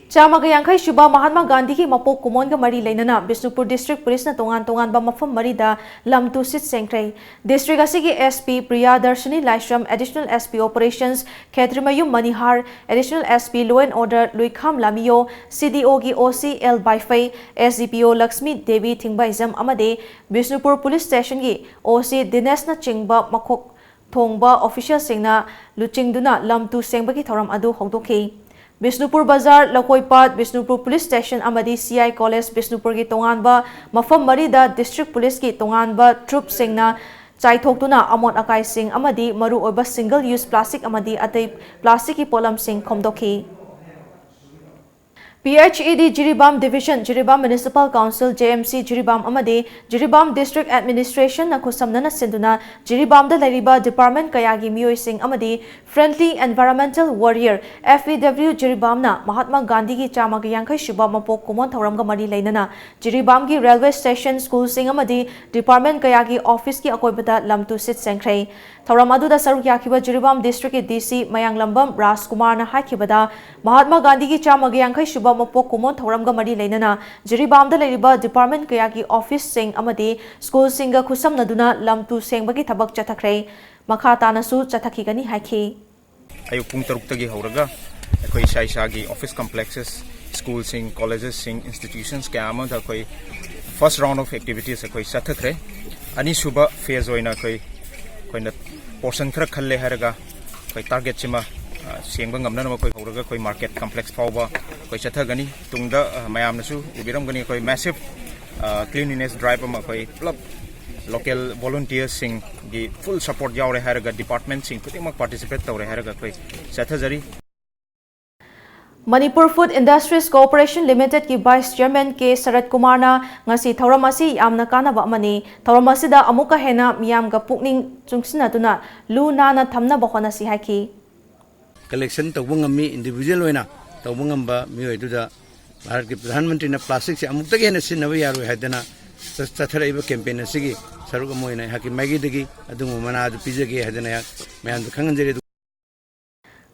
ꯆꯥꯝꯃꯒ ꯌꯥꯡꯈꯩ ꯁꯨꯕ ꯃꯍꯥꯠꯃꯥ ꯒꯥꯟꯙꯤꯒꯤ ꯃꯄꯣꯛ ꯀꯨꯝꯑꯣꯟꯒ ꯃꯔꯤ ꯂꯩꯅꯅ ꯕꯤꯁꯅꯨꯄꯨꯔ ꯗꯤꯁꯇ꯭ꯔꯤꯛ ꯄꯨꯂꯤꯁꯅ ꯇꯣꯉꯥꯟ ꯇꯣꯉꯥꯟꯕ ꯃꯐꯝ ꯃꯔꯤꯗ ꯂꯝ ꯇꯨ ꯁꯤꯠ ꯁꯦꯡꯈ꯭ꯔꯦ꯫ ꯗꯤꯁꯇ꯭ꯔꯤꯛ ꯑꯁꯤꯒꯤ SP Priya Darshini Laishram, additional SP operations Khetrimayum Manihar, additional SP law and order Luikham Lamiyo, CDOꯒꯤ OC L Baiphei, SDPO Lakshmi Devi Thingbaijam ꯑꯃꯗꯤ ꯕꯤꯁꯅꯨꯄꯨꯔ ꯄꯨꯂꯤꯁ ꯁ꯭ꯇꯦꯁꯟꯒꯤ OC ꯗꯤꯅꯦꯁꯅꯆꯤꯡꯕ ꯃꯀꯣꯛ ꯊꯣꯡꯕ ꯑꯣꯐꯤꯁꯤꯌꯦꯜꯁꯤꯡꯅ ꯂꯨꯆꯤꯡꯗꯨꯅ ꯂꯝ ꯇꯨ ꯁꯦꯡꯕꯒꯤ ꯊꯧꯔꯝ ꯑꯗꯨ ꯍꯧꯗꯣꯛꯈꯤ꯫ ꯕꯤꯁꯅꯨꯄꯨꯔ ꯕꯖꯥꯔ, ꯂꯧꯀꯣꯏꯄꯥꯠ, ꯕꯤꯁꯅꯨꯄꯨꯔ ꯄꯨꯂꯤꯁ ꯁ꯭ꯇꯦꯁꯟ ꯑꯃꯗꯤ CI ꯀꯣꯂꯦꯖ ꯕꯤꯁꯅꯨꯄꯨꯔꯒꯤ ꯇꯣꯉꯥꯟꯕ ꯃꯐꯝ ꯃꯔꯤꯗ ꯗꯤꯁꯇ꯭ꯔꯤꯛ ꯄꯨꯂꯤꯁꯀꯤ ꯇꯣꯉꯥꯟꯕ ꯇ꯭ꯔꯨꯞꯁꯤꯡꯅ ꯆꯥꯏꯊꯣꯛꯇꯨꯅ ꯑꯃꯣꯠ ꯑꯀꯥꯏꯁꯤꯡ ꯑꯃꯗꯤ ꯃꯔꯨꯑꯣꯏꯕ ꯁꯤꯡꯒꯜ ꯌꯨꯁ ꯄ꯭ꯂꯥꯁꯇꯤꯛ ꯑꯃꯗꯤ ꯑꯇꯩ ꯄ꯭ꯂꯥꯁꯇꯤꯛꯀꯤ ꯄꯣꯠꯂꯝꯁꯤꯡ ꯈꯣꯝꯗꯣꯛꯈꯤ꯫ PHED Jiribam division, Jiribam municipal council, JMC Jiribam ꯑꯃꯗꯤ ꯖꯤꯔꯤꯕꯥꯝ ꯗꯤꯁꯇ꯭ꯔꯤꯛ ꯑꯦꯗꯃꯤꯅꯤꯁꯇ꯭ꯔꯦꯁꯟꯅ ꯈꯨꯠꯁꯝꯅꯅ ꯁꯤꯟꯗꯨꯅ ꯖꯤꯔꯤꯕꯥꯝꯗ ꯂꯩꯔꯤꯕ ꯗꯤꯄꯥꯔꯠꯃꯦꯟꯠ ꯀꯌꯥꯒꯤ ꯃꯤꯑꯣꯏꯁꯤꯡ ꯑꯃꯗꯤ Friendly Environmental Warrior, FEW ꯖꯤꯔꯤꯕꯥꯝꯅ Mahatma ꯒꯥꯟꯙꯤꯒꯤ ꯆꯥꯝꯃꯒ ꯌꯥꯡꯈꯩ ꯁꯨꯕ ꯃꯄꯣꯛ ꯀꯨꯝꯑꯣꯟ ꯊꯧꯔꯝꯒ ꯃꯔꯤ ꯂꯩꯅꯅ ꯖꯤꯔꯤꯕꯥꯝꯒꯤ ꯔꯦꯜꯋꯦ ꯁ꯭ꯇꯦꯁꯟ, ꯁ꯭ꯀꯨꯜꯁꯤꯡ ꯑꯃꯗꯤ ꯗꯤꯄꯥꯔꯠꯃꯦꯟꯠ ꯀꯌꯥꯒꯤ ꯑꯣꯐꯤꯁꯀꯤ ꯑꯀꯣꯏꯕꯗ ꯂꯝ ꯇꯨ ꯁꯤꯠ ꯁꯦꯡꯈ꯭ꯔꯦ꯫ ꯊꯧꯔꯝ ꯑꯗꯨꯗ ꯁꯔꯨꯛ ꯌꯥꯈꯤꯕ ꯖꯤꯔꯤꯕꯥꯝ ꯗꯤꯁꯇ꯭ꯔꯤꯛꯀꯤ DC ꯃꯌꯥꯡꯂꯝꯕꯝ ꯔꯥꯖꯀꯨꯃꯥꯔꯅ ꯍꯥꯏꯈꯤꯕꯗ, ꯃꯍꯥꯠꯃꯥ ꯒꯥꯟꯙꯤꯒꯤ ꯆꯥꯝꯃꯒ ꯌꯥꯡꯈꯩ ꯁꯨꯕ ꯃꯄꯣꯛ ꯀꯨꯝꯑꯣꯟ ꯊꯧꯔꯝꯒ ꯃꯔꯤ ꯂꯩꯅꯅ ꯖꯤꯔꯤꯕꯥꯝꯗ ꯂꯩꯔꯤꯕ ꯗꯤꯄꯥꯔꯠꯃꯦꯟꯠ ꯀꯌꯥꯒꯤ ꯑꯣꯐꯤꯁꯁꯤꯡ ꯑꯃꯗꯤ ꯁ꯭ꯀꯨꯜꯁꯤꯡꯒ ꯈꯨꯠꯁꯝꯅꯗꯨꯅ ꯂꯝ ꯇꯨ ꯁꯦꯡꯕꯒꯤ ꯊꯕꯛ ꯆꯠꯊꯈ꯭ꯔꯦ꯫ ꯃꯈꯥ ꯇꯥꯅꯁꯨ ꯆꯠꯊꯈꯤꯒꯅꯤ ꯍꯥꯏꯈꯤ꯫ ꯑꯌꯨꯛ ꯄꯨꯡ ꯇꯔꯨꯛꯇꯒꯤ ꯍꯧꯔꯒ ꯑꯩꯈꯣꯏ ꯏꯁꯥ ꯏꯁꯥꯒꯤ ꯑꯣꯐꯤꯁ ꯀꯝꯄ꯭ꯂꯦꯛꯁꯦꯁ, ꯁ꯭ꯀꯨꯜꯁꯤꯡ, ꯀꯣꯂꯦꯖꯦꯁꯁꯤꯡ, ꯏꯟꯁꯇꯤꯇ꯭ꯌꯨꯁꯟꯁ ꯀꯌꯥ ꯑꯃꯗ ꯑꯩꯈꯣꯏ ꯐꯥꯔꯁ ꯔꯥꯎꯟ ꯑꯣꯐ ꯑꯦꯛꯇꯤꯚꯤꯇꯤꯁ ꯑꯩꯈꯣꯏ ꯆꯠꯊꯈ꯭ꯔꯦ꯫ ꯑꯅꯤꯁꯨꯕ ꯐꯦꯖ ꯑꯣꯏꯅ ꯑꯩꯈꯣꯏ, ꯑꯩꯈꯣꯏꯅ ꯄꯣꯔꯁꯟ ꯈꯔ ꯈꯜꯂꯦ ꯍꯥꯏꯔꯒ ꯑꯩꯈꯣꯏ ꯇꯥꯔꯒꯦꯠꯁꯤꯃ, ꯑ, ꯁꯦꯡꯕ ꯉꯝꯅꯅꯕ ꯑꯩꯈꯣꯏ ꯍꯧꯔꯒ ꯑꯩꯈꯣꯏ ꯃꯥꯔꯀꯦꯠ ꯀꯝꯄ꯭ꯂꯦꯛꯁ ꯐꯥꯎꯕ ꯑꯩꯈꯣꯏ ꯆꯠꯊꯒꯅꯤ꯫ ꯇꯨꯡꯗ, ꯑ, ꯃꯌꯥꯝꯅꯁꯨ ꯎꯕꯤꯔꯝꯒꯅꯤ, ꯑꯩꯈꯣꯏ ꯃꯦꯁꯤꯚ, ꯑ, ꯀ꯭ꯂꯤꯟꯂꯤꯅꯦꯁ ꯗ꯭ꯔꯥꯏꯚ ꯑꯃ ꯑꯩꯈꯣꯏ ꯄꯨꯂꯞ ꯂꯣꯀꯦꯜ ꯚꯣꯂꯨꯟꯇꯤꯌꯔꯁꯤꯡꯒꯤ ꯐꯨꯜ ꯁꯄꯣꯔꯠ ꯌꯥꯎꯔꯦ ꯍꯥꯏꯔꯒ, ꯗꯤꯄꯥꯔꯠꯃꯦꯟꯠꯁꯤꯡ ꯈꯨꯗꯤꯡꯃꯛ ꯄꯥꯔꯇꯤꯁꯤꯄꯦꯠ ꯇꯧꯔꯦ ꯍꯥꯏꯔꯒ ꯑꯩꯈꯣꯏ ꯆꯠꯊꯖꯔꯤ꯫ ꯃꯅꯤꯄꯨꯔ ꯐꯨꯗ ꯏꯟꯗꯁꯇ꯭ꯔꯤꯁ ꯀꯣꯑꯣꯄꯔꯦꯁꯟ ꯂꯤꯃꯤꯇꯦꯗꯀꯤ ꯚꯥꯏꯁ ꯆꯤꯌꯔꯃꯦꯟ ꯀꯦ ꯁꯔꯠ ꯀꯨꯃꯥꯔꯅ ꯉꯁꯤ ꯊꯧꯔꯝ ꯑꯁꯤ ꯌꯥꯝꯅ ꯀꯥꯟꯅꯕ ꯑꯃꯅꯤ, ꯊꯧꯔꯝ ꯑꯁꯤꯗ ꯑꯃꯨꯛꯀ ꯍꯦꯟꯅ ꯃꯤꯌꯥꯝꯒ ꯄꯨꯛꯅꯤꯡ ꯆꯨꯡꯁꯤꯟꯅꯗꯨꯅ ꯂꯨ ꯅꯥꯟꯅ ꯊꯝꯅꯕ ꯍꯣꯠꯅꯁꯤ ꯍꯥꯏꯈꯤ꯫ ꯀꯂꯦꯛꯁꯟ ꯇꯧꯕ ꯉꯝꯃꯤ, ꯏꯟꯗꯤꯚꯤꯖꯨꯋꯦꯜ ꯑꯣꯏꯅ ꯇꯧꯕ ꯉꯝꯕ ꯃꯤꯑꯣꯏꯗꯨꯗ ꯚꯥꯔꯠꯀꯤ ꯄ꯭ꯔꯙꯥꯟ ꯃꯟꯇ꯭ꯔꯤꯅ ꯄ꯭ꯂꯥꯁꯇꯤꯛꯁꯦ ꯑꯃꯨꯛꯇꯒꯤ ꯍꯦꯟꯅ ꯁꯤꯖꯤꯟꯅꯕ ꯌꯥꯔꯣꯏ ꯍꯥꯏꯗꯅ ꯆ-, ꯆꯠꯊꯔꯛꯏꯕ ꯀꯦꯝꯄꯦꯟ ꯑꯁꯤꯒꯤ ꯁꯔꯨꯛ ꯑꯃ ꯑꯣꯏꯅ ꯑꯩꯍꯥꯛꯀꯤ ꯃꯥꯏꯀꯩꯗꯒꯤ ꯑꯗꯨꯒꯨꯝꯕ ꯃꯅꯥ ꯑꯗꯨ ꯄꯤꯖꯒꯦ ꯍꯥꯏꯗꯅ ꯑꯩꯍꯥꯛ ꯃꯌꯥꯝꯗ ꯈꯪꯍꯟꯖꯔꯤ꯫ ꯑꯗꯨ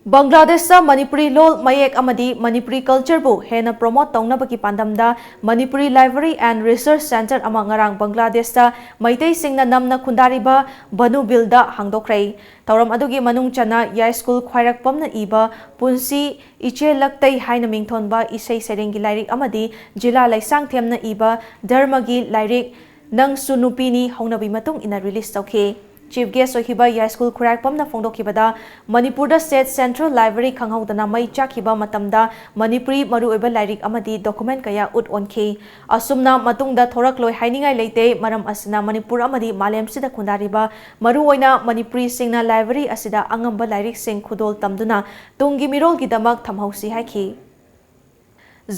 ꯕꯪꯒ꯭ꯂꯥꯗꯦꯁꯇ ꯃꯅꯤꯄꯨꯔꯤ ꯂꯣꯜ, ꯃꯌꯦꯛ ꯑꯃꯗꯤ ꯃꯅꯤꯄꯨꯔꯤ cultureꯕꯨ ꯍꯦꯟꯅ promote ꯇꯧꯅꯕꯒꯤ ꯄꯥꯟꯗꯝꯗ Manipuri library and research centre ꯑꯃ ꯉꯔꯥꯡ ꯕꯪꯒ꯭ꯂꯥꯗꯦꯁꯇ ꯃꯩꯇꯩꯁꯤꯡꯅ ꯅꯝꯅ ꯈꯨꯟꯗꯥꯔꯤꯕ ꯕꯅꯨꯕꯤꯜꯗ ꯍꯥꯡꯗꯣꯛꯈ꯭ꯔꯦ꯫ ꯊꯧꯔꯝ ꯑꯗꯨꯒꯤ ꯃꯅꯨꯡ ꯆꯟꯅ ꯌꯥꯏꯁ꯭ꯀꯨꯜ ꯈ꯭ꯋꯥꯏꯔꯥꯛꯄꯝꯅ ꯏꯕ ꯄꯨꯟꯁꯤ ꯏꯆꯦꯜꯂꯛꯇꯩ ꯍꯥꯏꯅ ꯃꯤꯡꯊꯣꯟꯕ ꯏꯁꯩ ꯁꯩꯔꯦꯡꯒꯤ ꯂꯥꯏꯔꯤꯛ ꯑꯃꯗꯤ ꯖꯤꯂꯥ ꯂꯩꯁꯥꯡꯊꯦꯝꯅ ꯏꯕ ꯙꯔꯃꯒꯤ ꯂꯥꯏꯔꯤꯛ ꯅꯪꯁꯨ ꯅꯨꯄꯤꯅꯤ ꯍꯧꯅꯕꯤ ꯃꯇꯨꯡ ꯏꯟꯅ release ꯇꯧꯈꯤ꯫ Chief guest ꯑꯣꯏꯈꯤꯕ ꯌꯥꯏꯁ꯭ꯀꯨꯜ ꯈꯨꯔꯥꯏꯄꯝꯅ ꯐꯣꯡꯗꯣꯛꯈꯤꯕꯗ, ꯃꯅꯤꯄꯨꯔꯗ State Central Library ꯈꯪꯍꯧꯗꯅ ꯃꯩ ꯆꯥꯛꯈꯤꯕ ꯃꯇꯝꯗ ꯃꯅꯤꯄꯨꯔꯤ ꯃꯔꯨꯑꯣꯏꯕ ꯂꯥꯏꯔꯤꯛ ꯑꯃꯗꯤ document ꯀꯌꯥ ꯎꯠ ꯑꯣꯟꯈꯤ꯫ ꯑꯁꯨꯝꯅ ꯃꯇꯨꯡꯗ ꯊꯣꯔꯛꯂꯣꯏ ꯍꯥꯏꯅꯤꯡꯉꯥꯏ ꯂꯩꯇꯦ, ꯃꯔꯝ ꯑꯁꯤꯅ ꯃꯅꯤꯄꯨꯔ ꯑꯃꯗꯤ ꯃꯥꯂꯦꯝꯁꯤꯗ ꯈꯨꯟꯗꯥꯔꯤꯕ ꯃꯔꯨꯑꯣꯏꯅ ꯃꯅꯤꯄꯨꯔꯤꯁꯤꯡꯅ library ꯑꯁꯤꯗ ꯑꯉꯝꯕ ꯂꯥꯏꯔꯤꯛꯁꯤꯡ ꯈꯨꯗꯣꯜ ꯇꯝꯗꯨꯅ ꯇꯨꯡꯒꯤ ꯃꯤꯔꯣꯜꯒꯤꯗꯃꯛ ꯊꯝꯍꯧꯁꯤ ꯍꯥꯏꯈꯤ꯫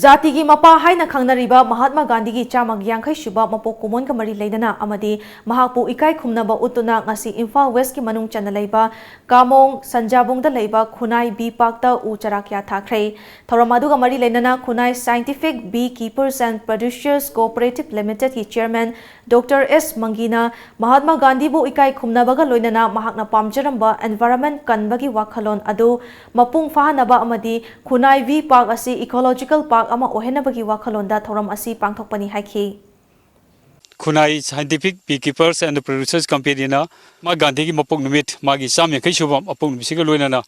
ꯖꯥꯇꯤꯒꯤ ꯃꯄꯥ ꯍꯥꯏꯅ ꯈꯪꯅꯔꯤꯕ ꯃꯍꯥꯠꯃꯥ ꯒꯥꯟꯙꯤꯒꯤ ꯆꯥꯝꯃꯒꯤ ꯌꯥꯡꯈꯩ ꯁꯨꯕ ꯃꯄꯣꯛ ꯀꯨꯝꯑꯣꯟꯒ ꯃꯔꯤ ꯂꯩꯅꯅ ꯑꯃꯗꯤ ꯃꯍꯥꯛꯄꯨ ꯏꯀꯥꯏ ꯈꯨꯝꯅꯕ ꯎꯠꯇꯨꯅ ꯉꯁꯤ ꯏꯝꯐꯥꯜ Westꯀꯤ ꯃꯅꯨꯡ ꯆꯟꯅ ꯂꯩꯕ ꯀꯥꯃꯣꯡ ꯁꯟꯖꯥꯕꯨꯡꯗ ꯂꯩꯕ ꯈꯨꯟꯅꯥꯏ ꯕꯤ ꯄꯥꯔꯛꯇ ꯎ ꯆꯥꯔꯥ ꯀꯌꯥ ꯊꯥꯈ꯭ꯔꯦ꯫ ꯊꯧꯔꯝ ꯑꯗꯨꯒ ꯃꯔꯤ ꯂꯩꯅꯅ ꯈꯨꯟꯅꯥꯏ Scientific Beekeepers and Producers Cooperative Limitedꯀꯤ chairman Doctor S ꯃꯪꯒꯤꯅ Mahatma ꯒꯥꯟꯙꯤꯕꯨ ꯏꯀꯥꯏ ꯈꯨꯝꯅꯕꯒ ꯂꯣꯏꯅꯅ ꯃꯍꯥꯛꯅ ꯄꯥꯝꯖꯔꯝꯕ environment ꯀꯟꯕꯒꯤ ꯋꯥꯈꯜꯂꯣꯟ ꯑꯗꯨ ꯃꯄꯨꯡ ꯐꯥꯍꯟꯅꯕ ꯑꯃꯗꯤ ꯈꯨꯟꯅꯥꯏ ꯕꯤ ꯄꯥꯔꯛ ꯑꯁꯤ ecological park ꯑꯃ ꯑꯣꯏꯍꯟꯅꯕꯒꯤ ꯋꯥꯈꯜꯂꯣꯟꯗ ꯊꯧꯔꯝ ꯑꯁꯤ ꯄꯥꯡꯊꯣꯛꯄꯅꯤ ꯍꯥꯏꯈꯤ꯫ ꯈꯨꯟꯅꯥꯏ Scientific Beekeepers and Producers Companyꯅ Mahatma ꯒꯥꯟꯙꯤꯒꯤ ꯃꯄꯣꯛ ꯅꯨꯃꯤꯠ, ꯃꯥꯒꯤ ꯆꯥꯝꯃ ꯌꯥꯡꯈꯩ ꯁꯨꯕ ꯃꯄꯣꯛ ꯅꯨꯃꯤꯠꯁꯤꯒ ꯂꯣꯏꯅꯅ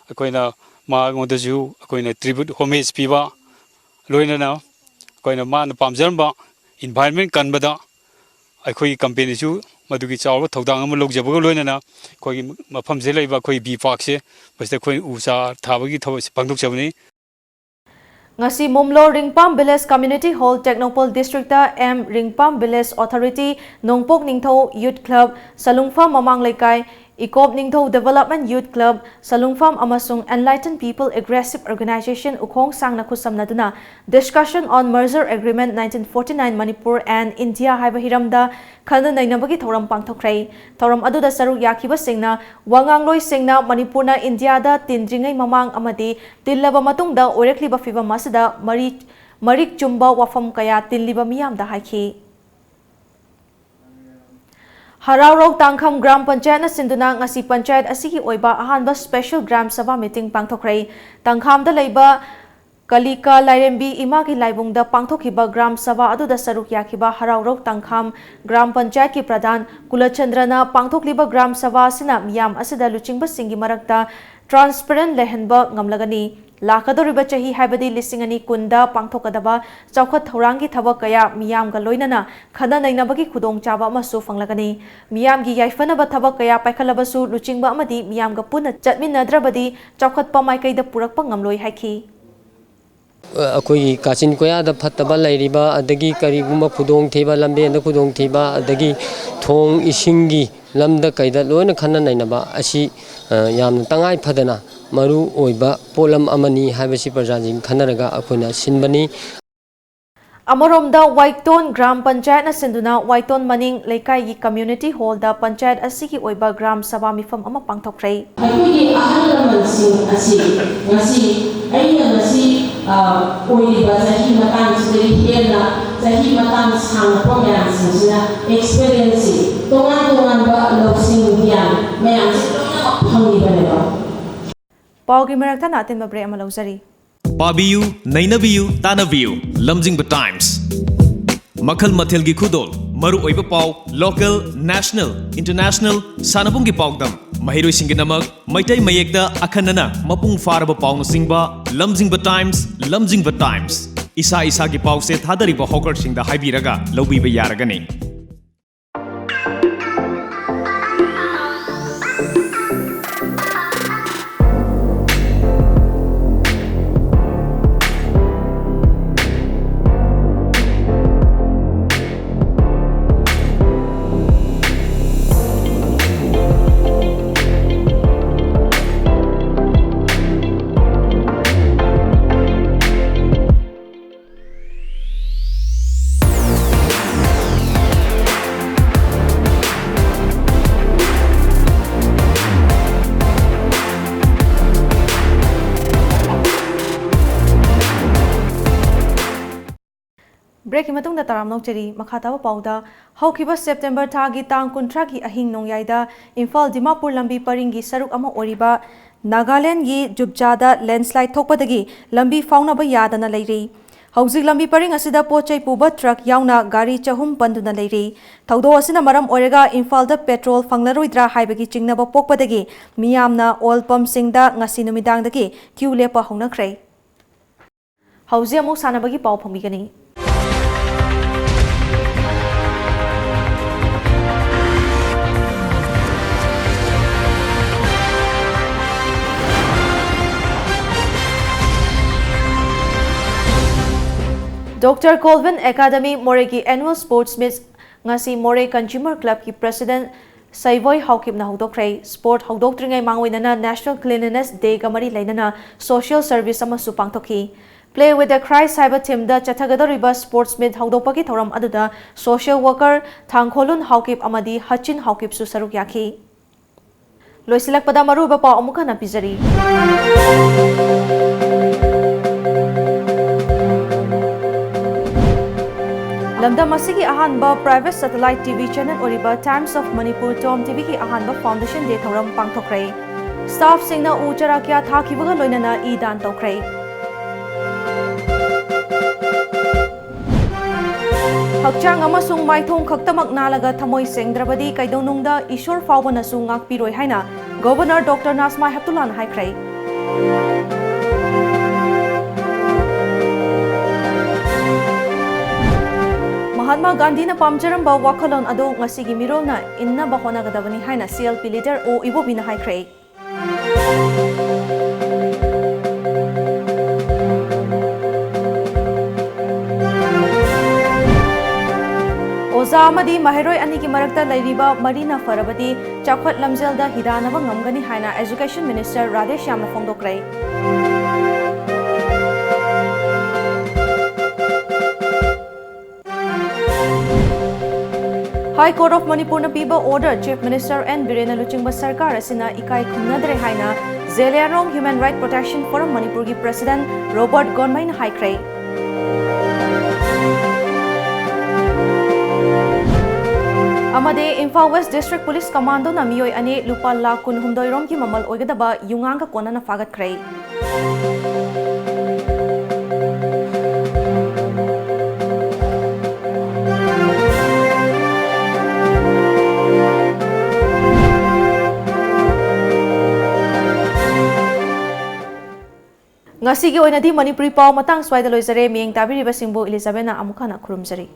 ꯑꯩꯈꯣꯏꯅ ꯃꯉꯣꯟꯗꯁꯨ ꯑꯩꯈꯣꯏꯅ tribute homage ꯄꯤꯕ, ꯂꯣꯏꯅꯅ ꯑꯩꯈꯣꯏꯅ ꯃꯥꯅ ꯄꯥꯝꯖꯔꯝꯕ environment ꯀꯟꯕꯗ ꯑꯩꯈꯣꯏꯒꯤ companyꯁꯨ ꯃꯗꯨꯒꯤ ꯆꯥꯎꯔꯕ ꯊꯧꯗꯥꯡ ꯑꯃ ꯂꯧꯖꯕꯒ ꯂꯣꯏꯅꯅ ꯑꯩꯈꯣꯏꯒꯤ ꯃꯐꯝꯁꯤꯗ ꯂꯩꯕ ꯑꯩꯈꯣꯏ ꯕꯤ ꯄꯥꯔꯛꯁꯦ ꯃꯁꯤꯗ ꯑꯩꯈꯣꯏ ꯎ ꯆꯥꯔ ꯊꯥꯕꯒꯤ ꯊꯕꯛꯁꯦ ꯄꯥꯡꯊꯣꯛꯆꯕꯅꯤ꯫ ꯉꯁꯤ ꯃꯨꯝꯂꯣ ꯔꯤꯡꯄꯥꯝ Village Community Hall, Tengnoupal districtꯇ M ꯔꯤꯡꯄꯥꯝ Village Authority, ꯅꯣꯡꯄꯣꯛ ꯅꯤꯡꯊꯧ Youth Club, ꯁꯂꯨꯡꯐꯝ ꯃꯃꯥꯡ ꯂꯩꯀꯥꯏ, ꯏꯀꯣꯞ ꯅꯤꯡꯊꯧ Development Youth Club, ꯁꯂꯨꯡꯐꯝ ꯑꯃꯁꯨꯡ Enlightened People Aggressive Organization ꯎꯈꯣꯡ ꯁꯥꯡꯅ ꯈꯨꯠꯁꯝꯅꯗꯨꯅ Discussion on Merger Agreement nineteen forty-nine Manipur and India ꯍꯥꯏꯕ ꯍꯤꯔꯝꯗ ꯈꯟꯅ ꯅꯩꯅꯕꯒꯤ ꯊꯧꯔꯝ ꯄꯥꯡꯊꯣꯛꯈ꯭ꯔꯦ꯫ ꯊꯧꯔꯝ ꯑꯗꯨꯗ ꯁꯔꯨꯛ ꯌꯥꯈꯤꯕꯁꯤꯡꯅ ꯋꯥꯉꯥꯡꯂꯣꯏꯁꯤꯡꯅ ꯃꯅꯤꯄꯨꯔꯅ ꯏꯟꯗꯤꯌꯥꯗ ꯇꯤꯟꯗ꯭ꯔꯤꯉꯩ ꯃꯃꯥꯡ ꯑꯃꯗꯤ ꯇꯤꯜꯂꯕ ꯃꯇꯨꯡꯗ ꯑꯣꯏꯔꯛꯂꯤꯕ ꯐꯤꯚꯝ ꯑꯁꯤꯗ ꯃꯔꯤ-, ꯃꯔꯤꯛ ꯆꯨꯝꯕ ꯋꯥꯐꯝ ꯀꯌꯥ ꯇꯤꯜꯂꯤꯕ ꯃꯤꯌꯥꯝꯗ ꯍꯥꯏꯈꯤ꯫ ꯍꯔꯥꯎꯔꯧ ꯇꯥꯡꯈꯥꯝ ꯒ꯭ꯔꯥꯝ ꯄꯟꯆꯥꯌꯠꯅ ꯁꯤꯟꯗꯨꯅ ꯉꯁꯤ ꯄꯟꯆꯥꯌꯠ ꯑꯁꯤꯒꯤ ꯑꯣꯏꯕ ꯑꯍꯥꯟꯕ special ꯒ꯭ꯔꯥꯝ ꯁꯚꯥ meeting ꯄꯥꯡꯊꯣꯛꯈ꯭ꯔꯦ꯫ ꯇꯥꯡꯈꯥꯝꯗ ꯂꯩꯕ ꯀꯂꯤꯀꯥ ꯂꯥꯏꯔꯦꯝꯕꯤ ꯏꯃꯥꯒꯤ ꯂꯥꯏꯕꯨꯡꯗ ꯄꯥꯡꯊꯣꯛꯈꯤꯕ ꯒ꯭ꯔꯥꯝ ꯁꯚꯥ ꯑꯗꯨꯗ ꯁꯔꯨꯛ ꯌꯥꯈꯤꯕ ꯍꯔꯥꯎꯔꯧ ꯇꯥꯡꯈꯥꯝ ꯒ꯭ꯔꯥꯝ ꯄꯟꯆꯥꯌꯠꯀꯤ ꯄ꯭ꯔꯙꯥꯟ ꯀꯨꯂꯆꯟꯗ꯭ꯔꯅ ꯄꯥꯡꯊꯣꯛꯂꯤꯕ ꯒ꯭ꯔꯥꯝ ꯁꯚꯥ ꯑꯁꯤꯅ ꯃꯤꯌꯥꯝ ꯑꯁꯤꯗ ꯂꯨꯆꯤꯡꯕꯁꯤꯡꯒꯤ ꯃꯔꯛꯇ transparent ꯂꯩꯍꯟꯕ ꯉꯝꯂꯒꯅꯤ꯫ ꯂꯥꯛꯀꯗꯧꯔꯤꯕ ꯆꯍꯤ, ꯍꯥꯏꯕꯗꯤ ꯂꯤꯁꯤꯡ ꯑꯅꯤ ꯀꯨꯟꯗ ꯄꯥꯡꯊꯣꯛꯀꯗꯕ ꯆꯥꯎꯈꯠ ꯊꯧꯔꯥꯡꯒꯤ ꯊꯕꯛ ꯀꯌꯥ ꯃꯤꯌꯥꯝꯒ ꯂꯣꯏꯅꯅ ꯈꯟꯅ ꯅꯩꯅꯕꯒꯤ ꯈꯨꯗꯣꯡꯆꯥꯕ ꯑꯃꯁꯨ ꯐꯪꯂꯒꯅꯤ꯫ ꯃꯤꯌꯥꯝꯒꯤ ꯌꯥꯏꯐꯅꯕ ꯊꯕꯛ ꯀꯌꯥ ꯄꯥꯏꯈꯠꯂꯕꯁꯨ ꯂꯨꯆꯤꯡꯕ ꯑꯃꯗꯤ ꯃꯤꯌꯥꯝꯒ ꯄꯨꯟꯅ ꯆꯠꯃꯤꯟꯅꯗ꯭ꯔꯕꯗꯤ ꯆꯥꯎꯈꯠꯄ ꯃꯥꯏꯀꯩꯗ ꯄꯨꯔꯛꯄ ꯉꯝꯂꯣꯏ ꯍꯥꯏꯈꯤ꯫ ꯑꯩꯈꯣꯏꯒꯤ ꯀꯥꯆꯤꯟ ꯀꯣꯌꯥꯗ ꯐꯠꯇꯕ ꯂꯩꯔꯤꯕ, ꯑꯗꯒꯤ ꯀꯔꯤꯒꯨꯝꯕ ꯈꯨꯗꯣꯡꯊꯤꯕ, ꯂꯝꯕꯦꯟꯗ ꯈꯨꯗꯣꯡꯊꯤꯕ, ꯑꯗꯒꯤ ꯊꯣꯡ ꯏꯁꯤꯡꯒꯤ ꯂꯝꯗ ꯀꯩꯗ ꯂꯣꯏꯅ ꯈꯟꯅ ꯅꯩꯅꯕ ꯑꯁꯤ, ꯑ, ꯌꯥꯝꯅ ꯇꯉꯥꯏ ꯐꯗꯅ ꯃꯔꯨ ꯑꯣꯏꯕ ꯄꯣꯠꯂꯝ ꯑꯃꯅꯤ ꯍꯥꯏꯕꯁꯤ ꯄ꯭ꯔꯖꯥꯁꯤꯡ ꯈꯟꯅꯔꯒ ꯑꯩꯈꯣꯏꯅ ꯁꯤꯟꯕꯅꯤ꯫ ꯑꯃꯔꯣꯝꯗ ꯋꯥꯏꯇꯣꯟ ꯒ꯭ꯔꯥꯝ ꯄꯟꯆꯥꯌꯠꯅ ꯁꯤꯟꯗꯨꯅ ꯋꯥꯏꯇꯣꯟ ꯃꯅꯤꯡ ꯂꯩꯀꯥꯏꯒꯤ community hall ꯗ ꯄꯟꯆꯥꯌꯠ ꯑꯁꯤꯒꯤ ꯑꯣꯏꯕ ꯒ꯭ꯔꯥꯝ ꯁꯚꯥ ꯃꯤꯐꯝ ꯑꯃ ꯄꯥꯡꯊꯣꯛꯈ꯭ꯔꯦ꯫ ꯑꯩꯈꯣꯏꯒꯤ ꯑꯍꯜ ꯂꯃꯟꯁꯤꯡ ꯑꯁꯤ ꯉꯁꯤ, ꯑꯩꯅ ꯉꯁꯤ, ꯑ, ꯑꯣꯏꯔꯤꯕ ꯆꯍꯤ ꯃꯇꯥꯡꯁꯤꯗꯒꯤ ꯍꯦꯟꯅ ꯆꯍꯤ ꯃꯇꯥꯡ ꯁꯥꯡꯂꯛꯄ ꯃꯌꯥꯝꯁꯤꯡꯁꯤꯅ experience ꯁꯤ, ꯇꯣꯉꯥꯟ ꯇꯣꯉꯥꯟꯕ ꯂꯧꯁꯤꯡ ꯒ꯭ꯌꯥꯟ ꯃꯌꯥꯝꯁꯤ ꯂꯣꯏꯅꯃꯛ ꯐꯪꯉꯤꯕꯅꯦꯕ꯫ ꯄꯥꯎꯒꯤ ꯃꯔꯛ ꯊꯠꯅ ꯑꯇꯦꯟꯕ break ꯑꯃ ꯂꯧꯖꯔꯤ꯫ ꯄꯥꯕꯤꯌꯨ, ꯅꯩꯅꯕꯤꯌꯨ, ꯇꯥꯟꯅꯕꯤꯌꯨ, ꯂꯝꯖꯤꯡꯕ Times꯫ ꯃꯈꯜ ꯃꯊꯦꯜꯒꯤ ꯈꯨꯗꯣꯜ, ꯃꯔꯨꯑꯣꯏꯕ ꯄꯥꯎ, local, national, international, ꯁꯥꯟꯅꯕꯨꯡꯒꯤ ꯄꯥꯎꯗꯝ, ꯃꯍꯩꯔꯣꯏꯁꯤꯡꯒꯤꯗꯃꯛ ꯃꯩꯇꯩ ꯃꯌꯦꯛꯇ ꯑꯈꯟꯅꯅ ꯃꯄꯨꯡ ꯐꯥꯔꯕ ꯄꯥꯎꯅꯆꯤꯡꯕ, ꯂꯝꯖꯤꯡꯕ Times, ꯂꯝꯖꯤꯡꯕ Times꯫ ꯏꯁꯥ ꯏꯁꯥꯒꯤ ꯄꯥꯎꯁꯦ ꯊꯥꯗꯔꯤꯕ hawker ꯁꯤꯡꯗ ꯍꯥꯏꯕꯤꯔꯒ ꯂꯧꯕꯤꯕ ꯌꯥꯔꯒꯅꯤ꯫ ꯕ꯭ꯔꯦꯛꯀꯤ ꯃꯇꯨꯡꯗ ꯇꯔꯥꯝꯅ ꯑꯣꯛꯆꯔꯤ꯫ ꯃꯈꯥ ꯇꯥꯕ ꯄꯥꯎꯗ, ꯍꯧꯈꯤꯕ ꯁꯦꯞꯇꯦꯝꯕꯔ ꯊꯥꯒꯤ ꯇꯥꯡ ꯀꯨꯟꯊ꯭ꯔꯥꯒꯤ ꯑꯍꯤꯡ ꯅꯣꯡꯌꯥꯏꯗ ꯏꯝꯐꯥꯜ ꯗꯤꯃꯥꯄꯨꯔ ꯂꯝꯕꯤ ꯄꯔꯤꯡꯒꯤ ꯁꯔꯨꯛ ꯑꯃ ꯑꯣꯏꯔꯤꯕ ꯅꯥꯒꯥꯂꯦꯟꯒꯤ ꯖꯨꯞꯖꯥꯗ ꯂꯦꯟꯁꯂꯥꯏꯠ ꯊꯣꯛꯄꯗꯒꯤ ꯂꯝꯕꯤ ꯐꯥꯎꯅꯕ ꯌꯥꯗꯅ ꯂꯩꯔꯤ꯫ ꯍꯧꯖꯤꯛ ꯂꯝꯕꯤ ꯄꯔꯤꯡ ꯑꯁꯤꯗ ꯄꯣꯠ ꯆꯩ ꯄꯨꯕ ꯇ꯭ꯔꯛ ꯌꯥꯎꯅ ꯒꯥꯔꯤ ꯆꯍꯨꯝ ꯄꯟꯗꯨꯅ ꯂꯩꯔꯤ꯫ ꯊꯧꯗꯣꯛ ꯑꯁꯤꯅ ꯃꯔꯝ ꯑꯣꯏꯔꯒ ꯏꯝꯐꯥꯜꯗ ꯄꯦꯇ꯭ꯔꯣꯜ ꯐꯪꯂꯔꯣꯏꯗ꯭ꯔꯥ ꯍꯥꯏꯕꯒꯤ ꯆꯤꯡꯅꯕ ꯄꯣꯛꯄꯗꯒꯤ ꯃꯤꯌꯥꯝꯅ ꯑꯣꯏꯜ ꯄꯝꯁꯤꯡꯗ ꯉꯁꯤ ꯅꯨꯃꯤꯗꯥꯡꯗꯒꯤ ꯀ꯭ꯌꯨ ꯂꯦꯞꯄ ꯍꯧꯅꯈ꯭ꯔꯦ꯫ ꯍꯧꯖꯤꯛ ꯑꯃꯨꯛ ꯁꯥꯟꯅꯕꯒꯤ ꯄꯥꯎ ꯐꯪꯕꯤꯒꯅꯤ꯫ ꯗꯣꯛꯇꯔ ꯀꯣꯜꯚꯤꯟ ꯑꯦꯀꯥꯗꯃꯤ ꯃꯣꯔꯦꯒꯤ annual sports meet ꯉꯁꯤ ꯃꯣꯔꯦ Consumer Clubꯀꯤ President ꯁꯩꯕꯣꯏ ꯍꯥꯎꯀꯤꯞꯅ ꯍꯧꯗꯣꯛꯈ꯭ꯔꯦ꯫ Sport ꯍꯧꯗꯣꯛꯇ꯭ꯔꯤꯉꯩ ꯃꯥꯡꯑꯣꯏꯅꯅ National Cleanliness Dayꯒ ꯃꯔꯤ ꯂꯩꯅꯅ social service ꯑꯃꯁꯨ ꯄꯥꯡꯊꯣꯛꯈꯤ꯫ Play with the Christ ꯍꯥꯏꯕ themeꯗ ꯆꯠꯊꯒꯗꯧꯔꯤꯕ sports meet ꯍꯧꯗꯣꯛꯄꯒꯤ ꯊꯧꯔꯝ ꯑꯗꯨꯗ social worker ꯊꯥꯡꯈꯣꯂꯨꯟ ꯍꯥꯎꯀꯤꯞ ꯑꯃꯗꯤ ꯍꯆꯤꯟ ꯍꯥꯎꯀꯤꯞꯁꯨ ꯁꯔꯨꯛ ꯌꯥꯈꯤ꯫ ꯂꯣꯏꯁꯤꯜꯂꯛꯄꯗ ꯃꯔꯨꯑꯣꯏꯕ ꯄꯥꯎ ꯑꯃꯨꯛ ꯍꯟꯅ ꯄꯤꯖꯔꯤ꯫ ꯂꯝꯗꯝ ꯑꯁꯤꯒꯤ ꯑꯍꯥꯟꯕ private satellite TV channel ꯑꯣꯏꯔꯤꯕ Times of Manipur, TOM TVꯒꯤ ꯑꯍꯥꯟꯕ Foundation Day ꯊꯧꯔꯝ ꯄꯥꯡꯊꯣꯛꯈ꯭ꯔꯦ꯫ Staffꯁꯤꯡꯅ ꯎ ꯆꯥꯔꯥ ꯀꯌꯥ ꯊꯥꯈꯤꯕꯒ ꯂꯣꯏꯅꯅ ꯏ ꯗꯥꯟ ꯇꯧꯈ꯭ꯔꯦ꯫ ꯍꯛꯆꯥꯡ ꯑꯃꯁꯨꯡ ꯃꯥꯏꯊꯣꯡ ꯈꯛꯇꯃꯛ ꯅꯥꯜꯂꯒ ꯊꯃꯣꯏ ꯁꯦꯡꯗ꯭ꯔꯕꯗꯤ ꯀꯩꯗꯧꯅꯨꯡꯗ ꯏꯁꯣꯔ ꯐꯥꯎꯕꯅꯁꯨ ꯉꯥꯛꯄꯤꯔꯣꯏ ꯍꯥꯏꯅ Governor Doctor ꯅꯥꯖꯃꯥ ꯍꯦꯞꯇꯨꯂꯥꯅ ꯍꯥꯏꯈ꯭ꯔꯦ꯫ ꯃꯍꯥꯠꯃꯥ ꯒꯥꯟꯙꯤꯅ ꯄꯥꯝꯖꯔꯝꯕ ꯋꯥꯈꯜꯂꯣꯟ ꯑꯗꯨ ꯉꯁꯤꯒꯤ ꯃꯤꯔꯣꯜꯅ ꯏꯟꯅꯕ ꯍꯣꯠꯅꯒꯗꯕꯅꯤ ꯍꯥꯏꯅ CLP leader ꯑꯣ ꯏꯕꯣꯕꯤꯅ ꯍꯥꯏꯈ꯭ꯔꯦ꯫ ꯑꯣꯖꯥ ꯑꯃꯗꯤ ꯃꯍꯩꯔꯣꯏ ꯑꯅꯤꯒꯤ ꯃꯔꯛꯇ ꯂꯩꯔꯤꯕ ꯃꯔꯤꯅ ꯐꯔꯕꯗꯤ ꯆꯥꯎꯈꯠ ꯂꯝꯖꯦꯜꯗ ꯍꯤꯗꯥꯟꯅꯕ ꯉꯝꯒꯅꯤ ꯍꯥꯏꯅ Education Minister ꯔꯥꯙꯦꯁ꯭ꯌꯥꯝꯅ ꯐꯣꯡꯗꯣꯛꯈ꯭ꯔꯦ꯫ High Court of ꯃꯅꯤꯄꯨꯔꯅ ꯄꯤꯕ order Chief Minister N ꯕꯤꯔꯦꯟꯅ ꯂꯨꯆꯤꯡꯕ ꯁꯔꯀꯥꯔ ꯑꯁꯤꯅ ꯏꯀꯥꯏ ꯈꯨꯝꯅꯗ꯭ꯔꯦ ꯍꯥꯏꯅ Zeliangrong Human Right Protection Forum ꯃꯅꯤꯄꯨꯔꯒꯤ President ꯔꯣꯕꯔꯠ ꯒꯣꯟꯃꯩꯅ ꯍꯥꯏꯈ꯭ꯔꯦ꯫ West District Police Commandoꯅ ꯃꯤꯑꯣꯏ ꯑꯅꯤ ꯂꯨꯄꯥ ꯂꯥꯈ ꯀꯨꯟꯍꯨꯝꯗꯣꯏ ꯔꯣꯝꯒꯤ ꯃꯃꯜ ꯑꯣꯏꯒꯗꯕ ꯌꯨꯉꯥꯡꯒ ꯀꯣꯟꯅꯅ ꯐꯥꯒꯠꯈ꯭ꯔꯦ꯫ ꯉꯁꯤꯒꯤ ꯑꯣꯏꯅꯗꯤ ꯃꯅꯤꯄꯨꯔꯤ ꯄꯥꯎ ꯃꯇꯥꯡ ꯁ꯭ꯋꯥꯏꯗ ꯂꯣꯏꯖꯔꯦ꯫ ꯃꯤꯠꯌꯦꯡ ꯇꯥꯕꯤꯔꯤꯕꯁꯤꯡꯕꯨ ꯏꯂꯤꯖꯥꯕꯦꯠꯅ ꯑꯃꯨꯛ ꯍꯟꯅ ꯈꯨꯔꯨꯝꯖꯔꯤ꯫